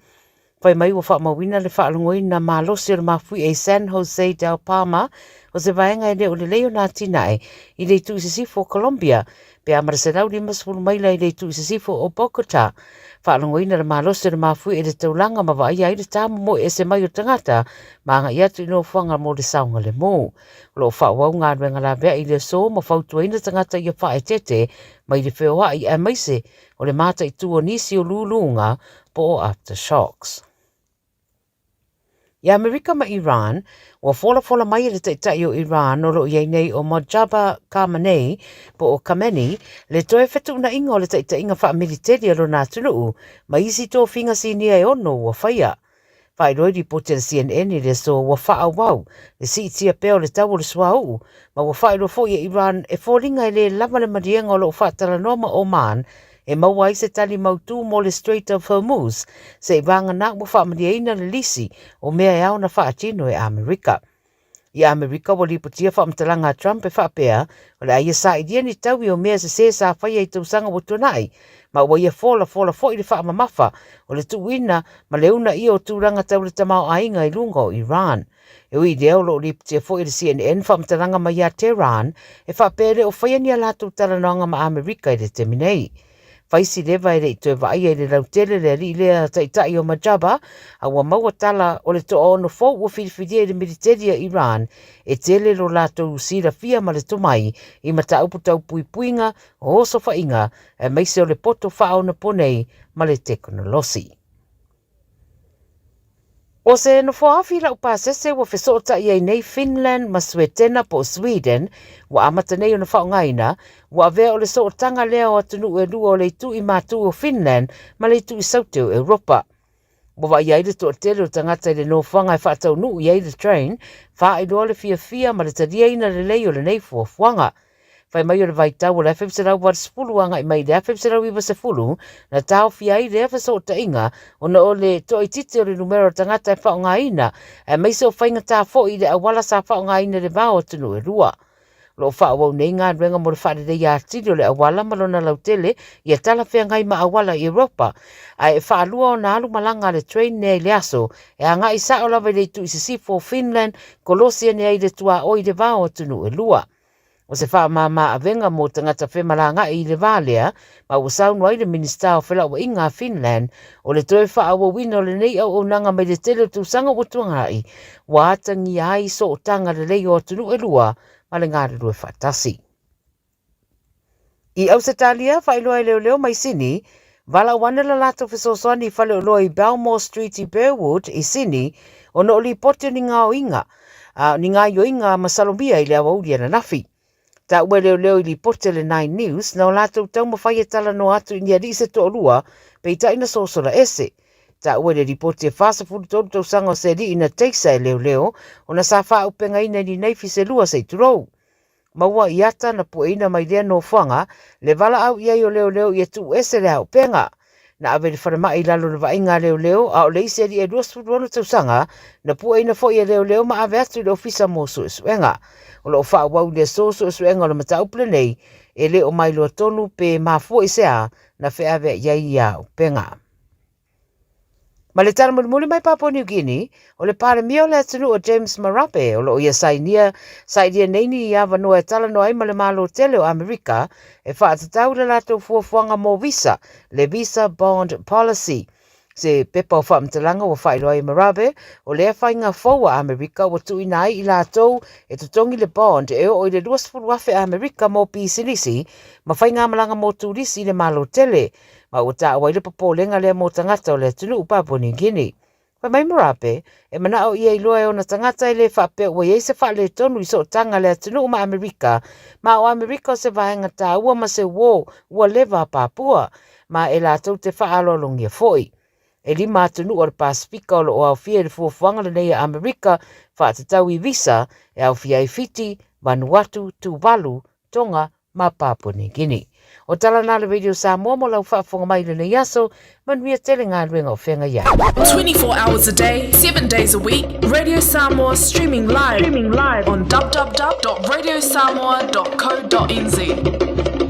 Fai mai ua faamauina le faalogoina malosi o le mafuie i San Jose del Palma, o se vaega e le o lelei ona atinae i le itu i sisifo o Colombia, pe a ma le 150 maila i le itu i sisifo o Bogota. Faalogoina le malosi o le mafuie i le taulaga ma vaaia ai le tāmomoe ese mai o tagata ma agai atu i nofoaga mo le saogalemu. O lo o faaauau galuega laveai i le aso ma fautuaina tagata ia faaeteete mai le feoai aemaise o le mataitu o nisi o luluga po o aftershocks. I Amerika ma Iran, ua folafola mai e le taitai o Iran o lo o i ai nei o Mojtaba Khamenei po o Khamenei le toe fetuunaiga o le taitaiga faamiliteli a lona atunuu ma isi tofiga sinia e ono ua faia. Faailoa i lipoti a le CNN i le aso ua faaauau le siitia pea o le tau o le suauu ma ua faailoa foi e Iran e foliga e le lava le maliega o lo o faatalanoa ma Oman e maua ai se tali mautū mo le Strait of Hormuz se'i vagana ua faamalieina le lisi o mea e ao ona faatino e Amerika. I Amerika ua lipotia faamatalaga a Trump e faapea o le a ia sailia ni taui o mea sesē sa faia i tausaga ua tuanai ma ua ia folafola foi le faamamafa o le tuuina ma le uunaia o tulaga tau le tamaoaiga i luga o Iran. E ui i lea, o lo o lipotia foi e le CNN faamatalaga mai ia Tehran e faapea e le o faia ni a latou talanoaga ma Amerika i le taimi nei. Fai si leva e le i toe vaaia i le lautele le alii lea taitai o Mojtaba, a ua maua tala o le toaono fou ua filifilia i le militeli a Iran e tele lo latou silafia ma le tomai i mataupu tau puipuiga o osofaiga aemaise o le poto faaonaponei ma le tekonolosi. O se nofoafi laupasese ua fesootai ai nei Finland ma Suetena po o Sweden, ua amata nei ona faaaogaina, ua avea o le sootaga lea o atunuu e lua o le itu i matu o Finland ma le itu i Saute o Europa. Ua vaaia ai le toatele o tagata i le nofoaga e faataunuu i ai le train, faailoa le fiafia ma le taliaina lelei o lenei fuafuaga. Fai mai o le vaitau o le 1980 agai mai i le 1990 na taofia ai lea fesootaiga ona o le toaitiiti o le numera o tagata e faaaogaina aemaise o faigata foi i le auala sa faaaogaina i le va o atunuu e lua. O lo o faaauau nei galuega mo le faaleleia atili o le auala ma lona lautele ia talafeagai ma auala i Europa, ae e faalua ona alu malaga a le train nea i le aso e agai sao lava i le itu i sisifo o Finland, kolosi ane ai le tuaoi i le va o atunuu e lua. O se faamama avega mo tagata femalaga'i i le va lea, ma ua saunoa ai le Minisita o Felauaiga a Finland, o le toe faaauauina o lenei auaunaga mai le tele o tausaga ua tuanai, ua atagia ai sootaga lelei o atunuu e lua ma le galulue faatasi. I Ausetalia, faailoa e leoleo mai Sini, valaau ane le latou fesoasoani i faleoloa i Belmore Street i Burwood i Sini ona o lipoti o ni gaoiga a o ni gaoioiga masalomia i le aoauli ananafi. Taua e leoleo i lipoti a le Nine News na o latou taumafai e talanoa atu i ni alii se toalua peitai na sosola ese. Taua i le lipoti e 43 tausaga o se alii na teisa e leoleo ona sa faaaupegaina i ni naifi se lua se i tulou. Maua i ata na pueina mai lea nofoaga, le valaau i ai o leoleo ia tuu ese le auupega. Na ave i le falemai i lalo o le vaaiga a leoleo, a o le isi alii e 26 tausaga, na pueina foi e leoleo ma ave atu i le ofisa mo suesuega. O lo o faaauau i le aso suesuega o le mataupu lenei, e le o mailoa tonu pe mafua i se a na feaveai ai ia auupega. Ma le tala mulimuli mai Papua New Guinea, o le Palemia o le atunuu o James Marape o lo o ia sainia sailia nei ni avanoa e talanoa ai ma le Malo tele o Amerika e faatatau i le latou fuafuaga mo visa, le Visa Bond Policy. Se pepa o faamatalaga ua faailoa ai e Marape, o lea faiga fou a Amerika ua tuuina ai i latou e totogi le bond e oo i le 20,000 Amerika mo pisinisi ma faigamalaga mo turisi i le Malo tele, ma ua taua ai le popolega lea mo tagata o le atunuu Papua New Guinea. Fai mai Marape, e manao ia iloa e ona tagata e le faapea ua i ai se faaletonu i sootaga a le atunuu ma Amerika, ma o Amerika o se vaega taua ma se uo ua leva a Papua, ma e latou te faaaloalogia foi. E lima atunuu o le Pasefika o lo o aofia i le fuafuaga lenei a Amerika faatatau i visa e aofia ai Fiti, Vanuatu, Tuvalu, Tonga ma Papua New Guinea. O tala na le Radio Samoa mo lau faafofoga mai i lenei aso, manuia tele galuega o feagai ai. 24 hours a day, 7 days a week, Radio Samoa streaming live, streaming live on www.radiosamoa.co.nz.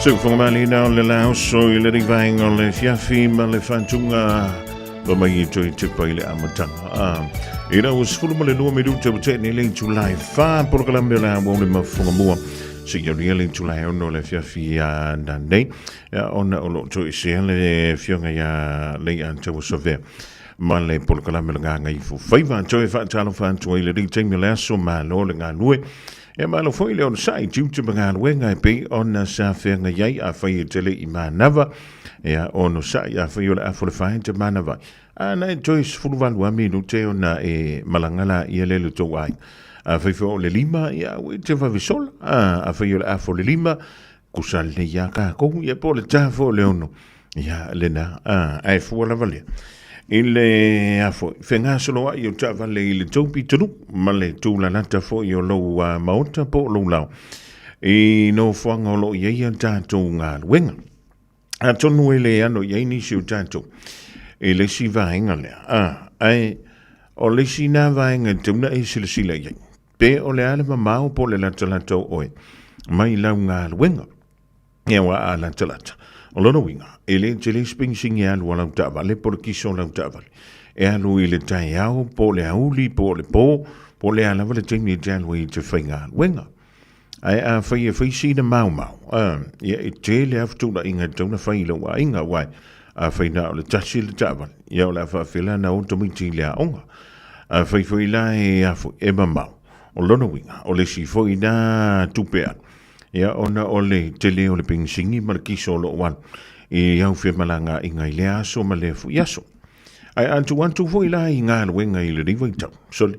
Suufogamalina o le laoso i le rivaenga o le fiafi ma le faatuga pa mai e toe tepa i le amataga. Ah, i lau 12 minuta ua tee nei le itula e 4 polokalame o le a ua le mafuga mua. Se i aulia le itula e 6 le afiafi a nanei, ona o loo toesea le afioga ia Leiataua Savea ma le polokalame o le Gagaifo Faiva. Toe faatalofa atu ai i lenei taimi o le aso, malo le galue. E malo foi le onosai tiute ma galuega e pei ona sa feagai ai afai e te le i manava. Ia onosai afai o le afu le fae te manava. A na e toe 18 a minute ona e malaga la ia le le tou ai. Afai foi o le lima, ia ua te vave sola. Afai o le afu le lima, kusa lelei ia kākou, ia po o le tā foi o le ono. Ia, lena, ae fua lava lea. I le a foi, fegasoloai o taavale i le tou pitonuu ma le tūlalata foi o lou maota po o lou lao i nofoaga o lo o i ai a tatou galuega. Atonu e le ano i ai nisi o tatou i le isi vaega lea. Ae o le isi nā vaega e tatau ona e silasila i ai, pe o le a le mamao po o le latalata o oe mai lau galuega. Ia ua a latalata. O lona uiga, e le tele se penisini e alu a lau taavale po o le kiso o lau taavale. E alu i le taeao po o le aoauli po o le po, po o le a lava le taimi e te alu ai i te faigaluega. Ae afai e fai sina maomao, a, ia e tele lava fetuunaiga e tatau ona fai i lou aiga, aua afai na o le tasi le taavale, ia o le a faapefea la ona o tamaiti i le aoga. Afai foi la e a foi, e mamao, o lona uiga, o le isi foi na tupe alu, Ia, ona o le tele o le penisini ma le kiso o lo o alu i au femalagaaiga i lea aso ma lea foi aso. Ae a tuu atu foi la i galuega i lenei vaitau, sole,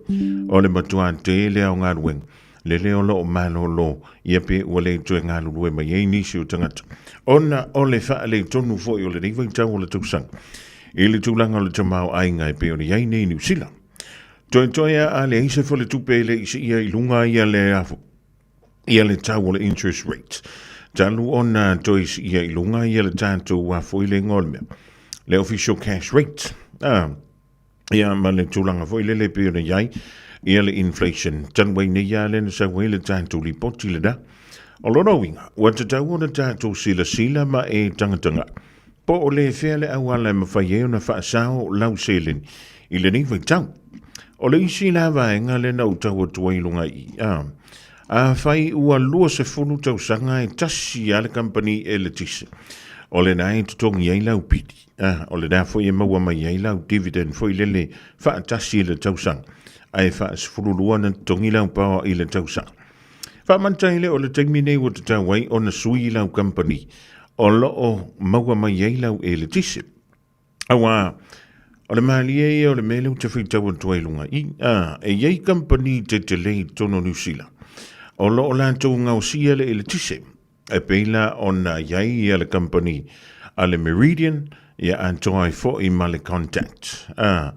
o le matua tele lava o galuega, lele o lo o malolo, ia pe ua le toe galulue mai ai nisi o tagata, ona o le faaletonu foi o lenei vaitau o le tausaga i le tulaga o le tamaoaiga e pei ona i ai nei Niu Sila. Toetoe a leai se faletupe e le i siia i luga ia le afu, ia le tau o le interest rate. Talu ona toe siia i luga ia le tatou a foi le igoa o le mea, le official cash rate. Ah, ia ma le tulaga foi lele pei ona i ai ia le inflation. Talu ai nei lava lea na sau ai le tatou lipoti lena. O lona uiga, ua tatau ona tatou silasila ma e tagataga po o le fea le auala e mafai ai ona faasao lau seleni i lenei vaitau. O le isi la vaega lea na ou tau atu ai i luga i i, a, afai ua 20 tausaga e tasi lava le kamupani eletise. O lena e totogi ai lau pili, a, o lena foi e maua mai ai lau dividend foi lele faatasi i le tausaga, ae faasefululua ona totogi lau paoa i le tausaga. Faamanta ai lea o le taimi nei ua tatau ai ona sui lau kamupani o lo o maua mai ai lau eletise. Auā, o le mālie ia o le mea lea ou te faitau atu ai i luga i, a, e i ai kamupani tetele i totonu o Niu Sila o lo o latou gaosia le eletise, e pei la ona i ai ia le kamupani a le Meridian, ia atoa ai foi ma le Contact, a,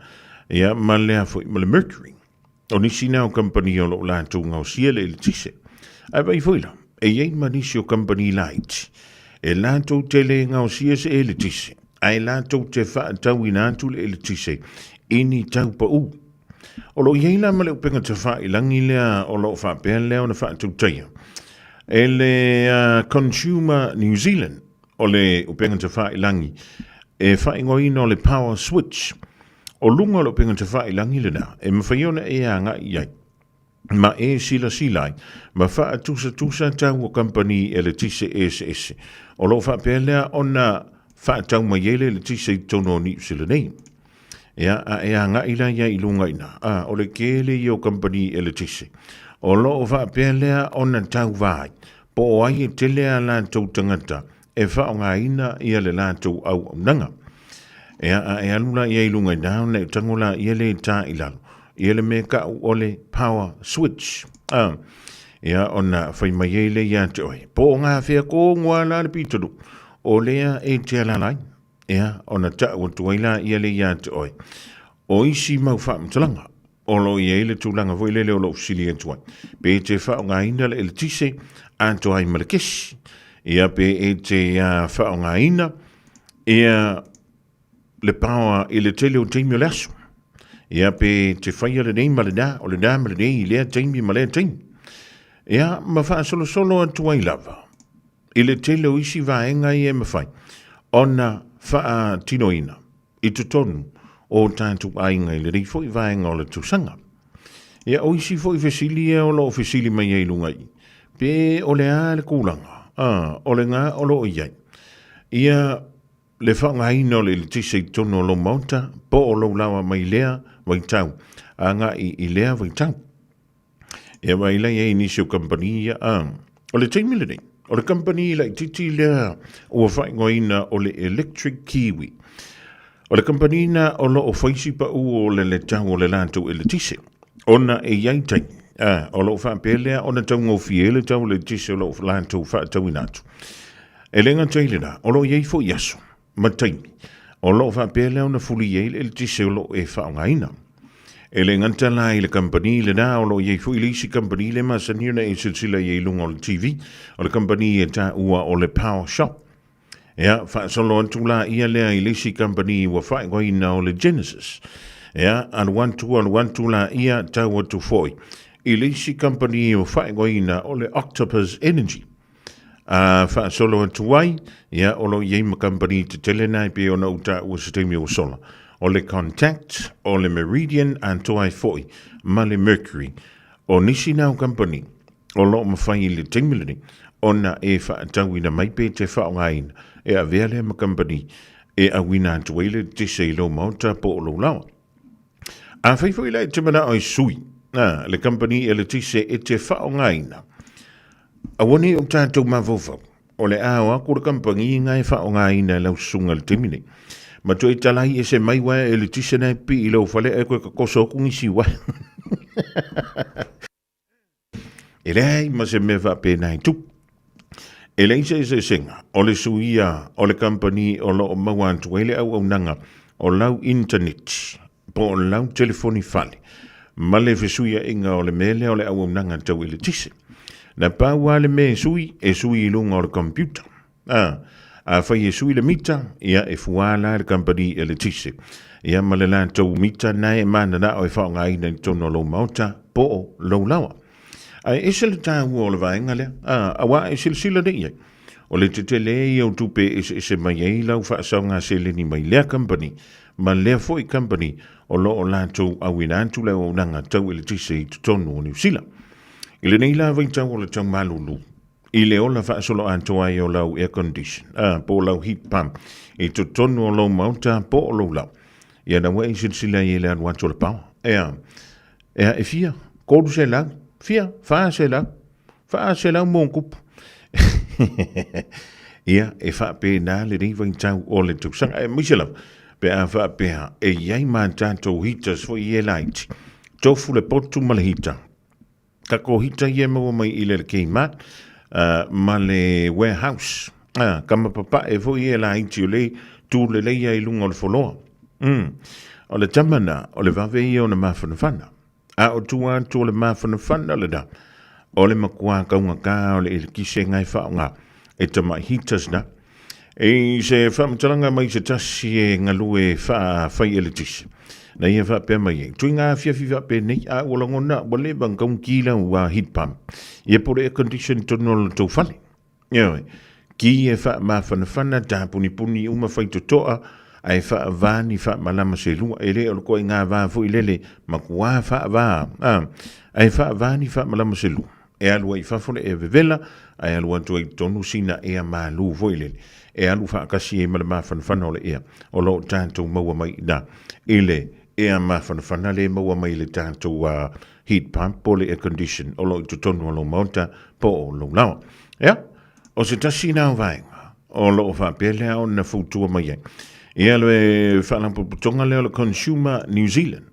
ia ma lea foi ma le Mercury. O nisi na o kamupani o lo o latou gaosia le eletise. Ae vaai foi la, e i ai ma nisi o kamupani laiti, e latou te le gaosia se eletise, ae latou te faatauina atu le eletise i ni tau pau. O lo o i ai la ma le upega tafailangi lea o lo o faapea lea ona faatautaia e le Consumer New Zealand, o le upega tafailangi e faaigoaina o le Power Switch. O luga o le upega tafailangi lena e mafai ona e agai i ai ma e silasila ai ma faatusatusa tau o kamupani eletise eseese o lo o faapea lea ona faatau mai ai le eletise i totonu o Niu Sila nei. Ia, a e agai la ia i luga i ina, a, o le kele ia o kamupani eletise o lo o faapea lea ona tauva ai, po o ai e tele a latou tagata e faaaogaina ia le latou auaunaga. Ea, a e alu la ia i luga i na, ona e tango la ia le tā i lalo, ia le mea kau o le power switch. A, ia, ona fai mai ai le ia te oe, po o ngā whea ko ngua la le pitalu, o lea e te alala ai. Ea, ona tau atu ai la ia le ia te oe. O isi mau whaamatalaga, O lo o i ai le tulaga foi lele o lou fesili atu ai, pe e te faaaogaina le eletise atoa ai ma le kesi, ia pe e te faaaogaina ia le paoa i le tele o taimi o le aso. Ia pe te faia lenei ma lena, o lena ma lenei i lea taimi ma lea taimi. Ia ma faasolosolo atu ai lava i le tele o isi vaega ia e mafai ona faatinoina i totonu o tatou aiga i lenei foi vaega o le tausaga. Ia, o isi foi fesili ia o lo o fesili mai ai i luga i, pe o le a le tulaga, a, o le gā o lo o i ai. Ia, le faaaogaina o le eletise i totonu o lou maota, po o lou lawa mai lea vaitau agai i lea vaitau. Ia vaai la i ai nisi o kamupani ia, a, o le taimi lenei, o le kamupani laitiiti lea ua faaigoaina o le Electric Kiwi. O le kamupani na o lo o fai si pau o le le tau o le latou eletise, ona e i ai taimi, a, o lo o faapea lea ona taugofie ai le tau o le eletise o lo o latou faatauina atu. E le gata i lena, o lo o i ai foi aso ma taimi o lo o faapea lea ona fuli ai le eletise o lo o e faaaogaina. E le gata la i le kamupani lena, o lo o i ai foi le isi kamupani le masani ona e silasila i ai i luga o le TV, o le kamupani e taua o le Power Shop. Ea, faasolo atu la ia lea i le isi kamupani ua faaigoaina o le Genesis. Ea, alu atu, alu atu la ia, tau atu foi i le isi kamupani ua faaigoaina o le Octopus Energy. A faasolo atu ai, ia, o lo o i ai ma kamupani tetele na e pei ona ou taua se taimi ua sola, o le Contact, o le Meridian atoa ai foi ma le Mercury. O nisi na o kamupani o lo o mafai i le taimi lenei ona e faatauina mai pe te faaaogaina e avea lea ma kamupani e auina atu ai le eletise i lou maota po o lou laoa. Afai foi la e te manao e sui, a, le kamupani eletise e te faaaogaina, aua ne i o tatou mafaufau, o le a o atu le kamupani na e faaaogaina e lau susuga i le taimi nei, ma toe talai ese mai uaea eletise na e pipii i lou fale ae toe tatoso atu nisi uaea. E leai ma se mea faapena e tupu. E leai se eseesega o le suia o le kamupani o lo o maua atu ai le auaunaga o lau initaneti po o lau telefoni fale ma le fesuiaiga o le mea lea o le auaunaga tau eletise. Na pau lava le mea e sui, e sui i luga o le computer. A, afai e sui le mita, ia e fuā la le kamupani eletise. Ia ma le latou mita na e mananao e faaaogaina i totonu o lou maota po o lou laoa. Ae ese le taua o le vaega lea, a, auā e silasila nei i ai, o le tetele ia o tupe e eseese mai ai lau faasaoga seleni mai lea kamupani ma lea foi kamupani o lo o latou auina atu le auaunaga tau eletise i totonu o Niu Sila. I lenei la vaitau o le tau malulu, i le ola faasoloatoa ai o lau air condition, a, po o lau heat pump i totonu o lou maota po o lou lau. Ia na ua e silasila i le alu atu o le power. Ea, ea e fia, 300, fia, 400, 400 mo kupu. Ia, e faapena lenei vaitau o le tausaga. Aemaise lava, pe a faapea e i ai ma tatou heaters foi ia e laiti. Tofu le potu ma le heater. Takou hita ia e maua mai i le Kmart ma le warehouse. Kama papae foi ia laiti o le tu lelei ai i luga o le foloa. O le tama na, o le vave ia ona mafanafana. A o tua atu o le mafanafana lena, o le matua taugata o le elekise na e faaaoga e tamai heaters na. I se faamatalaga mai se tasi e galue faafai eletise, na ia faapea mai ai, Tui ngā afiafi faapenei, a ua lagona ua leva ona tau ki lau heat pump, ia po o le air condition i totonu o lo tou fale. Ioe, ki e faamafanafana, tāpunipuni uma faitotoa, ae faavā ni faamalama se lua, e le o le koaiga vā foi lele, matua faavā, a, ae faavā ni faamalama se lua. E alu ai i fafo le ea vevela, ae alu atu ai i totonu sina ea malū foi lele, e alu faatasi ai ma le mafanafana o le ea o lo o tatou maua mai i ina i le ea mafanafana lea e maua mai i le tatou heat pump po o le air condition o lo o i totonu o lou maota po o lou laoa. Ia, o se tasi lena o vaega o lo o faapea lea ona fautua mai ai ia le Faalapotopotoga lea o le Consumer New Zealand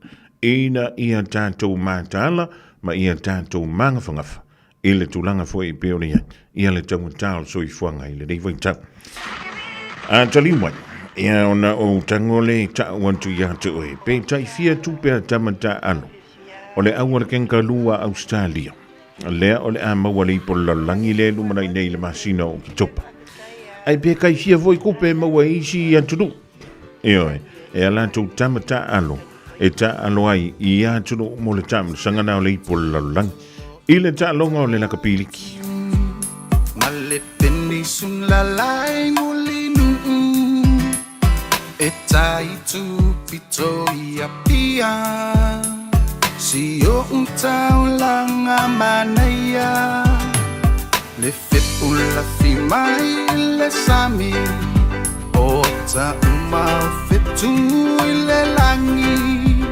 ina ia tatou mataala ma ia tatou magafagafa i le tulaga foi e pei ona i ai ia le taugata o le soifuaga i lenei vaitau. A taliu mai, ia ona ou tago le ta'u atu ia te oe, pe tai fia tupe a tama taalo o le au o le kenkalū a Ausetalia, lea o le a maua le ipo lalolagi lea e lumanai nei i le masina o Oketopa. Ai pe kai fia foi kupe e maua e isi atunuu. Ioe, e a latou tama taalo e taalo ai i ia atunuu mo le taamilosaga na o le ipo o le lalolagi i le taaloga o le lakapiliki. Ma le penisula lai Mulinuu E tai tupito i Apia Si o'u taulaga manaia Le fepu lafi mai i le sami O ata uma o fetu i le lagi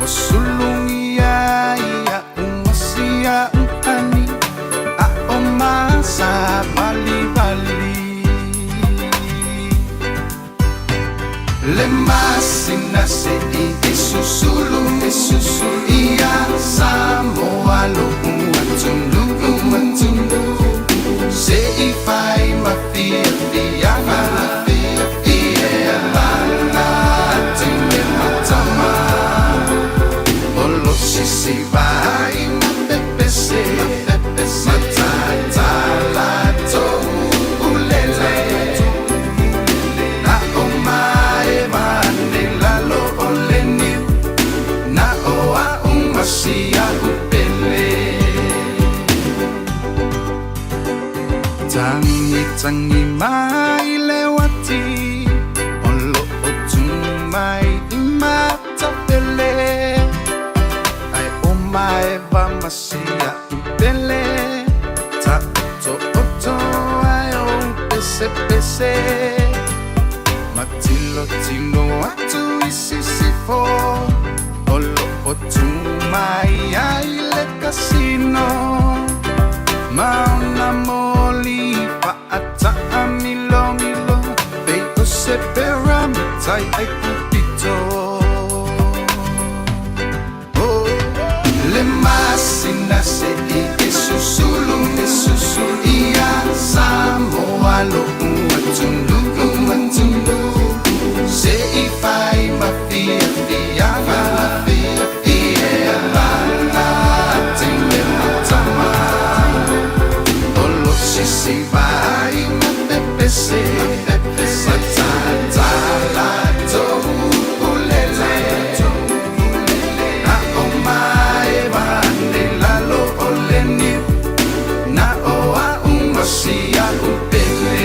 Ua sulugia ia uma si a'u ani A o masa valivali Le masina se'i e susulu e susulu ia Samoa lo'u atunuu atunuu Se'i fai ma fiafiaga Ia lana teine ma tama Olo sisi vai ma pepese Matata latou ulele Na o maeva ane lalo o le niu Na o a'u ma si a'u pele Tagitagi mai le uati O lo'o tu mai i Matapele Ae o maeva ma si a'u pele Ta'oto'oto ae o pesepese Matilotilo atu i sisifo O lo'o tu mai ai le kasino Ma ona moli fa'ata'amilomilo Pei o se pera matai ai kupito Oh, le masina se'i e susulu e susulu ia Samoa lo'u atunuu atunuu Se'i fai ma fiafiaga Ia lana teine ma tama Olo sisi vai ma pepese Matata latou ulele Na o maeva ane lalo o le niu Na o a'u ma si a'u pele.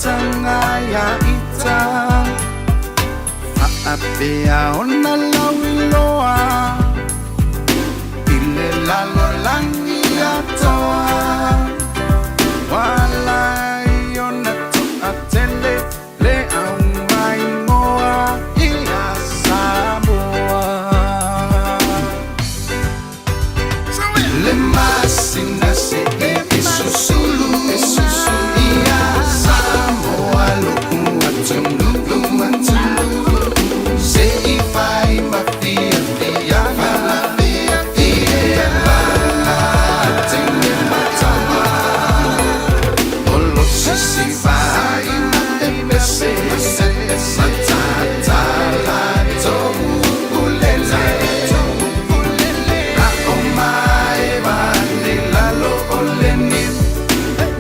amataga ia ita Faapea ona lauiloa I le lalolagi atoa Ua ala ai ona toatele le aumaigoa ia Samoa. Le masina seʻi e susulu ia Samoa loʻu atunuu Seʻi fai ma fiafiaga i le teine ma tama Olo sisi vai ma pepese Matata latou ulele Aʻo maeva i lalo o le niu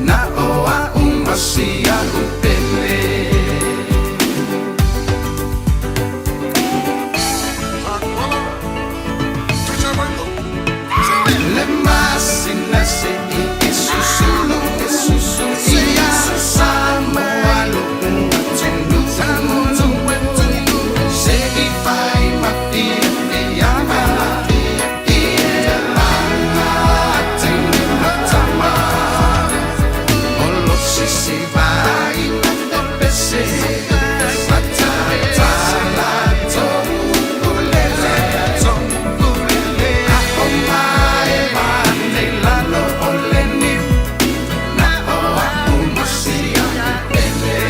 Na o a'u ma si a'u pele. Le masina seʻi e susulu ia Samoa loʻu atunuu Seʻi fai ma fiafiaga i le teine ma tama Olo sisi vai ma pepese Matata latou ulele Aʻo maeva i lalo o le niu Na o a'u ma si a'u pele.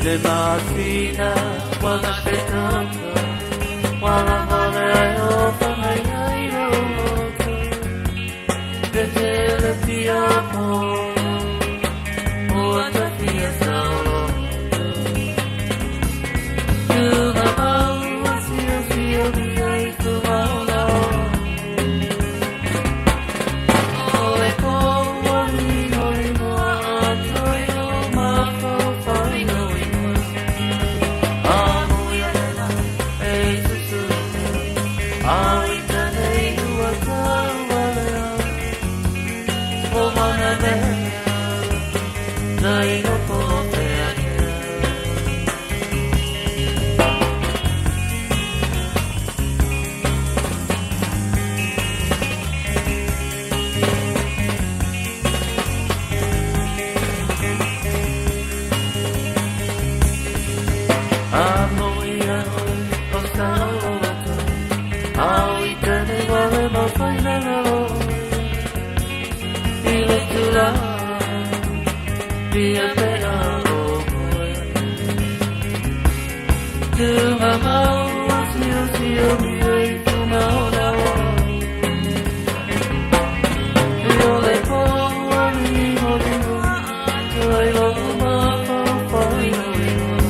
Le masina ua gafetoto ua lavale ai o fagaiai lou loto E tele fia po ua tafia saoloto Tugamau ua siosiomia i fugaolao O le po ua ligoligoa atoa i lou mafaufau i lou igoa Amo ia lela e susulu pea Au i tane i ua taualea O mana mea na i loko o feakea. Amo ia oe o saoloto Au i tane wale mawhai na oe I le tulaga Pia pea o koe Tugamau ua siosiomia i fugaolao E o le po ua ligoligo atoa i lou mafaufau i lou igoa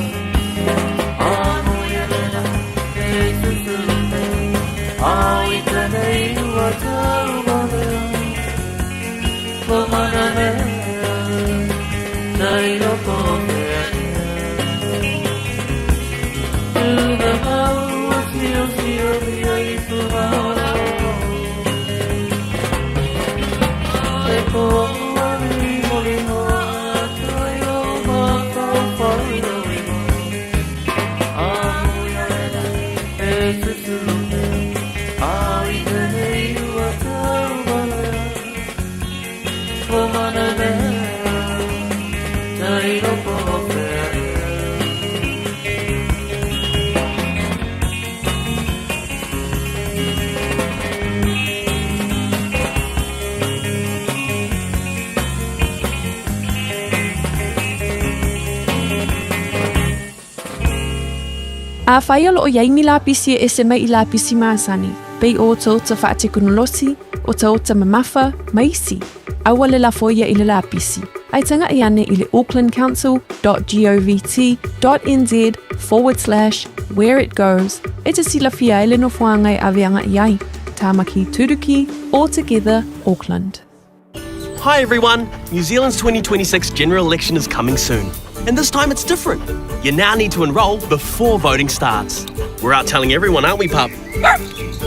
Amo ia lela e susulu pea Au i tane i ua taualea O mana mea na i loko o feakea Tugamau ua Afai o lo o i ai ni lapisi e ese mai i lapisi masani, pei o otaota faatekonolosi, otaota mamafa, ma isi, aua le lafo ia i le lapisi, ae taga'i ane i le aucklandcouncil.govt.nz forward slash where it goes e te silafia ai le nofoaga e ave aga'i ai. Tāmaki Turuki, All Together, Auckland. Hi everyone! New Zealand's 2026 general election is coming soon. And this time it's different. You now need to enrol before voting starts. We're out telling everyone, aren't we, pup?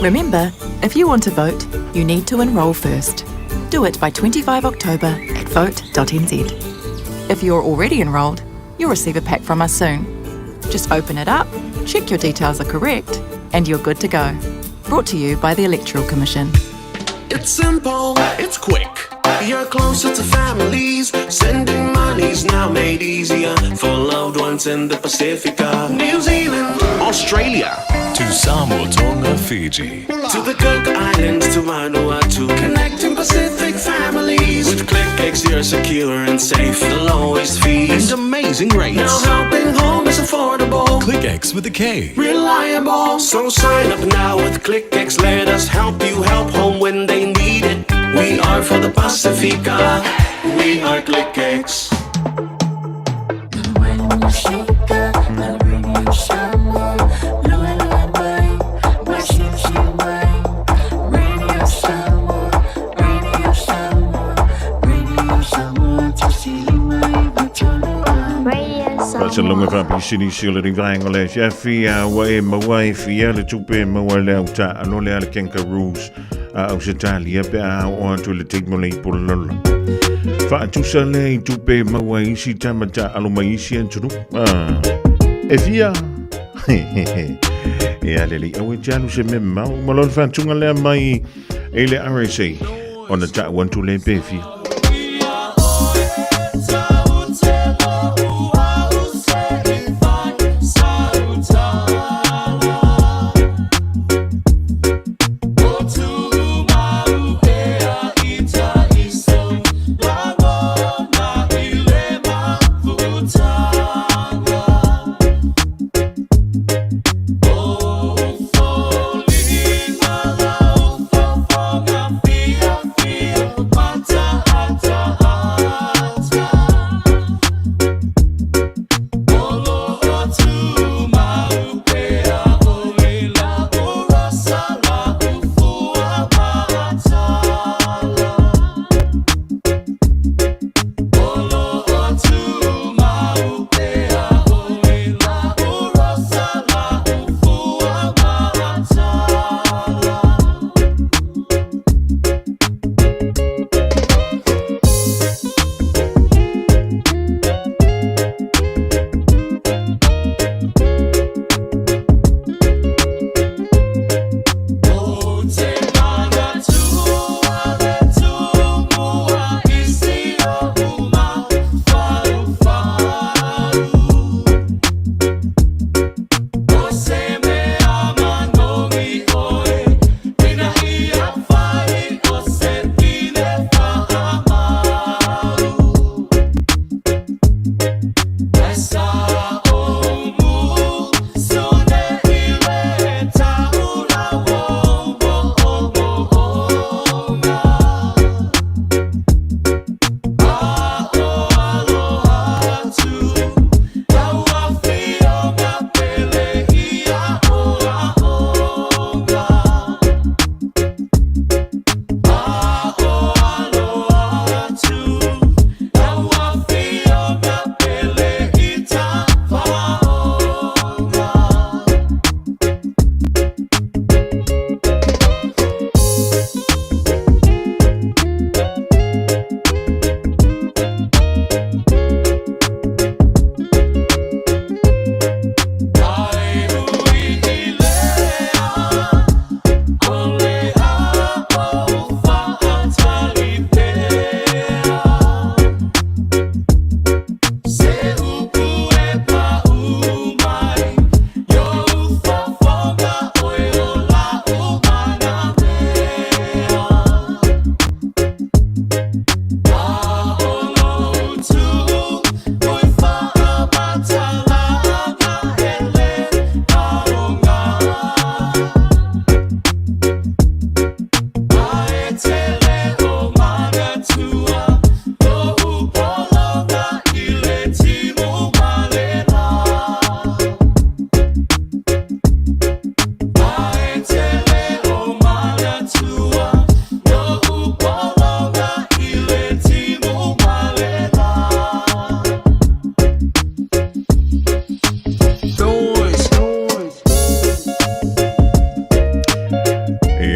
Remember, if you want to vote, you need to enrol first. Do it by 25 October at vote.nz. If you're already enrolled, you'll receive a pack from us soon. Just open it up, check your details are correct, and you're good to go. Brought to you by the Electoral Commission. It's simple, it's quick. You're closer to families. Sending money's now made easier for loved ones in the Pacifica, New Zealand, Australia, To Samoa, Tonga, Fiji. to the Cook Islands, to Vanuatu, connecting Pacific families. With ClickX, you're secure and safe. The lowest fees And amazing rates. Now helping home is affordable. ClickX with a K. Reliable. So sign up now with ClickX. Let us help you help home when they need it. We are for the Pacifica. We are ClickX. Faasalaga faapisinisi o le vaega o le afiafi a ua e maua e fia le tupe e maua i le au taaalo lea a le Kangaroos a Ausetalia pe a oo atu i le taimi o le ipololola. Faatusa lea i tupe e maua e isi tama taaalo mai isi atunuu. Ah, e fia? E a lelei, aua e te alu se mea mamao. Ma loa le faatuga lea mai e le RSA ona taʻu atu lea pe fia.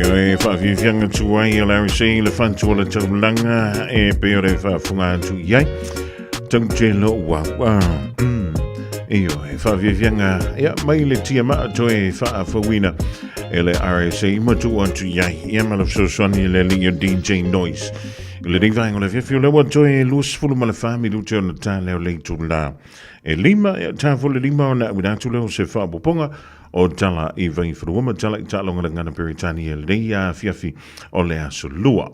E whaafiafianga tu ai a Larry C. Le whantu o le taulanga e pe o le whaafunga atu i ai. Tau te lo wau. Ah. Io, e whaafiafianga ia, mai le tia maa toe whaafawina e le RSA ma tu atu i ai. Ia ma le fesoasoani le li o DJ Noise. I le rivaenga o le fiafi o le ua toe 24 minute o na tā leo le itu la. E lima, e tā fo le lima o na uina atu leo se whaapoponga o tala i Vaifanua ma tala i taaloga le Gagana Peretania i lenei afiafi o le aso Lua.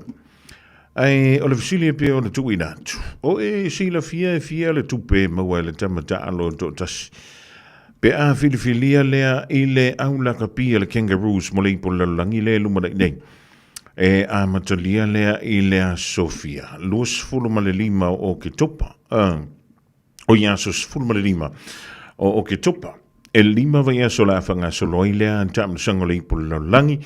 Ae o le fesili e pei ona tuuina atu, o e silafia e fia le tupe e maua e le tama taalo e toatasi pe a filifilia lea i le au lakapi a le Kangaroos mo le ipo lalolagi le lumanai nei. E amatalia lea i le aso fia, 25 o Oketopa. O ia aso 15 o Oketopa, e lima vaiaso o le a faagasolo ai lea taamilosaga o le Ipu o le Lalolagi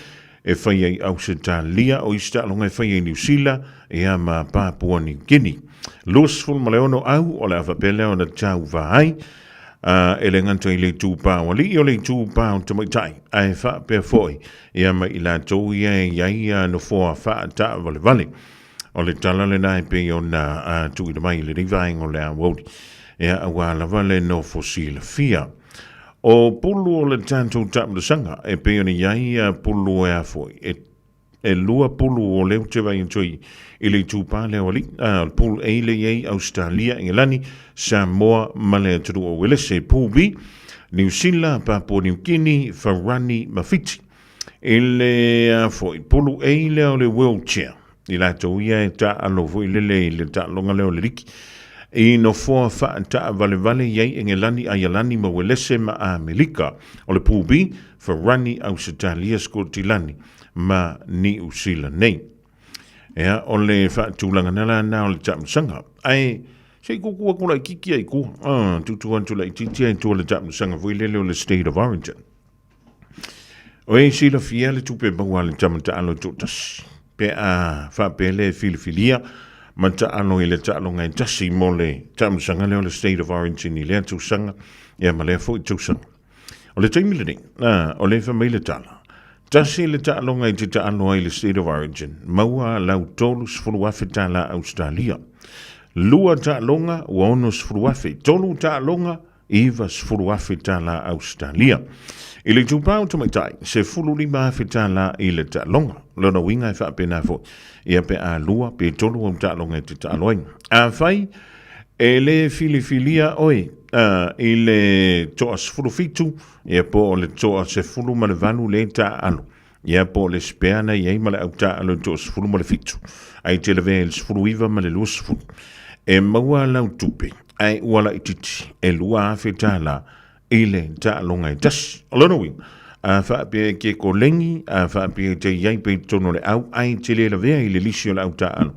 e fai ai Ausetalia, o isi taaloga e fai ai Niu Sila, ia ma Papua Niu Kini. 26 au o le a faapea lea ona tauva ai, a e le gata i le itupa o alii, o le itupa o tamaitai, ae faapea foi ia ma i latou ia e i ai ia nofoa faataavalevale. O le tala lena e pei ona tuuina mai i lenei vaega o le aoauli, ia aua lava le nofo silafia. O pulu o le tatou taamilosaga e pei ona i ai pulu e a foi, e e lua pulu o lea ou te vaai atu ai i le itupa lea o alii, a, o le Pool A lea i ai Ausetalia, Engelani, Samoa ma le atunuu o Uelese. Pool B, Niu Sila, Papua Niu Kini, Farani ma Fiti. I le a foi, pulu A lea o le wheelchair, i latou ia e taalo foi lele i le taaloga lea o le liki, i nofoa faataavalevale i ai Engelani, Aialani ma Uelese ma Amerika. O le Pool B, Farani, Ausetalia, Skotilani ma Niu Sila nei. Ea, o le faatulaga na la na o le taamilosaga. Ae, se i kuku atu laitiiti ai tua, ah, tutu atu laitiiti ai tua le taamilosaga foi lele o le State of Origin. O e silafia le tupe maua a le tama taalo e toatasi, pe a faapea lea e filifilia ma taalo i le taaloga e tasi mo le taamilosaga lea o le State of Origin i lea tausaga, ia ma lea foi tausaga. O le taimi lenei, a, o lea e fai mai le tala, tasi le taaloga i te taalo ai i le State of Origin, maua lau $30,000 Ausetalia. Lua taaloga, ua $60,000. Tolu taaloga, $90,000 Ausetalia. I le itupa o tamaitai, $15,000 i le taaloga. Lona uiga e faapena foi, ia pe a lua pe tolu au taaloga e te taalo ai. Afai e le filifilia oe i le toa 17, ia po o le toa 18 le taaalo, ia po o le spare na i ai ma le au taaalo i le toa 17, ai te lavea i le 19 ma le 20, e maua lau tupe, ae ua laitiiti e $2,000 i le taaloga e tasi. O lona uiga, a faapea e te koleni, a faapea e te i ai pea i totonu o le au, ae te le lavea i le lisi o le au taaalo,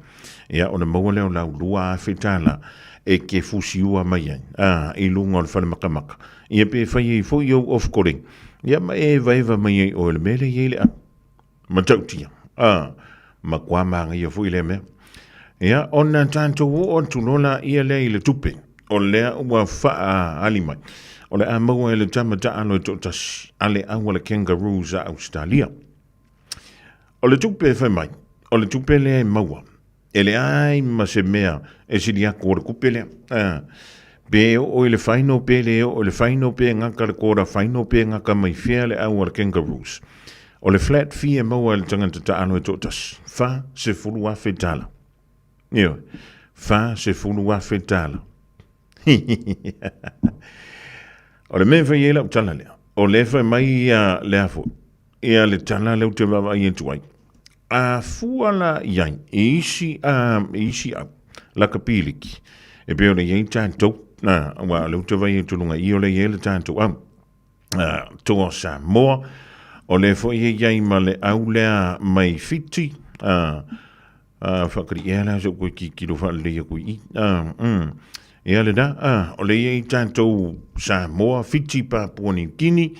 ia ona maua lea o lau $2,000 e te fusiua mai ai, a, i luga o le fale makamaka. Ia pe fai ai foi ou off koleni, ia ma e evaeva mai ai oe i le mea lea e i ai le au. Matautia, a, matua manaia foi lea mea. Ia, ona tatou oo atu loa laia lea i le tupe, o lea ua faaali mai, o le a maua e le tama taalo e toatasi a le au a le Kangaroos a Ausetalia. O le tupe e fai mai, o le tupe lea e maua, E leai ma se mea e sili atu o le tupe lea. A, pe oo i le final pe le oo i le final pe gata le quarter final pe gata mai fea le au a le Kangaroos. O le flat fee e maua e le tagata taalo e toatasi, $40,000. Ioe, $40,000. O le mea e fai ai lau tala lea, o lea e fai mai ia le a foi, ia le tala lea ou te vaavaai atu ai, A fua la i ai i isi, a, i isi au lakapi liki, e pei ona i ai tatou, a, aua o lea ou te vaai atu i luga i i o lea e i ai le tatou au, a, Toa Samoa, o lea foi e i ai ma le au lea mai Fiti, a, a, faakaliʻi ea la se ou toe tilotilo faalelei atu i i, a, mm, Ia lena, a, o lea e i ai tatou Samoa, Fiti, Papua Niu Kini,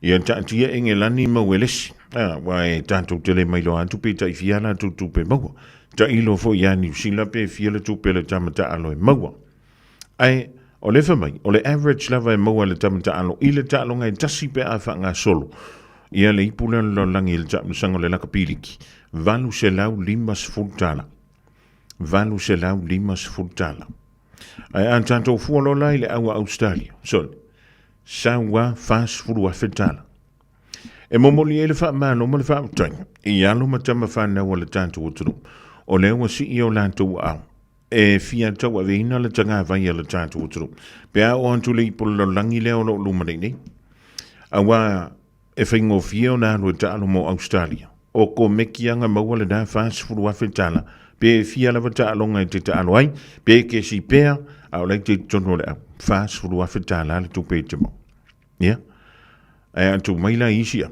ia taatia Engelani ma Uelesi, a, aua e tatou te le mailoa atu pe tai fia a latou tupe maua. Tailo foi ia Niu Sila pe fia le tupe a le tama taalo e maua. Ae, o lea fai mai, o le average lava e maua e le tama taalo i le taaloga e tasi pe a faagasolo. Ia le ipu lea o le lalolagi i le taamilosaga o le lakapiliki, $850. $850. Ae a tatou fua loa la i le au a Ausetalia, sole, sau a $40,000. E momoli ai le faamalo ma le faafetai i alo ma tama fanau a le tatou atunuu, o lea ua sii o latou aao e fia tauaveina le tagavai a le tatou atunuu pe a oo atu le ipu o le lalolagi lea o lo o luma nei nei. Aua e faigofie ona alu e taalo mo Ausetalia. O komekiaga maua lena $40,000 pe e fia lava taaloga e te taalo ai, pe e kesi pea, a o la e te i totonu o le au. $40,000 le tupe e te maua. Ia. Ae a tuu mai la i isi au,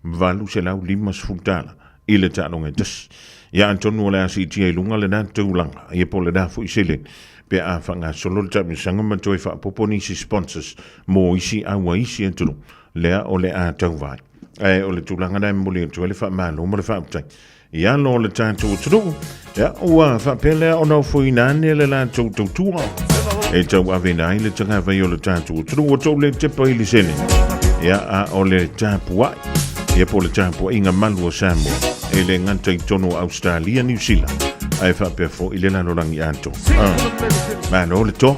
$850 i le taaloga e tasi. Ia atonu o le a siitia i luga lena tulaga, ia po o lena foi seleni, pe a faagasolo le taamilosaga ma toe faaopoopo nisi sponsors mo isi au a isi atunuu lea o le a tauva ai. Ae o le tulaga lena e momoli atu ai le faamalo ma le faafetai i alo o le tatou atunuu. Ia, ua faapea lea ona ofoina ane le latou tautua e tauaveina ai le tagavai o le tatou atunuu. Ua tou le tepa i le sele, ia, a o le tapuai, ia po o le tapuaiga malu o Samoa, e le gata i totonu o Ausetalia, Niu Sila, ae faapea foi le lalolagi atoa. Ah, malo le toa.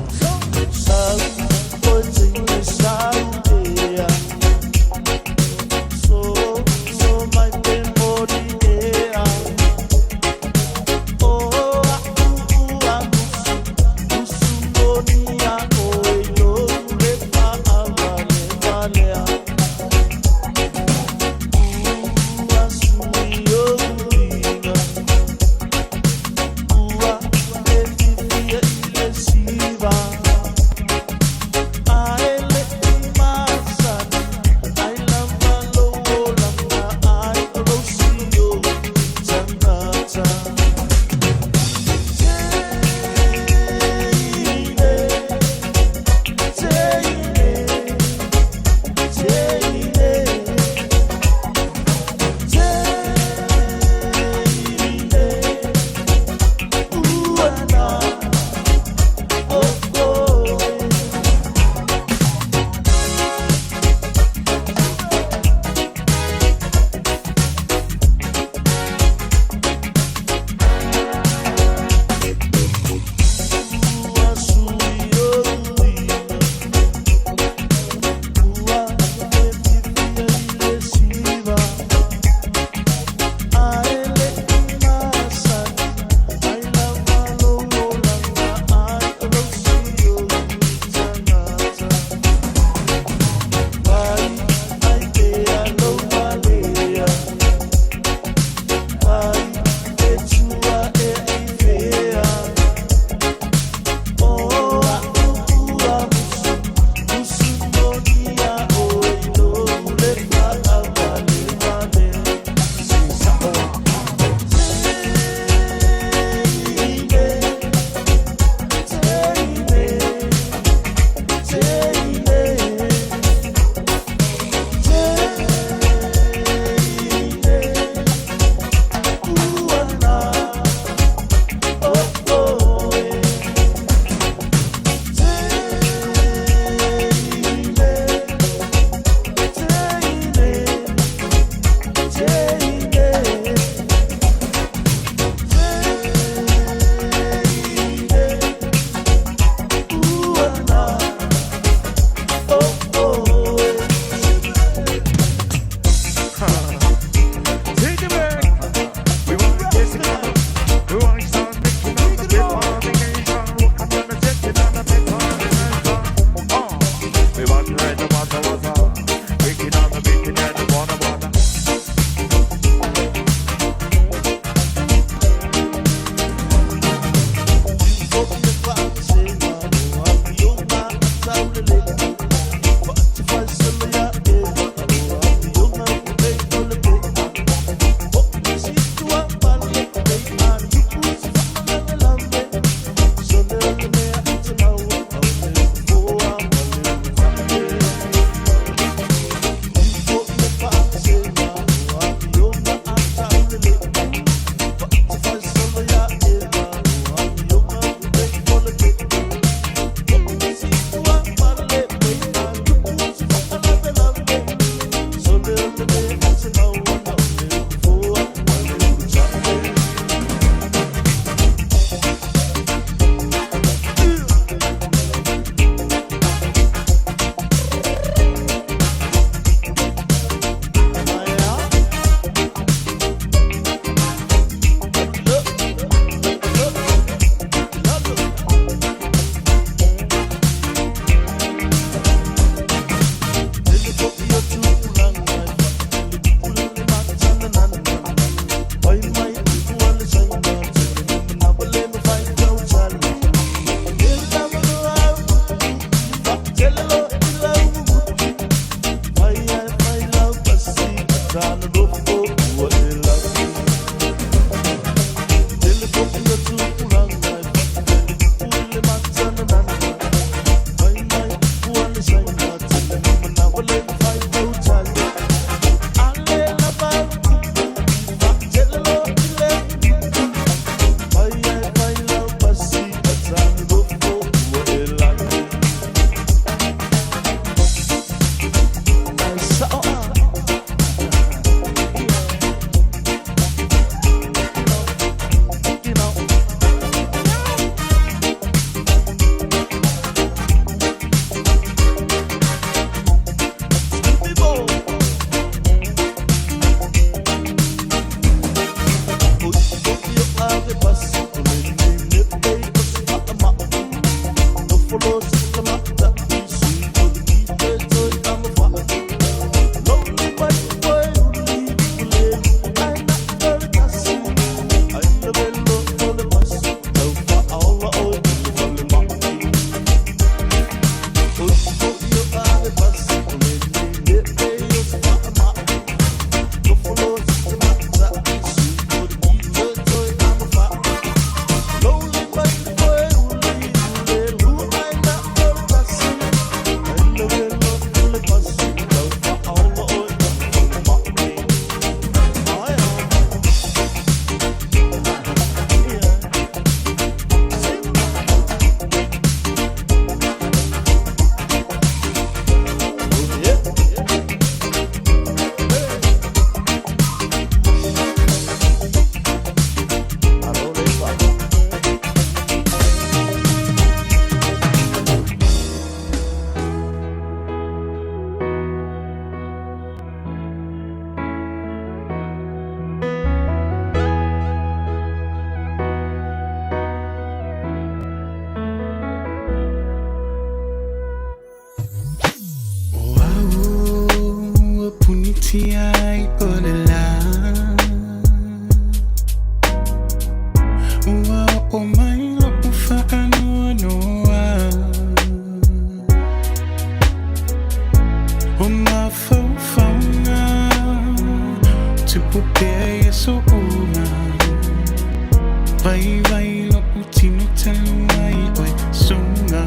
Vaivai lo'u tino talu ai oe suga.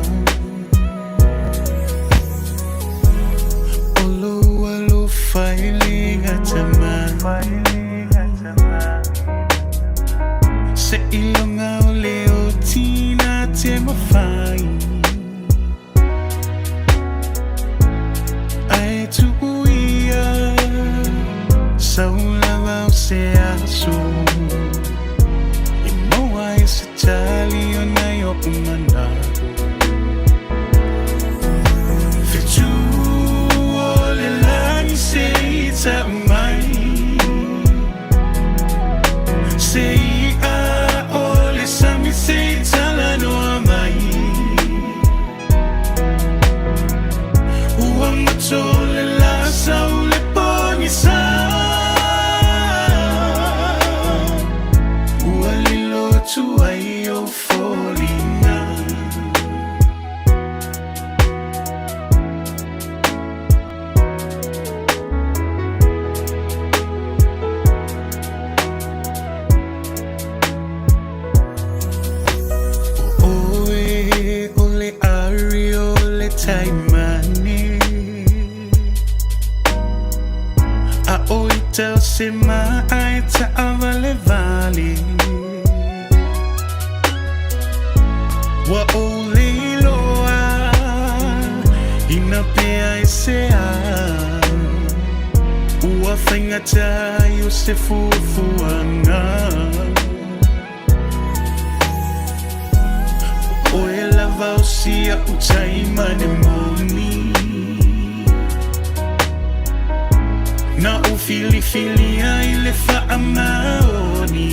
O lou alofa e le gata mai. Seiloga o le oti na te mafai. Ae tuu ia sau lava o se aso e maua ai se tali ona i o'u mana'o. Fetu o le lagi se i ta'u mai. Se i'a o le sami se i talanoa mai. Ua mato le la sau le pogisa. Ua lilo atu ai ou foliga. O oe o le ari o le taimane. A o ita o se ma'a e ta'avalevale. Ua ou le iloa ina pea e se a. Ua faigata ai o se fuafuaga. O oe lava o si a'u taimane moni. Na ou filifilia i le faamaoni.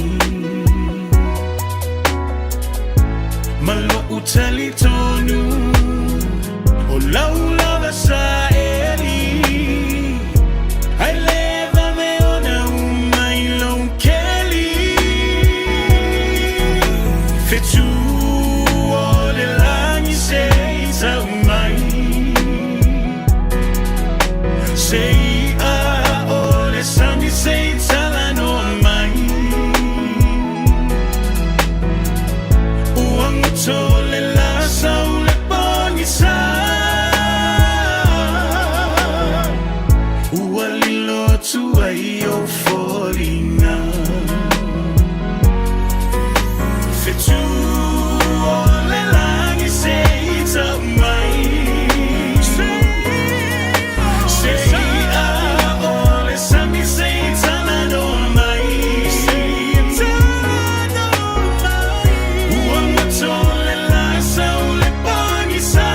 Ma lo'u talitonu o lau lava saeli. Ae le vave ona uma i lou keli. Fetu o le lagi se i tau mai. Se i'a o le sami se i talanoa mai. Ua goto le la sau le pogisa. Ua lilo atu ai ou foliga. Fetu o le lagi se i tau mai. Se i'a o le sami se i talanoa mai. Ua goto le la sau le pogisa.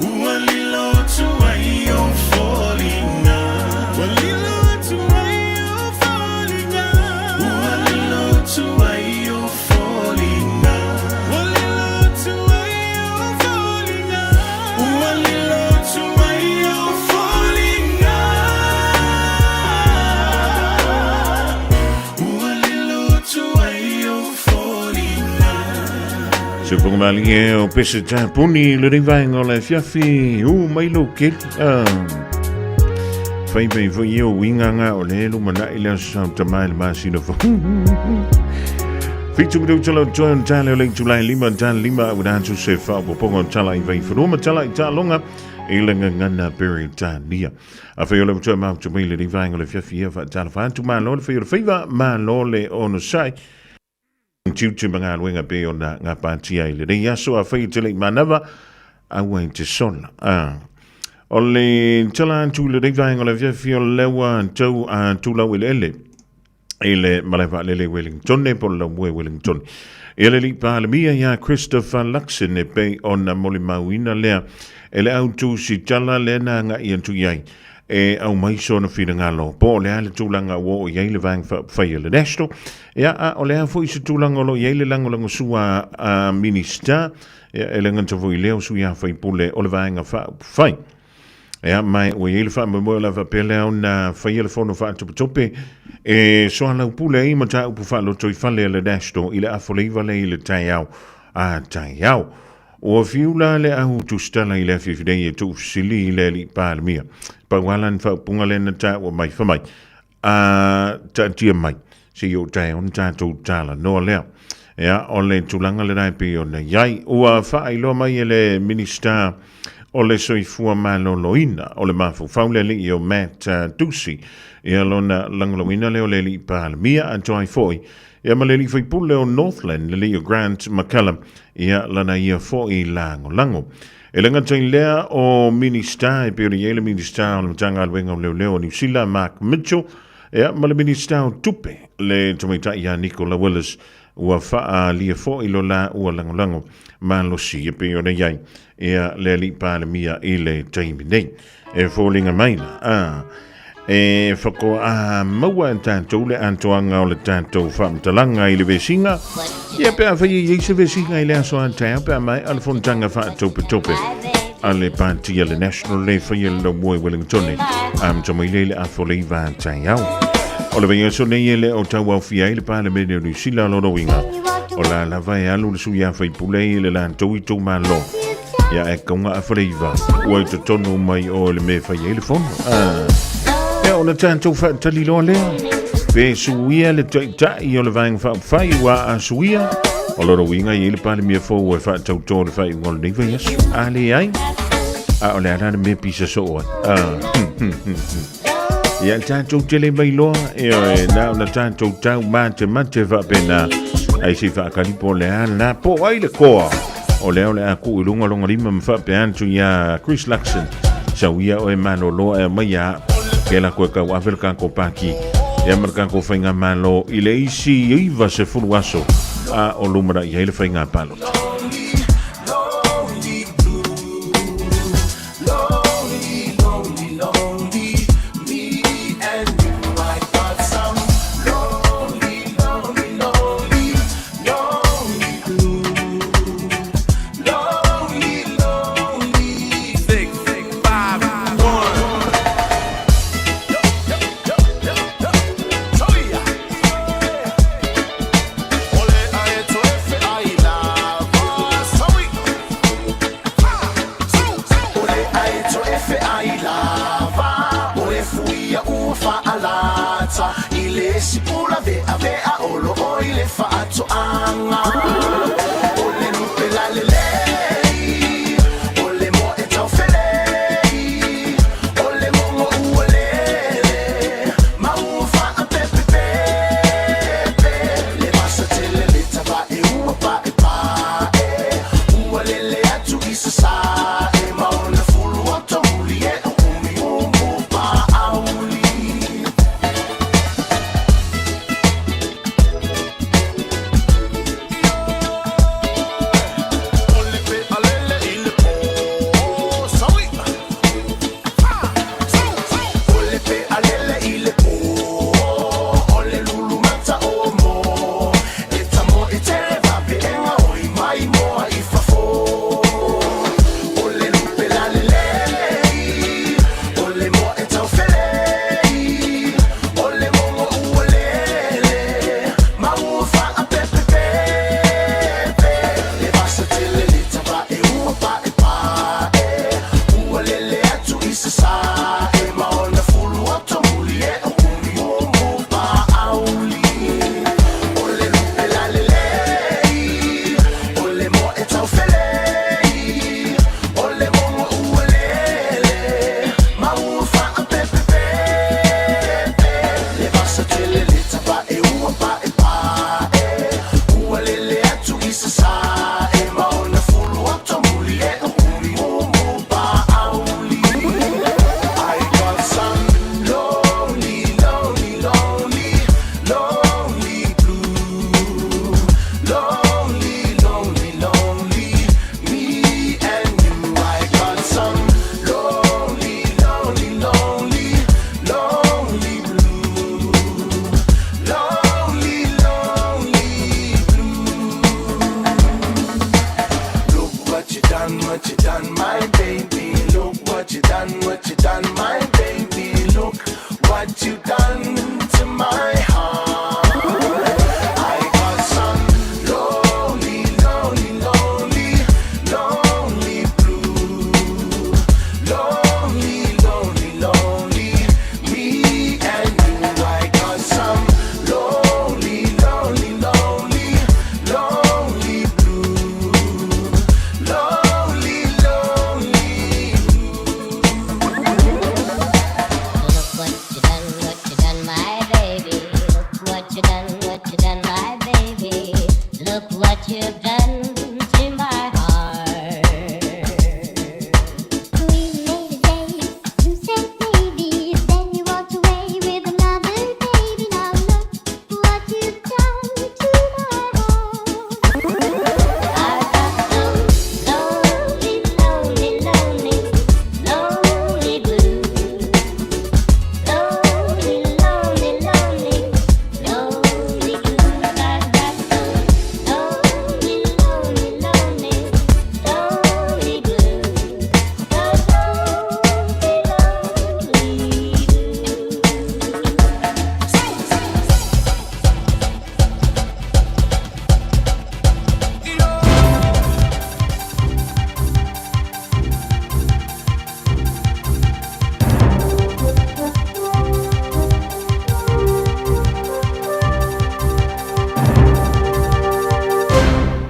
Ua lilo atu ai ou foliga. Ua lilo atu ai ou foliga. Ua lilo atu ai ou foliga. Ua lilo atu ai ou foliga. Ua lilo atu ai ou foliga. Ua lilo atu ai ou foliga. Se whakamalie o Pese Tāpuni le rei vaenga o le afiafi u mai lou keli. Ah. Whai mai foi e o uinganga o le lumana'i le aso sau tama i le masina fou. Fitu minuta lau toe o le tale o le itulai lima tala lima au atu se faaopoopoga o tala i Vaifanua ma tala i Taaloga i le gagana Peretania. Afai o le toe mafuta mai le nei vaega o le afiafi ia faatalofa atu malo le fai o le faiva, malo le onosai. Tiute ma galuega pei ona gapatia i lenei aso afai e te le i manava, aua i te sola. Ah. O le tala atu i lenei vaega o le afiafi o le ua tau a tulau eleele i le malae vaalele i Wellington po o le laumua i Wellington. Ia le alii Palemia ia Christopher Luxon e pei ona molimauina lea e le au tusitala lea na agai atu i ai e aumai sona finagalo po o le a le tulaga ua oo i ai le Vaega Faaupufai a le National, ia, a o le a foi se tulaga o lo o i ai le lagolagosua a Minista, ia, e le gata foi i lea o sui usufono o le Vaega Faaupufai. Ia, ma ua i ai le faamoemoe o le a faapea lea ona faia le fono faatopetope e soalaupule ai mataupu faalotoifale a le National i le afoleiva lea i le taeao a taeao. Ua fiu la le au tusitala i le afiafi nei e tuufesili i le alii Palemia. Pau lava la ni faaupuga lea na taua mai, fai mai, A taatia mai seia oo taeao ona tatou talanoa lea. Ia, o le tulaga lena e pei ona i ai. Ua faailoa mai e le Minisita o le Soifua Maloloina o le mafaufau le alii o Matt Ducey, ia lona lagolagoina lea o le alii Palemia atoa ai foi ia ma le alii faipule o Northland, le alii o Grant McCallum, ia lana ia foi lagolago. E le gata i lea o Minisita e pei ona i ai le Minisita o le Matagaluega o Leoleo o Niu Sila, Mark Mitchell, ia ma le Minisita o Tupe, le tamaitai ia Nicola Willis, ua faaalia foi lo la ua lagolago malosi e pei ona i ai ia le alii Palemia i le taimi nei. E foliga mai la, a, e whakoa maua e tātou le atoaga o le tātou faamatalaga i le vesiga. Ia pe afai e i ai se vesiga i le aso a taeao pe a maea le fonotaga faatopetope a le pāti a le National le faia le laumua i Wellingtone amata mai lea i le afa o le 9 a taeao. O le vaiaso nei e le o tauaofia ai le Palemene o Niu Sila lona uiga o la lava e alu le sui a faipule i le latou itumalo. Ia e kaunga a faleiva ua i totonu mai o le mea e fai ai le fono. Ah. Ia ona tatou faatali loa lea. Pe suia le taitai o le vaega faaupufai ua a suia. O lona uiga e i ai le Palemia fou e faatautō le faaiuga o lenei vaiaso. A leai. A o le a la le mea pisa soo ai. Ah. Ia tatou tele mai loa, ioe, na ona tatou tau matemate faapena. Ai se i faakali po o le a la po o ai le koa. O lea o le a tuu i luga lona lima ma faapea atu iā Chris Luxon. Sau ia oe malolo e aumai ia au. Ke la koe kau ave le kako paki. Ia ma le kako faigamalo i le isi 90 aso a o lumanai ai le faiga palota. Lonely, lonely, lonely, me and you, I got some lonely, lonely, lonely, lonely blue. Lonely, lonely. 6, 5, 1. O le aeto e feai lava O e fuia ua faalata I le sipula veavea o lo o i le faatoaga O le lupe lalelei O le moa e taufelei O le mogo ua lele Ma ua faapepepepe Le vasa tele le tavae ua paepae Ua lele atu i sasae Ma ona fulu oto muli e o umi umu paauli.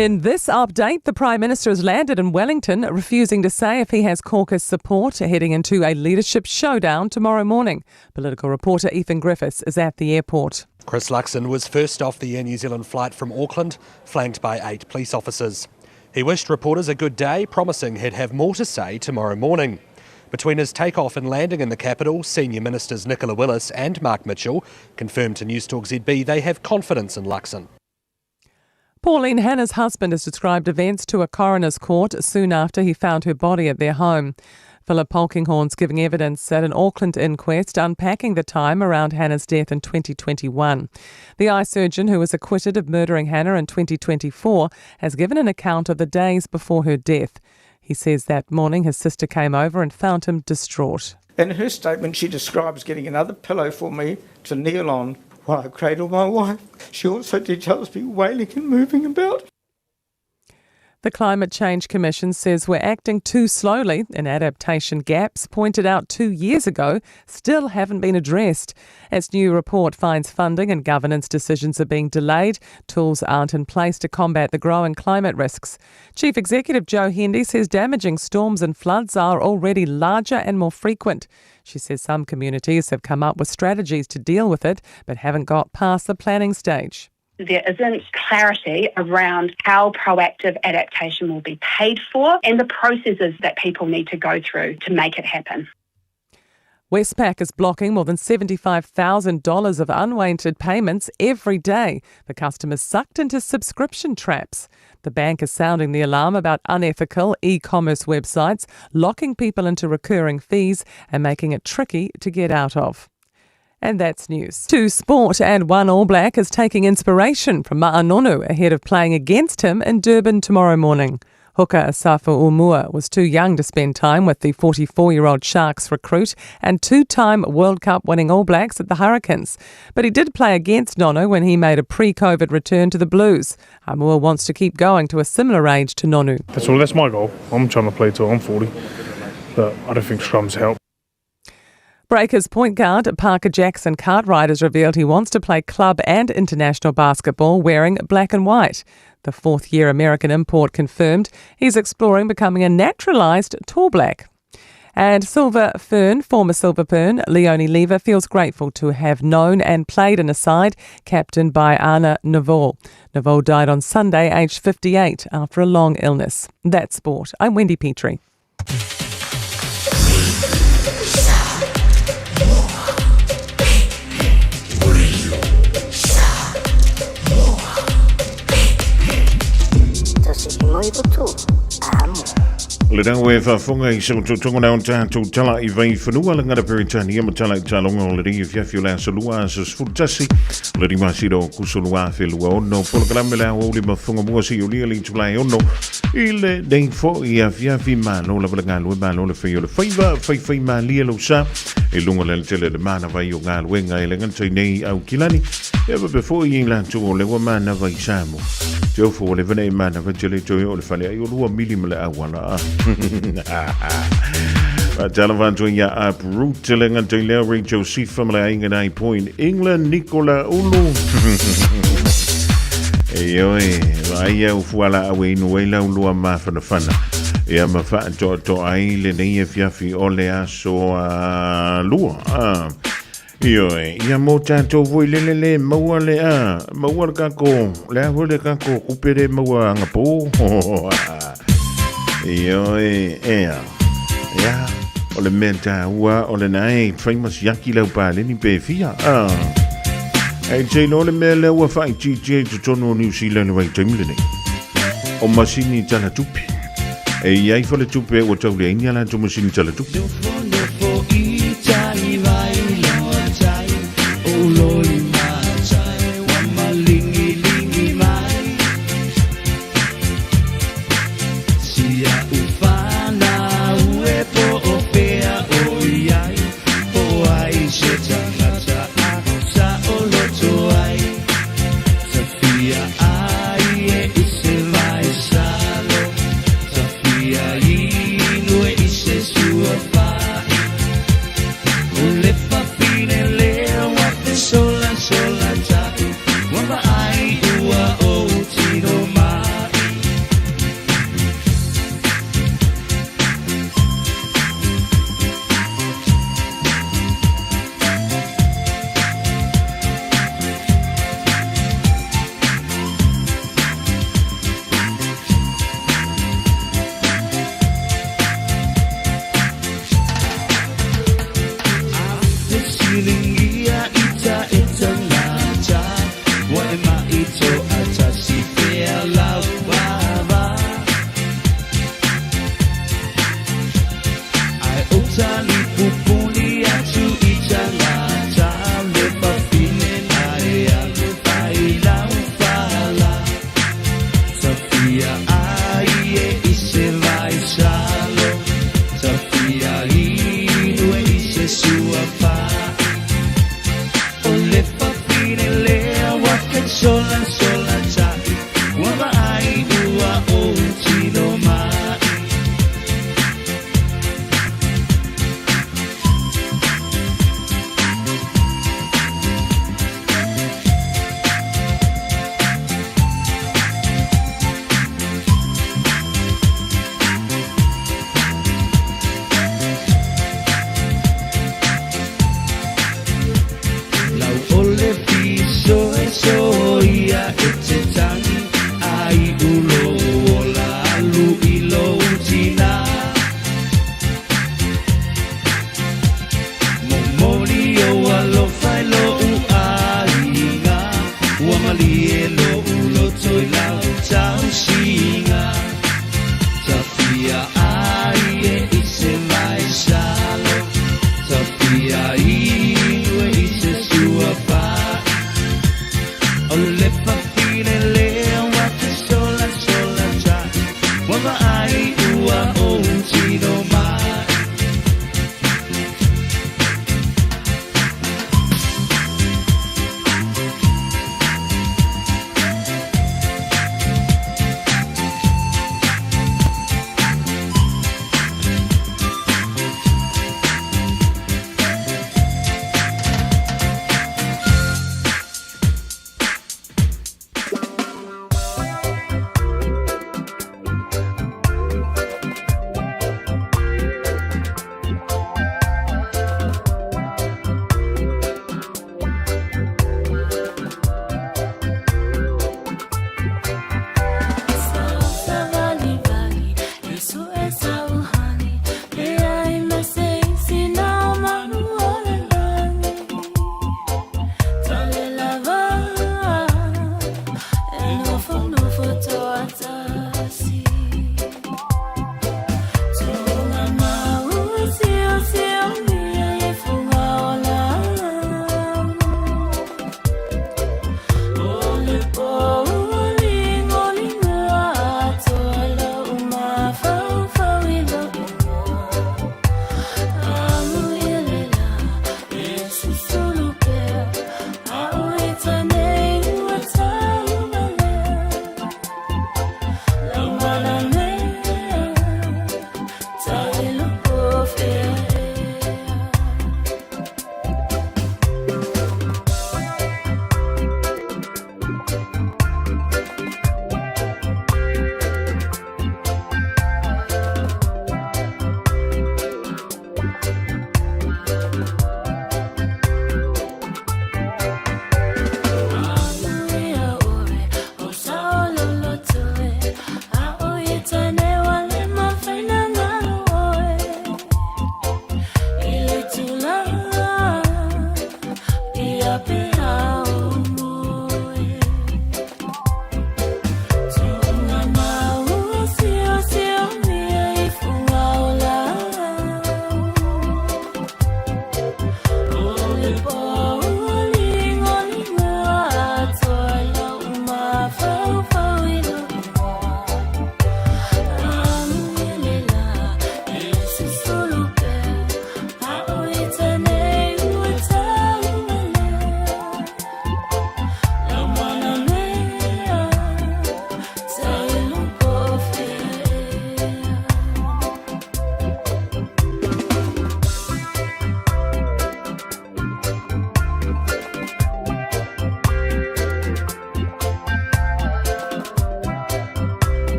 In this update, the Prime Minister has landed in Wellington, refusing to say if he has caucus support heading into a leadership showdown tomorrow morning. Political reporter Ethan Griffiths is at the airport. Chris Luxon was first off the Air New Zealand flight from Auckland, flanked by eight police officers. He wished reporters a good day, promising he'd have more to say tomorrow morning. Between his takeoff and landing in the capital, senior ministers Nicola Willis and Mark Mitchell confirmed to Newstalk ZB they have confidence in Luxon. Pauline Hanna's husband has described events to a coroner's court soon after he found her body at their home. Philip Polkinghorne's giving evidence at an Auckland inquest unpacking the time around Hanna's death in 2021. The eye surgeon who was acquitted of murdering Hanna in 2024 has given an account of the days before her death. He says that morning his sister came over and found him distraught. In her statement, she describes getting another pillow for me to kneel on while I cradled my wife. She also details me wailing and moving about. The Climate Change Commission says we're acting too slowly and adaptation gaps pointed out two years ago still haven't been addressed. Its new report finds funding and governance decisions are being delayed, tools aren't in place to combat the growing climate risks. Chief Executive Jo Hendy says damaging storms and floods are already larger and more frequent. She says some communities have come up with strategies to deal with it but haven't got past the planning stage. There isn't clarity around how proactive adaptation will be paid for and the processes that people need to go through to make it happen. Westpac is blocking more than $75,000 of unwanted payments every day for customers sucked into subscription traps. The bank is sounding the alarm about unethical e commerce websites locking people into recurring fees and making it tricky to get out of. And that's news. To sport, and one All Black is taking inspiration from Ma'a Nonu ahead of playing against him in Durban tomorrow morning. Hooker Asafo Aumua was too young to spend time with the 44 year old Sharks recruit and two time World Cup winning All Blacks at the Hurricanes. But he did play against Nonu when he made a pre COVID return to the Blues. Aumua wants to keep going to a similar age to Nonu. That's, all, that's my goal. I'm trying to play till I'm 40, but I don't think scrums help. Breakers point guard Parker Jackson Cartwright has revealed he wants to play club and international basketball wearing black and white. The fourth year American import confirmed he's exploring becoming a naturalised tall black. And Silver Fern, former Silver Fern, Leonie Lever feels grateful to have known and played in a side captained by Anna Neville. Neville died on Sunday, aged 58, after a long illness. That's sport. I'm Wendy Petrie. Le rau e whawhunga i sa tutunga na o tātou tala i vai whanua le ngara Peretania ma tala i talonga o le ringi fiafi o le aso lua aso sefulutasi le rima sira o kuso lua afe lua ono polokalame le awa uli mafunga mua si ulia le itulai ono i le nei fo i afiafi malo lava le galue malo le whai o le whaiva whaiwhai malia lau sa e lunga le tele le mana vai o galuega e le ngata nei au kilani e pa fo i latou o le ua manava i Samoa. Te ofo o le vana e manava te le toe o le fale ai o lua mili ma le auala. Faatalofa atu ia Uproot le ngata i lea Rachel Sifa ma le aiga nai Point England Nicola Ulu. E oe, vaai au fuala au e inu ai lau lua mafanafana. Ia ma faatoatoa ai lenei afiafi o le aso a lua. Ah. Ioe, ia mō tātou foi lele le maua le a, maua le kako, le a foi le kako kupe le maua angapō. Ioe, ea, ea, o le mea tāua, o le nae, whai masiaki lau pāleni pe fia. Ah. Ei te no le mea lea ua whaitiitia i totonu o New Zealand wai taimi lenei. O masini tala tupe. E iai fale tupe ua tau leai ni a latou masini tala tupe.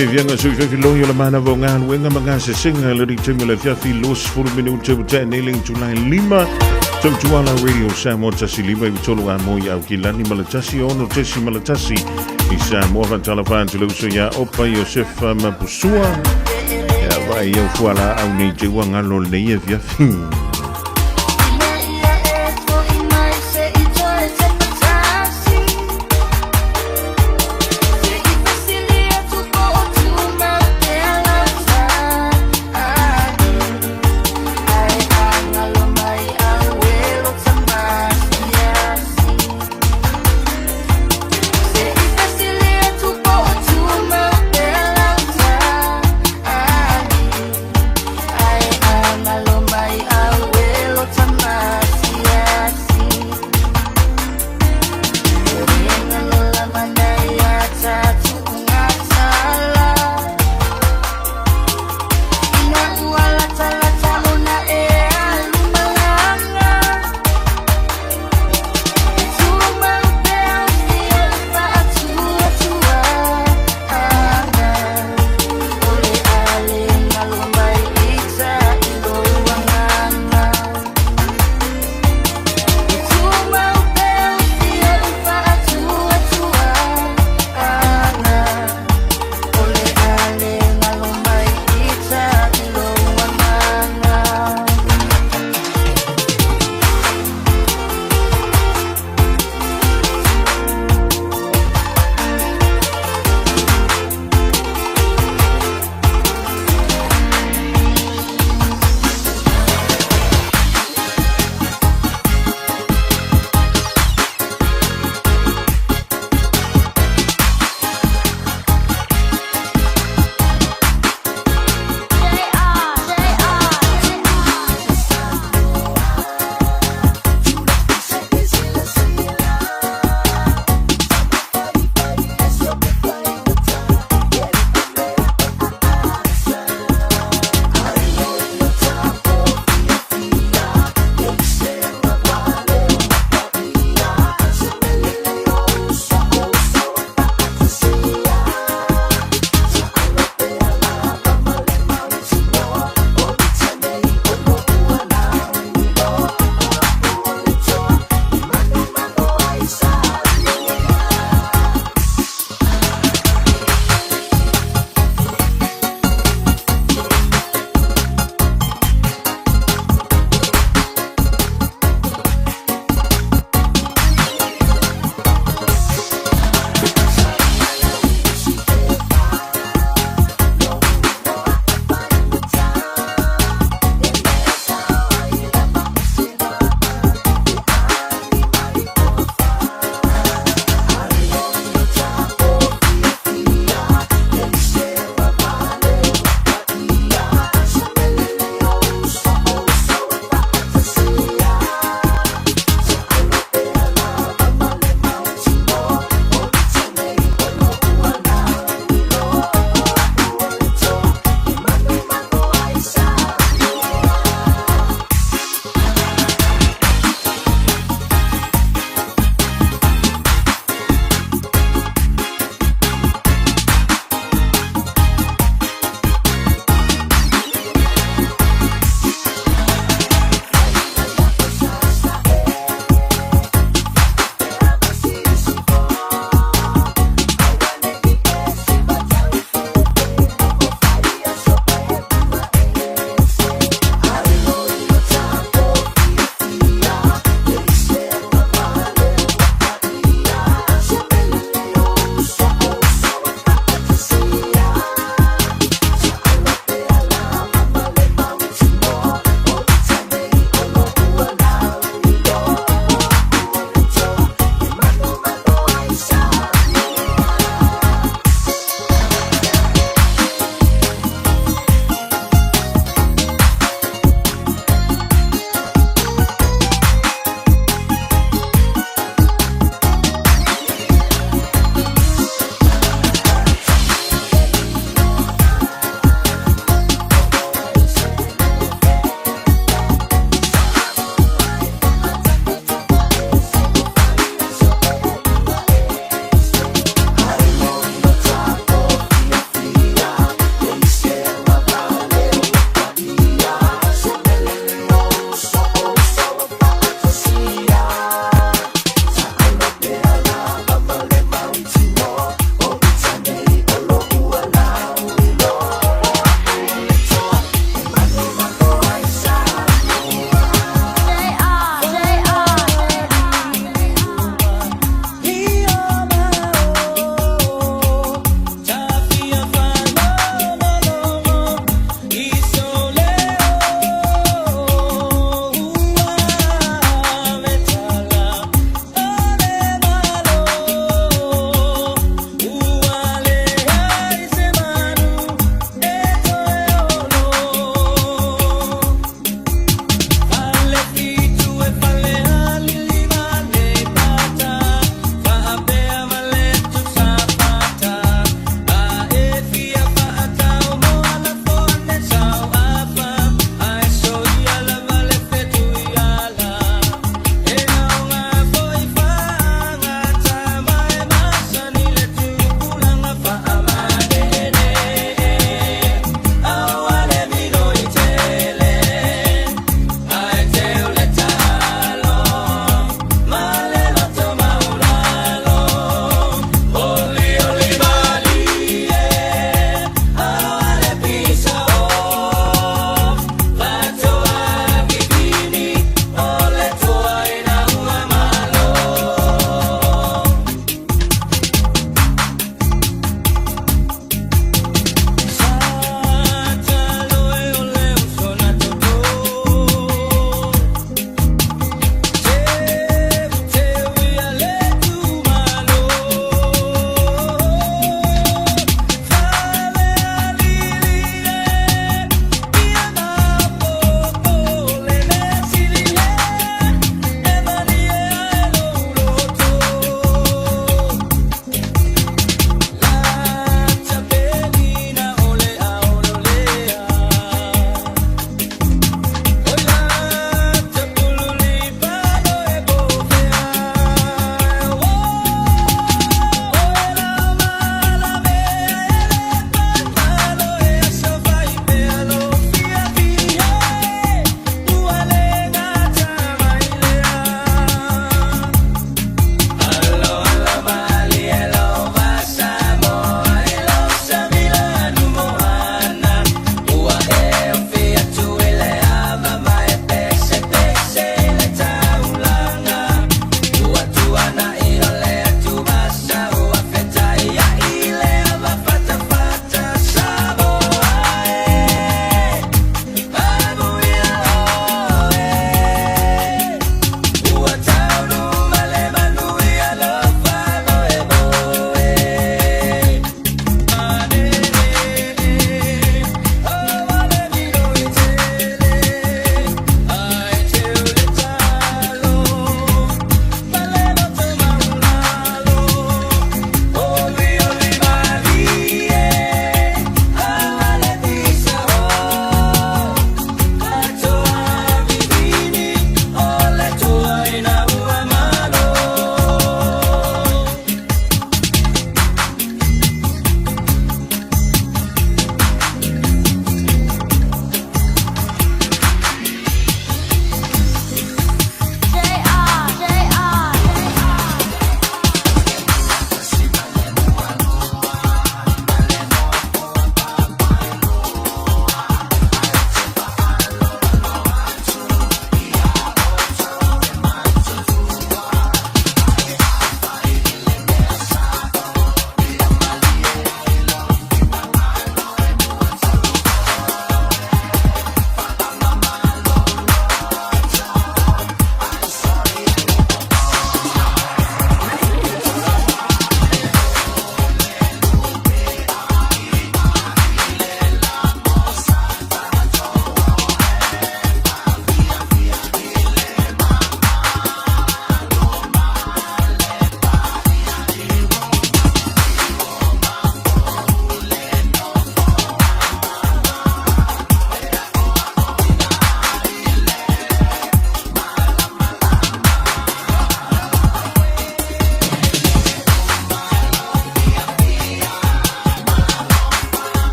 Fiafiaga sui fefiloi o le manava o galuega ma gasesega le taimi o le afiafi 20 minute ua tea nei le itulai 5. Tautuala Radio Samoa 153 a moi au kilani ma le 106.1 i Samoa faatalofa atu le uso iā Opa Iosefa Mapusua. Ia vaai au fualaau nei te ua galo lenei afiafi.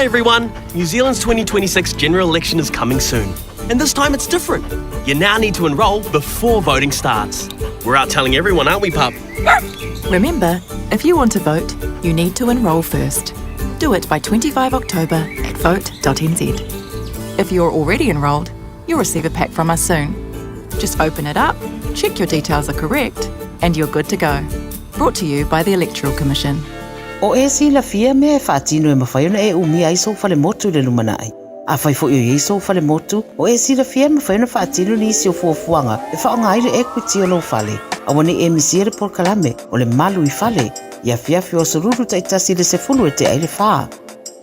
Hi everyone! New Zealand's 2026 general election is coming soon. And this time it's different. You now need to enrol before voting starts. We're out telling everyone, aren't we, pup? Remember, if you want to vote, you need to enrol first. Do it by 25 October at vote.nz. If you're already enrolled, you'll receive a pack from us soon. Just open it up, check your details are correct, and you're good to go. Brought to you by the Electoral Commission. O e silafia mea e faatino e mafai ona e umia ai sou falemotu i le lumanai. Afai foi o i ai sou falemotu, o e silafia e mafai ona faatino nisi o fuafuaga e faaaoga ai le equity o lou fale. Aua ne i e misia le polokalame o le Malu i Fale i afiafi o Aso Lulu taitasi i le 10 e tea ai le fa.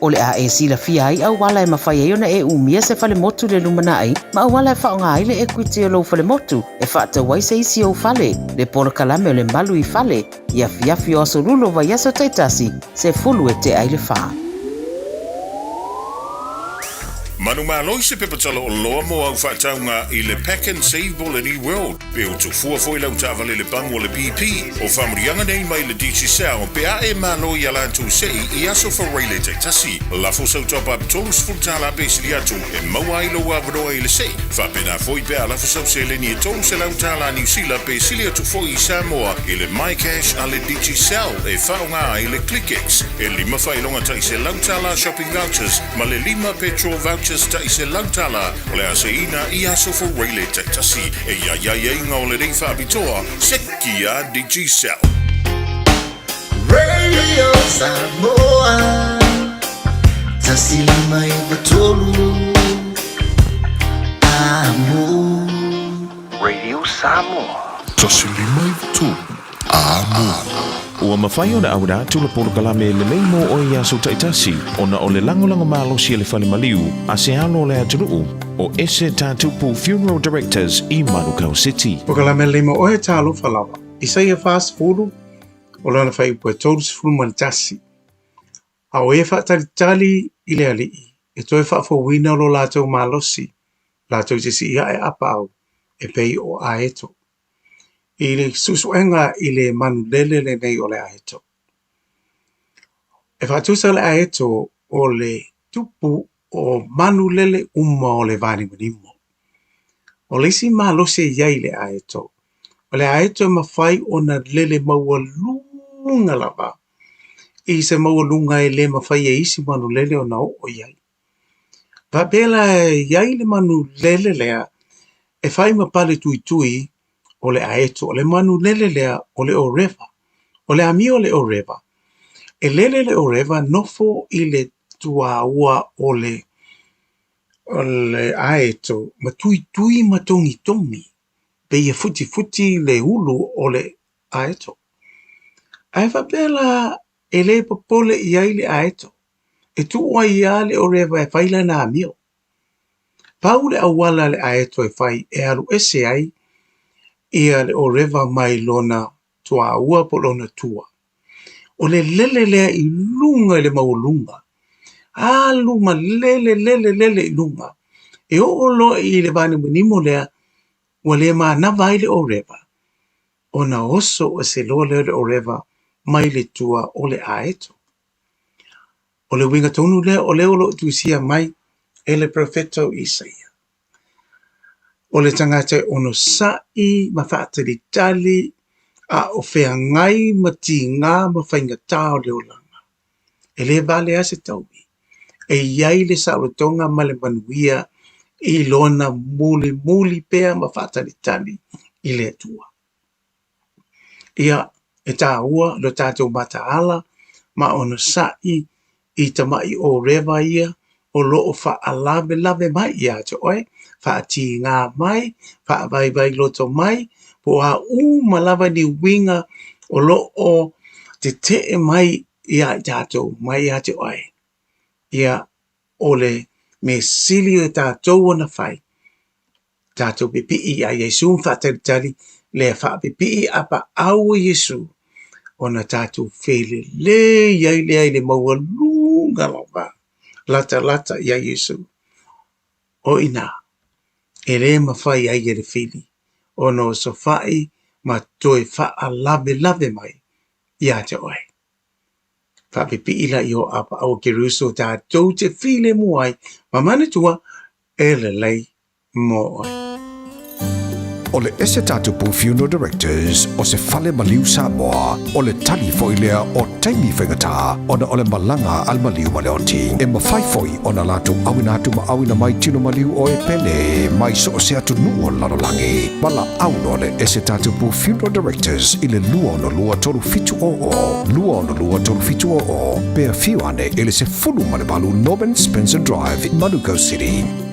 O le a e silafia ai auala e mafai ai ona e umia se falemotu i le lumanai ma auala e faaaoga ai le equity o lou falemotu e faatau ai se isi ou fale, le polokalame o le Malu i Fale i afiafi o Aso Lulu o vaiaso taitasi, 10 e tea ai le fa. Manumalo i se pepa tala oloa mo au faatauga i le Pak'nSave Bolini World, pe o tufua foi lau taavale le pamu o le BP, o faamanuiaga nei mai le Digicel pe a e malo i a latou sei i aso Faraile taitasi. Lafo sau top-up $30 pe sili atu e maua ai lou avanoa i le sei. Faapena foi pe a lafo sau seleni e $300 Niu Sila pe sili atu foi i Samoa i le MyCash a le Digicel e faaaoga ai le ClickX e lima faailoga tai $100 shopping vouchers ma le lima petrol vouchers tai $100 o le a seiina i aso Faraile taitasi. E i ai aiaiga o lenei faapitoa, seki a Digicel. Radio Samoa 159 Amo. Radio Samoa. 159 Amo. Ua mafai ona auina atu le polokalame lelei mo oe i aso taitasi ona o le lagolago malosi a le fale maliu a se alo o le atunuu o Ese Tatupu Funeral Directors i Manukau City. Polokalame lelei mo oe talofa lava. Isaia 40, o lana faaiupu e 31. A o e faatalitali i le Alii, e toe faafouina lo latou malosi, latou te sii ae apaau, e pei o aeto. I le suesuega i le manu lele lenei o le aeto. E faatusa le aeto o le tupu o manu lele uma o le vanimonimo. O le isi malosi e i ai i le aeto, o le aeto e mafai ona lele maualuga lava i se maualuga e le mafai e isi manu lele ona oo i ai. Faapea la e i ai le manu lele lea e fai ma pale tuitui o le aeto, o le manu lele lea o le orewa. O le amio o le orewa, e lele le orewa nofo i le tuaua o le o le aeto ma tuitui ma togitogi, pei e futifuti le ulu o le aeto. Ae faapea la e le popole i ai le aeto, e tuu ai lava le orewa e fai lana amio. Pau le auala a le aeto e fai e alu ese ai ia le orewa mai lona tuaua po o lona tua. O le lele lea i luga i le maualuga, alu ma lele lele lele i luga, e oo loa i le vanimonimo lea ua le manava ai le orewa, ona oso ese loa lea o le orewa mai le tua o le aeto. O le uiga tonu lea o lea o lo o tusia mai e le perofeta o Isaia. O le tagata e onosai ma faatalitali a o feagai ma tigā ma faigata o le olaga. E le vale lava se taui. E i ai le saolotoga ma le manuia i lona mulimuli pea ma faatalitali i le Atua. Ia, e taua lo tatou mataala ma onosai i tama'i ōrewa ia o lo o faalavelave mai ia te oe, faatigā mai, faavaivai loto mai, po o a uma lava ni uiga o lo o tetee mai iā i tatou, mai ia te oe. Ia, o le mea sili e tatou ona fai, tatou pipii iā Iesū ma faatalitali lea faapipii apaau o Iesū ona tatou felelei ai lea i le maualuga lava latalata iā Iesū. O i inā, e le mafai ai e le fili ona osofai ma toe faalavelave mai ia te oe. Faapipii laia o apaau o Keriso tatou te filemu ai ma manatua e lelei mo oe. O le ese tatupu Funeral Directors o se fale maliu Samoa, o le tali foi lea o taimi faigata ona o le malaga a le maliu ma le oti. E mafai foi ona latou auina atu ma auina mai tino maliu o e pele mai so o se atunuu o le lalolagi. Valaau loa le ese tatupu Funeral Directors i le 262 3700, 262 3700, pe afio ane i le 18 Norman Spencer Drive, Manukau City.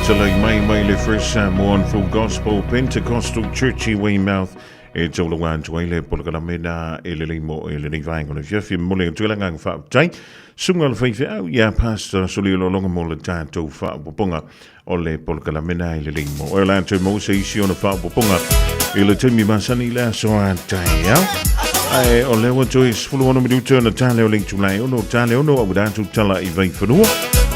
Talai mai mai le Fresh Samoan Full Gospel Pentecostal Church i Weymouth e taulaga atu ai le polokalame na e lelei mo e lenei vaega o le afiafi. E momoli atu ai le agaga faafetai susuga o le faifeau ia Pastor Soli Lolonga mo le tatou faaopoopoga o le polokalame na e lelei mo oe. O le a toe maua se isi ona faaopoopoga i le taimi masani i le aso a taeao. Ae o lea ua toe 16 minuta ona tale o le itula e ono, tale ono a ua tatou tala i Vaifanua.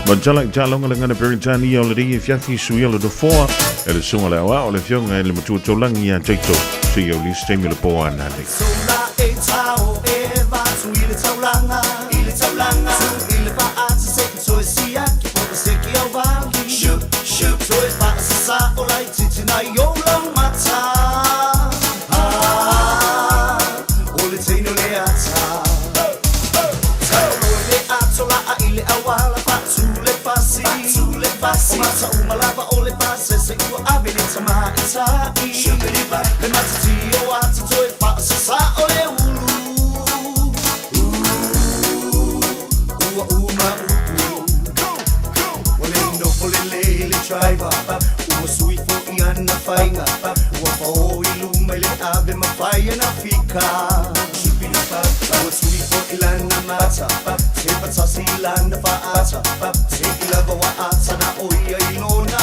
Ma tala i taaloga le gana Peretania o lenei afiafi suia le nofoa e le susuga le aoao o le afioga i le Matua Taulagi ia Taito seia o lisi taimi o le po ananei. Sola e tao e vatu i le taulaga, i le taulaga, tu i le faata se i toe siaki po o se ki au vali. Shoot, shoot, toe faasasa o laititi nai ou lau mata. Ah, o le teine o le ata. Taolo i le ato laa i le auala faatu le fasi. Faatu le fasi. O mata uma lava o le pasese ua ave le tamaitai. Le matiti o ata toe faasasa o le ulu. Ua uma upu. Ua le nofo lelei le driver. Ua sui foi ana faiga. Ua fao i luma i le ave ma fai ana fika. Ua tui foi lana mata. Te patasi i lana faata. Te i lava wa ata na o ia i lona.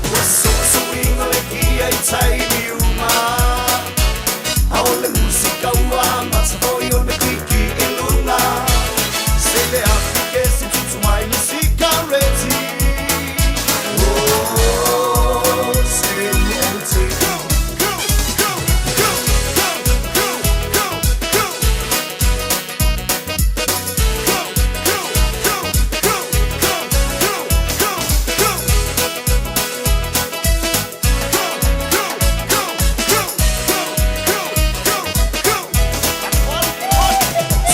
Ua suisuiga le kia i taimi uma. A o le musika ua amata foi ona kliki i luga. Se le afi ke se tutu mai le sikareti. Oh, se le oti. Go, go, go, go, go, go, go, go. Go, go, go, go, go, go, go, go. Go, go, go, go, go, go, go, go.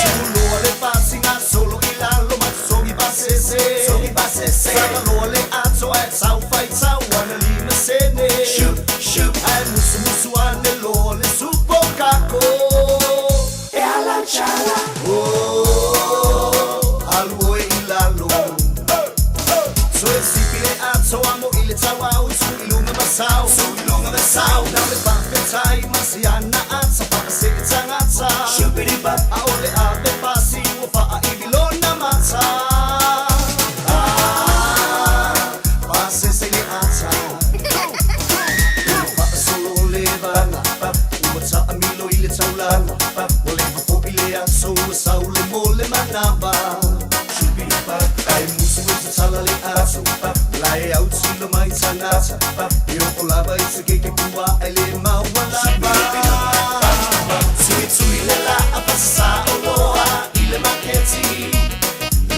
Tuloa le fasi solo i lalo ma sogi pasese. Sogi pasese. Saka le ato ai tau fai tau ana lima sene. Shoot, shoot. Ai musu musu ane loa le supo kako. E ala chala. Oh, alu oe i lalo. Toe sipi le ato amo i le tau au tu i lunga masau. Tu i lunga masau. Na le whawhetai masi ana ata whaase e tangata. Shupiri-bap. A o le ave pasi ua whaa i vilona mata. Ah, pasese le ata. Faasolo le vaga. Ua taamilo i le taulaga. Ua leva foi le aso ua sau le mo le manava. Ai musu e tatala le ato. Lae au tilo mai tangata. E o lava i te keke pua ai le maua lava. Tui tui le la a pasasa o loa i le maketi.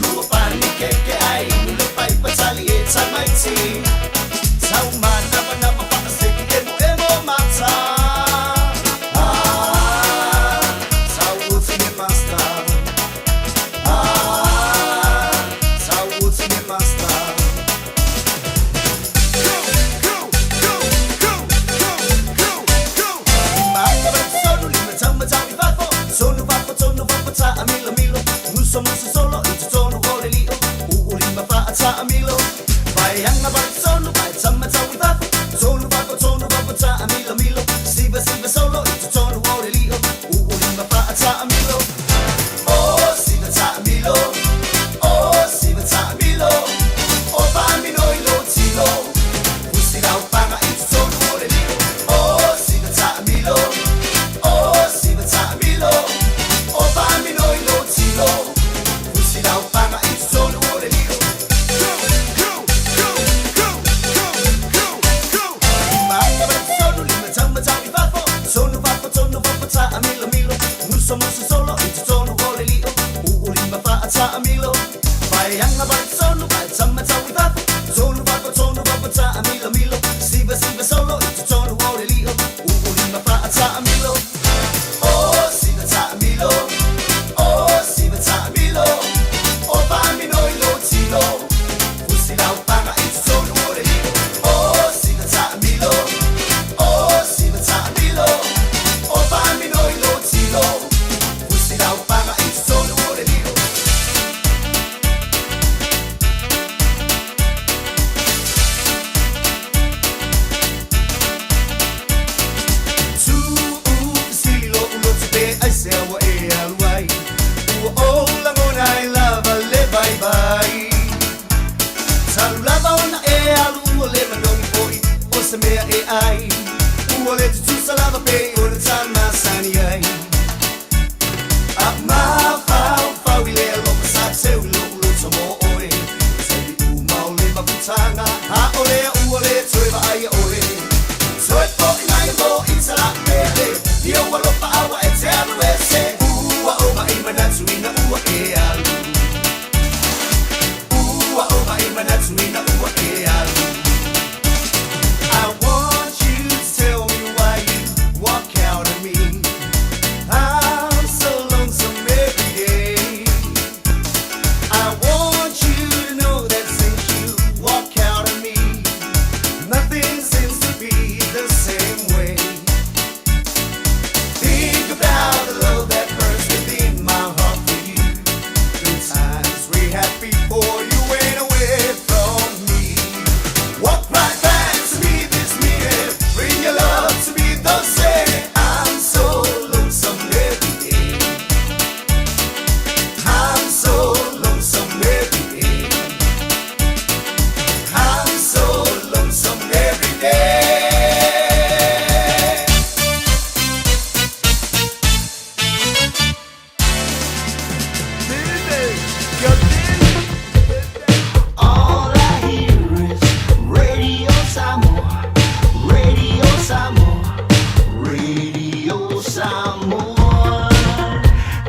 Lua pani keke ai inu le paipa tali e tamaiti. Tau manawa nawa whaaseki emo emo mata. Ah, tau oti me master. Ah, tau oti me master. Go, go, go, go, go, go, go. Mata ba sonu lima tau matau i fafo. Sonu fafo, tonu fafo, ta a milo milo. Muso muso solo i te tonu o le lio. Uu lima faa ta a milo. Vai hanga vai sonu, vai tau matau i fafo. Tonu fafo, tonu fafo, ta a milo milo. Siva siva solo i te tonu o le lio. Uu lima faa ta a milo. Oh, siva ta a milo. Oh, siva ta a milo. O pa mino i lo tilo. Usi lau panga i te tonu o le lio. Oh, siva ta a milo. Oh, siva ta a milo. O pa mino i lo tilo. Usi lau panga i te tonu o le lio. Go, go, go, go, go, go, ua le manogi foʻi o se mea e ʻai Ua le tutusa lava pei o le ta masani ai A mafaufau i le alofa sa seu i loʻu loto mo ʻoe Taimi uma o le mafutaga Aʻole aʻu ua le toe vaaia ʻoe Toe foʻi mai mo i talaʻupele I ou alofa a ua e te alu ese Ua ou maʻi manatu ina ua e alu Ua ou maʻi manatu ina ua e alu I want you to tell me why you walk out of me I'm so lonesome every day I want you to know that since you walk out of me Nothing seems to be the same way Think about the love that burns within my heart for you The times we had before you went away from me Walk right back to me this minute Bring your love to me the same I'm so lonesome every day I'm so lonesome every day I'm so lonesome every day All I hear is Radio Samoa, Radio Samoa, Radio Samoa.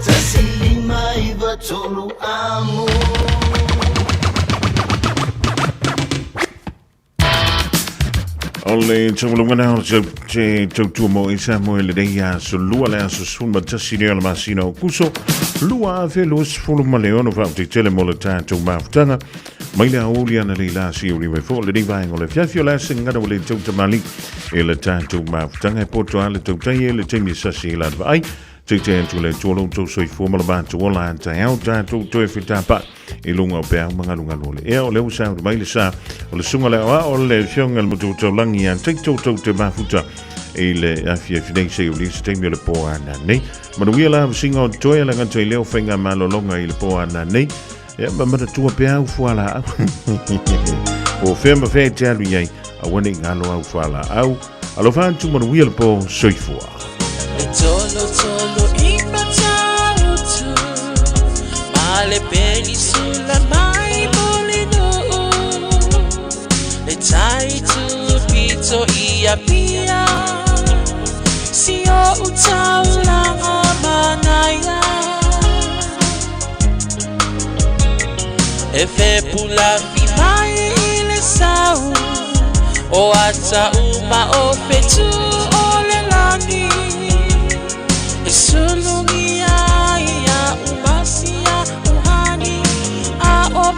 159 amo. O le taulogana o te tautua mo i Samoa i lenei aso lua le aso 11 lea o le masina o Kuso 2026 faatetele mo le tatou mafutaga mai le aoauli analeila si uli mai fo lenei vaega o le afiafi o le ase gagana ua le tautamali i le tatou mafutaga e poto a le tautai e le taimi e sasi i lana vaai Tete atu le Atua lo outou soifua ma lo matou ola a taeao tatou toe fetapa i luga o peau magalugalu o le ea o lea ua sauni mai le sa o le susuga le aoao o le afioga i le Matua Taulagi ia Taito tou te mafuta i le afiafi nei seia ulia se taimi o le po a nanei. Manuia la vasiga o totoe le gata i lea o faiga malologa i le po a nanei. Ia ma manatua pea au fualaau. Po o fea ma fea e te alu i ai, aua ne i galo au fualaau. Alofa atu manuia le po, soifua. E tolo tolo i Matautu Ma le penisula mai Mulinuu Le tai tupito i Apia Si o'u taulaga manaia E fepulafi mai i le sau O ata uma o fetu o le lagi E sulugia ai a'u masia uhani A o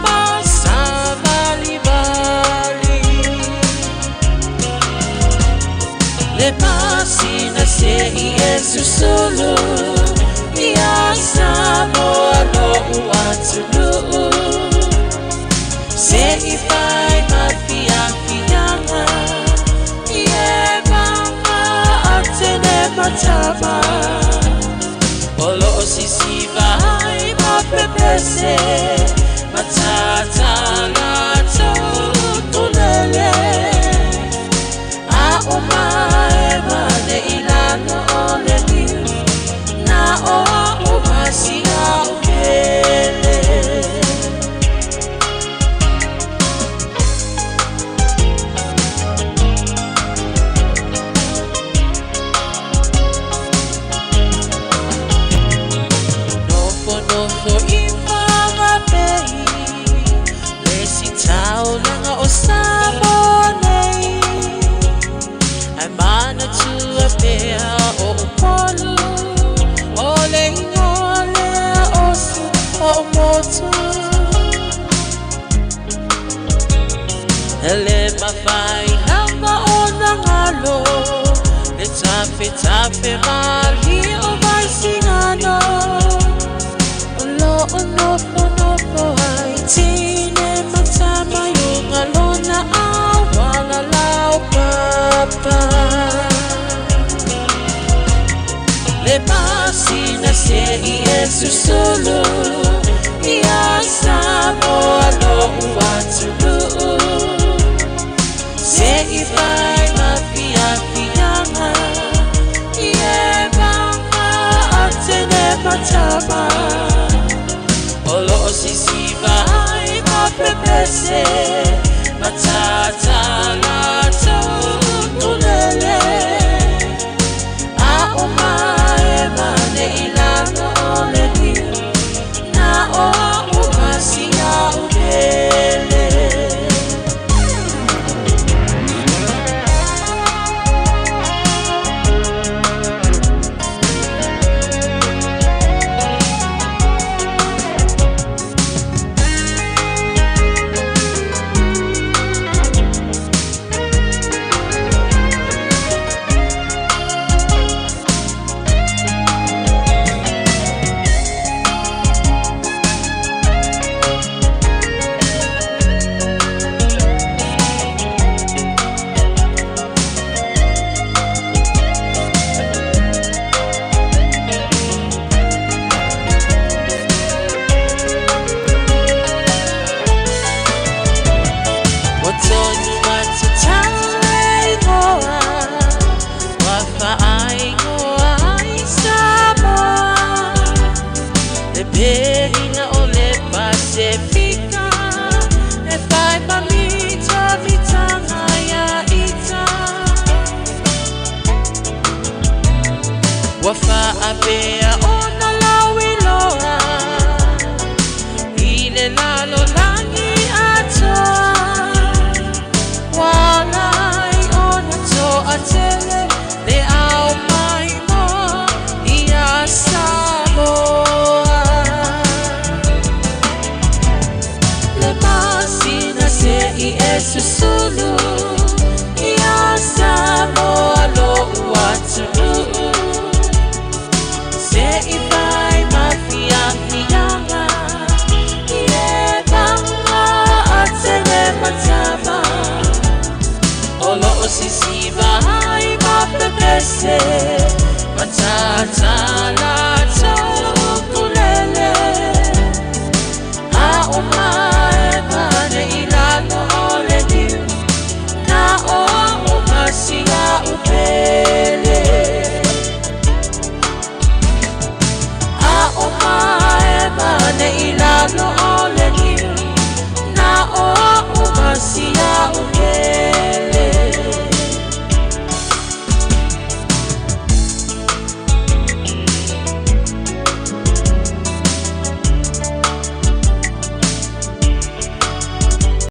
masavalivali Le masina se'i e susulu Ia Samoa lo'u atunuu Se'i fai ma fiafiaga I e maga Atene ma tama O lo'o sisiva ai ma pepese Ma tata latou ukulele A o maema nei lalo o le liu Na o a'u masia ʻupele. Nofonofo i Whangape Le isi taulaga o Samoa nei Ae manatua pea o Upolu O le ingoa lea o si o'u motu E le mafai lava ona galo Le tafetafe malie o Vaisigano O lo o nofonofo ai Tine ma tama i uga lona auala laupapa Le masina se'i e susulu Ia Samoa lo'u atunuu Susulu.